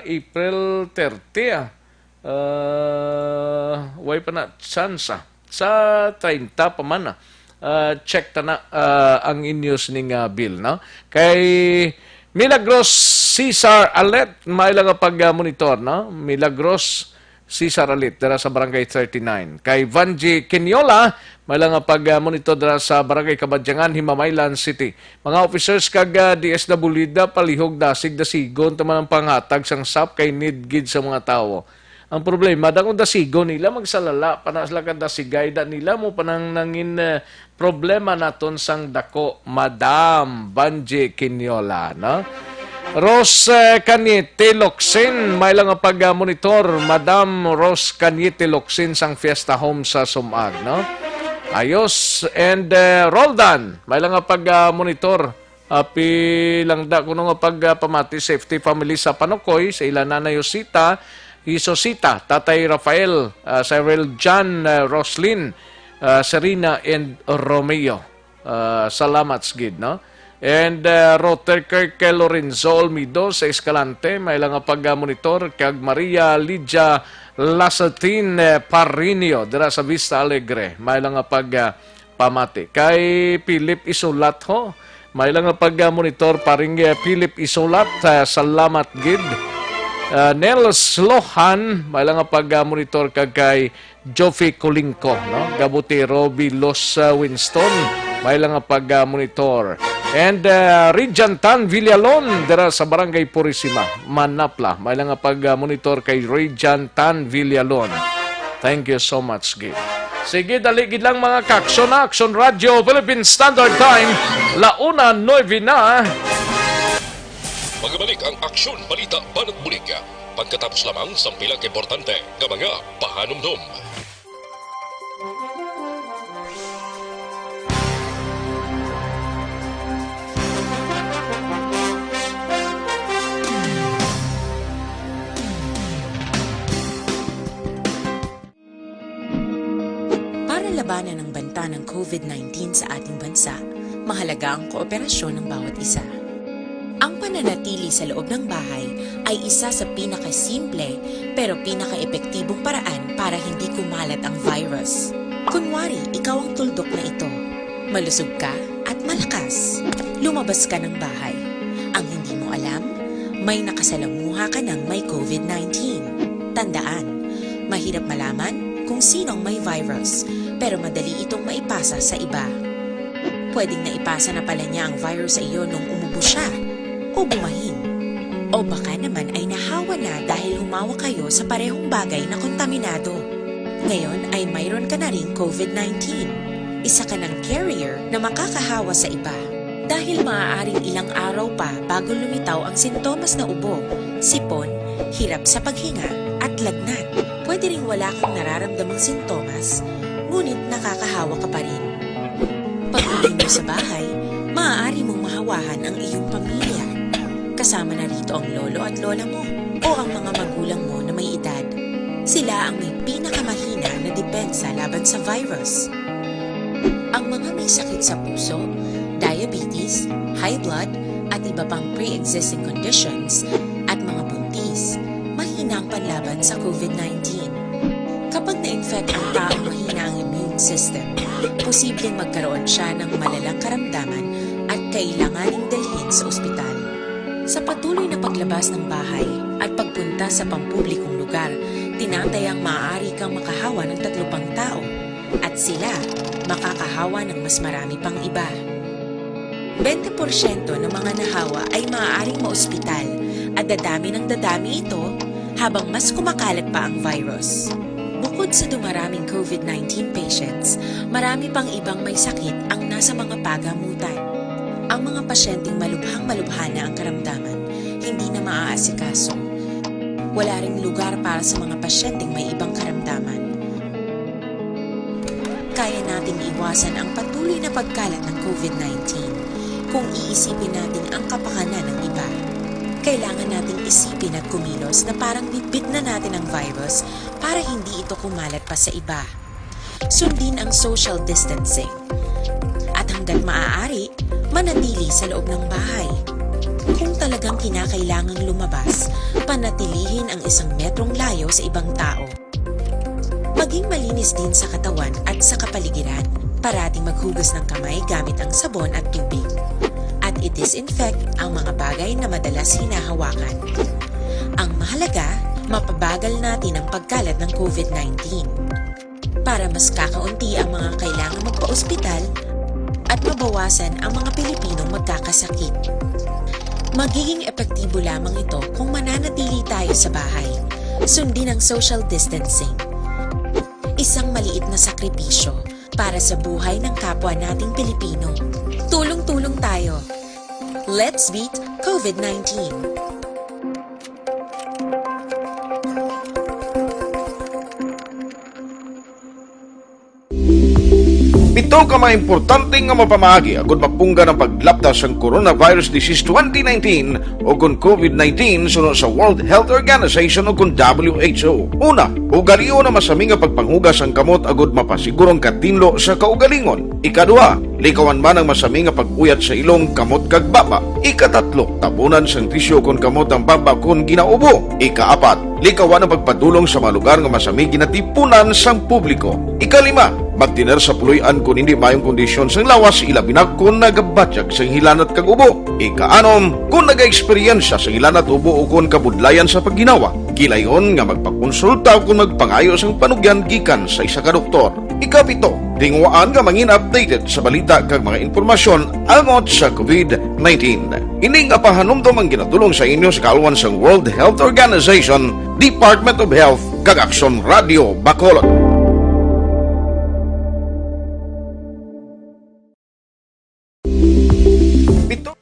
April thirty, ah. Ah, way pa na chance, ah. Sa treinta pa man, ah. Ah, check ta na, ah, ang inyo sining, ah, bill, no? Kay Milagros Cesar Alet, may lang nga pag, ah, monitor, no? Milagros Cesar Alit, dira sa Barangay thirty-nine. Kay Vanji Quinola, may lang nga pag, ah, monitor dira sa Barangay Kabadyangan, Himamaylan City. Mga officers kag, ah, D S W D, palihog dasig-dasigon ta man ang panghatag sang sap kay need gid sa mga tawo. Ang problema, dakong dasigon nila, magsalala pa na sila kadasigay da nila mo pa nang nangin, ah, problema naton sang dako, Madam Vanji Quinola, no? Rose, eh, Cañete Locsin, may lang nga pag, ah, monitor, Madam Rose Cañete Locsin sang Fiesta Home sa Sumag, no? Ayos, and, eh, Roldan, may lang nga pag, ah, monitor, Api lang da kuno nga pagpamati, safety family sa Panukoy, sa ila Nanay Josita, Josita, Tatay Rafael, ah, Cyril John, ah, Roslyn, ah, Serena, and Romeo. Ah, salamat gid, no? And, ah, Roter Kirk Lorenzo Olmido sa Escalante, may lang nga pag-monitor, kag Maria Lydia Lasatin, eh, Parinio, dira sa Vista Alegre, may lang nga pag, ah, pamati. Kay Philip Isulat ho, may lang nga pag-monitor, paring, eh, Philip Isulat, ah, salamat gid. Ah, Nels Lohan, may lang nga pag-monitor, kag kay Jofi Colingco, no? Gabuti Roby Los, ah, Winston, may lang nga pag-monitor. And, ah, Rijan Tan Villalon, dira sa Barangay Purisima, Manapla, may lang nga pag-monitor kay Rijan Tan Villalon. Thank you so much, gid. Sige, dali gid lang, mga ka-aksyon, na Aksyon Radio Philippine Standard Time, la una nuebe na. Magabalik ang Aksyon Balita Banat Bulig pagkatapos lamang sang pila ka importante nga mga pahanumdom. Para labanan ang banta ng COVID nineteen sa ating bansa, mahalaga ang kooperasyon ng bawat isa. Ang pananatili sa loob ng bahay ay isa sa pinakasimple pero pinakaepektibong paraan para hindi kumalat ang virus. Kunwari, ikaw ang tuldok na ito. Malusog ka at malakas. Lumabas ka ng bahay. Ang hindi mo alam, may nakasalamuha ka ng may COVID nineteen. Tandaan, mahirap malaman kung sino ang may virus, pero madali itong maipasa sa iba. Pwedeng naipasa na pala niya ang virus sa iyo nung umubo siya, o bumahin. O baka naman ay nahawa na dahil humawak kayo sa parehong bagay na kontaminado. Ngayon ay mayroon ka na ring COVID nineteen. Isa ka ng carrier na makakahawa sa iba. Dahil maaaring ilang araw pa bago lumitaw ang sintomas na ubo, sipon, hirap sa paghinga, at lagnat. Pwede ring wala kang nararamdamang sintomas, ngunit nakakahawa ka pa rin. Pag-uwi mo sa bahay, maaari mong mahawahan ang iyong pamilya. Kasama na rito ang lolo at lola mo o ang mga magulang mo na may edad. Sila ang may pinakamahina na depensa laban sa virus. Ang mga may sakit sa puso, diabetes, high blood, at iba pang pre-existing conditions, at mga buntis, mahina ang panlaban sa COVID nineteen. Kapag na-infect ang taong mahina ang immune system, posibleng magkaroon siya ng malalang karamdaman at kailanganing dalhin sa ospital. Sa patuloy na paglabas ng bahay at pagpunta sa pampublikong lugar, tinatayang maaari kang makahawa ng tatlo pang tao at sila makakahawa ng mas marami pang iba. Bente porsyento ng mga nahawa ay maaaring maospital at dadami ng dadami ito habang mas kumakalat pa ang virus. Bukod sa dumaraming COVID nineteen patients, marami pang ibang may sakit ang nasa mga pagamutan. Ang mga pasyenteng malubhang-malubha na ang karamdaman, hindi na maaasikaso. Wala ring lugar para sa mga pasyenteng may ibang karamdaman. Kaya nating iwasan ang patuloy na pagkalat ng COVID nineteen kung iisipin natin ang kapakanan ng iba. Kailangan nating isipin at kumilos na parang bitbit na natin ang virus para hindi ito kumalat pa sa iba. Sundin ang social distancing. At hanggat maaari, manatili sa loob ng bahay. Kung talagang kinakailangang lumabas, panatilihin ang isang metrong layo sa ibang tao. Maging malinis din sa katawan at sa kapaligiran. Parating maghugas ng kamay gamit ang sabon at tubig. At i-disinfect ang mga bagay na madalas hinahawakan. Ang mahalaga, mapabagal natin ang pagkalat ng COVID nineteen. Para mas kakaunti ang mga kailangang magpa-ospital at mabawasan ang mga Pilipinong magkakasakit. Magiging epektibo lamang ito kung mananatili tayo sa bahay. Sundin ang social distancing. Isang maliit na sakripisyo para sa buhay ng kapwa nating Pilipino. Tulong-tulong tayo. Let's beat COVID nineteen. Pito ka mga importante nga mapamaagi agud mapunggan ang paglapta sang coronavirus disease twenty nineteen o kon COVID nineteen suno sa World Health Organization o kon W H O. Una, ugalion ang masami nga pagpanghugas sang kamot agud mapasiguro ang katinlo sa kaugalingon. Ikaduha, likawan man ang masami nga pag-uyat sa ilong, kamot kag baba. Ikatatlo, tabunan sang tisyu kon kamot ang baba kon ginaubo. Ikaapat, likawan ang pagpadulong sa mga lugar nga masami ginatipunan sang publiko. Ikalima, magtener sa puloy-an kon hindi maayong kondisyon sang lawas, ilabi na kon nagabatyag sang hilanat kag ubo. Ikaanom, kon nagaeksperyensya sang hilanat, ubo, o kon kabudlayan sa pagginawa, gilayon nga magpakonsulta o kon magpangayo sang panugyan gikan sa isa ka doktor. Ikapito, tinguhaan nga mangin updated sa balita kag mga impormasyon about sa COVID nineteen. Ini nga pahanumdom ang ginatulong sa inyo sa kaalwan sang World Health Organization, Department of Health, kag Aksyon Radio Bacolod. Pito.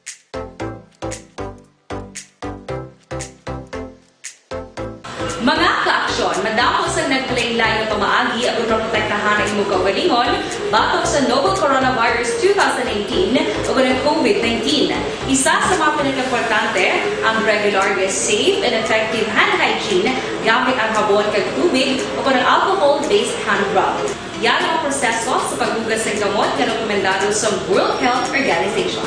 Mga ka-aksyon, madamo sang naglain-lain nga pamaagi agud maprotektahan ang imo kaugalingon batok sa novel coronavirus two thousand nineteen o kon ang COVID nineteen. Isa sa mga pinakaimportante ang regular nga safe and effective hand hygiene gamit ang habon kag tubig o kon ang alcohol-based hand rub. Yara ang proseso sa paghugas sang kamot nga rekomendado sa World Health Organization.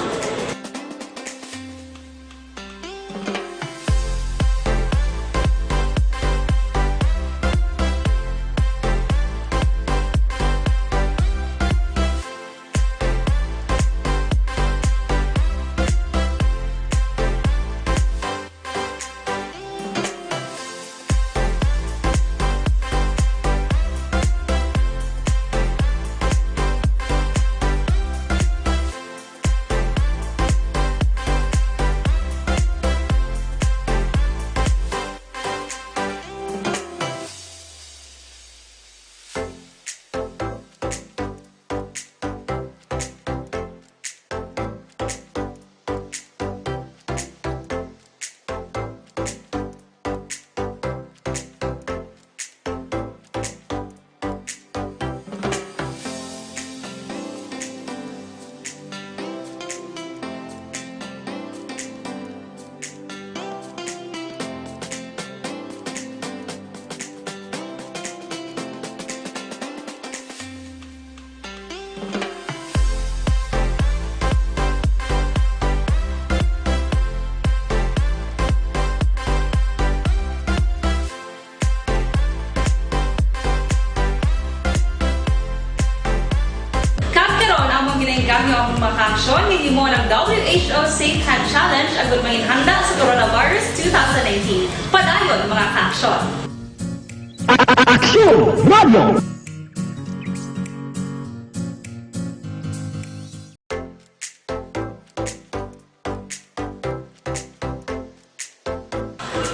Kag karon, among ginainggam ang mga kaaksyon nga himo ng W H O Safe Hand Challenge agud manginhanda sa coronavirus two thousand nineteen. Padayon, mga kaaksyon. Aksyon Radio!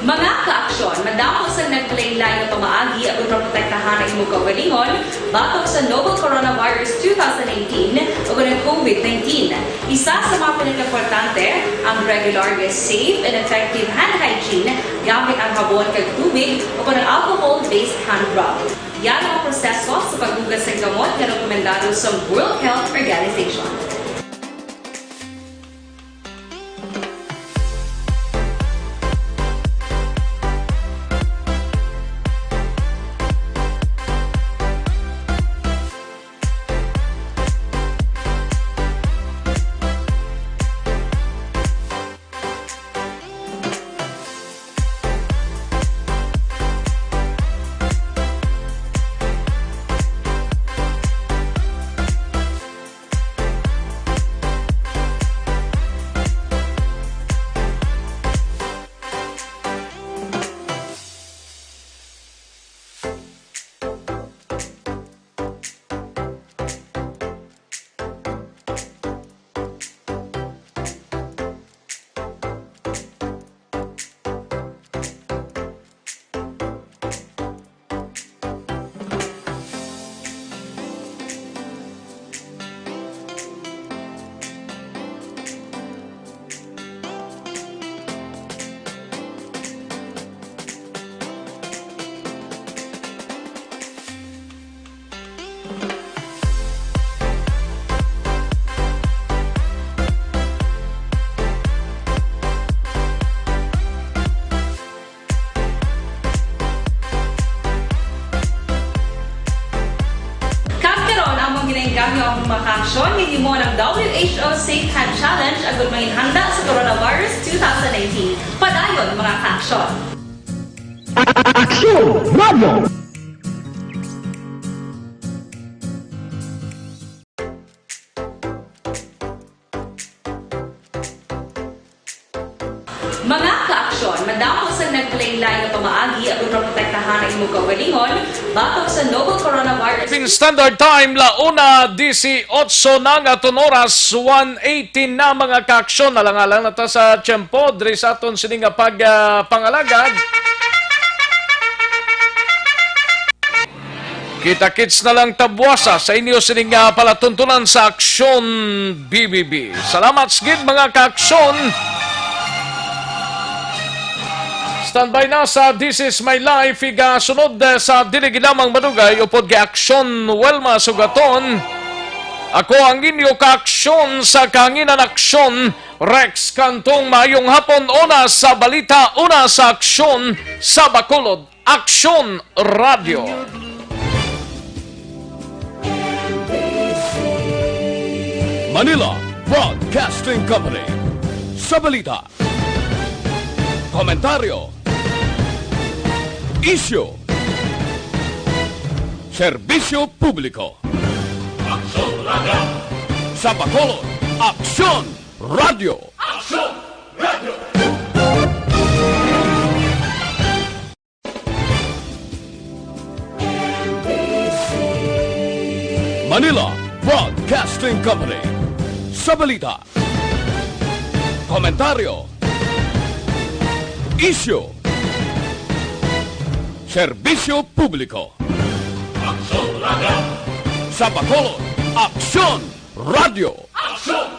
Mga kaaksyon, madamo sang naglain-lain nga pamaagi agud maprotektahan ang imo kaugalingon batok sa novel coronavirus two thousand nineteen o kon ang COVID nineteen. Isa sa mga pinakaimportante ang regular nga safe and effective hand hygiene gamit ang habon kag tubig o kon ang alcohol-based hand rub. Yara ang proseso sa paghugas sang kamot nga rekomendado sa World Health Organization. Aksyon, gihimo ang W H O Safe Hand Challenge agud mangin handa sa coronavirus two thousand nineteen. Padayon, mga kaaksyon. Aksyon Radio. Mga kaaksyon, madamo sang naglain-lain nga pamaagi aron maprotektahan ang imong kaugalingon batok sa novel coronavirus. Philippine Standard Time, la una dieciocho na nga aton oras, one eighteen na, mga kaaksyon. Alang-alang na ta sa tiyempo diri sa aton sini nga pag, ah, pangalagad. Kita-kits na lang ta buwasa sa inyo sining, ah, palatuntunan sa Aksyon B B B. Salamat sa gid, mga kaaksyon. Standby na sa This Is My Life, igasunod, eh, sa dili gid lamang madugay upod kay Aksyon Wilma Sugaton. Ako ang inyo kaaksyon sa Kahanginan Aksyon, Rex Cantong. Maayong hapon, una sa balita, una sa aksyon sa Bacolod. Aksyon Radio. Manila Broadcasting Company. Sa balita, komentaryo, isyu, serbisyo publiko. Aksyon Radio. Sa Bacolod, Aksyon Radio. Aksyon Radio. Manila Broadcasting Company. Sa balita, komentaryo, isyu, serbisyo publiko. Aksyon Radio. Sa Bacolod, Aksyon Radio. Aksyon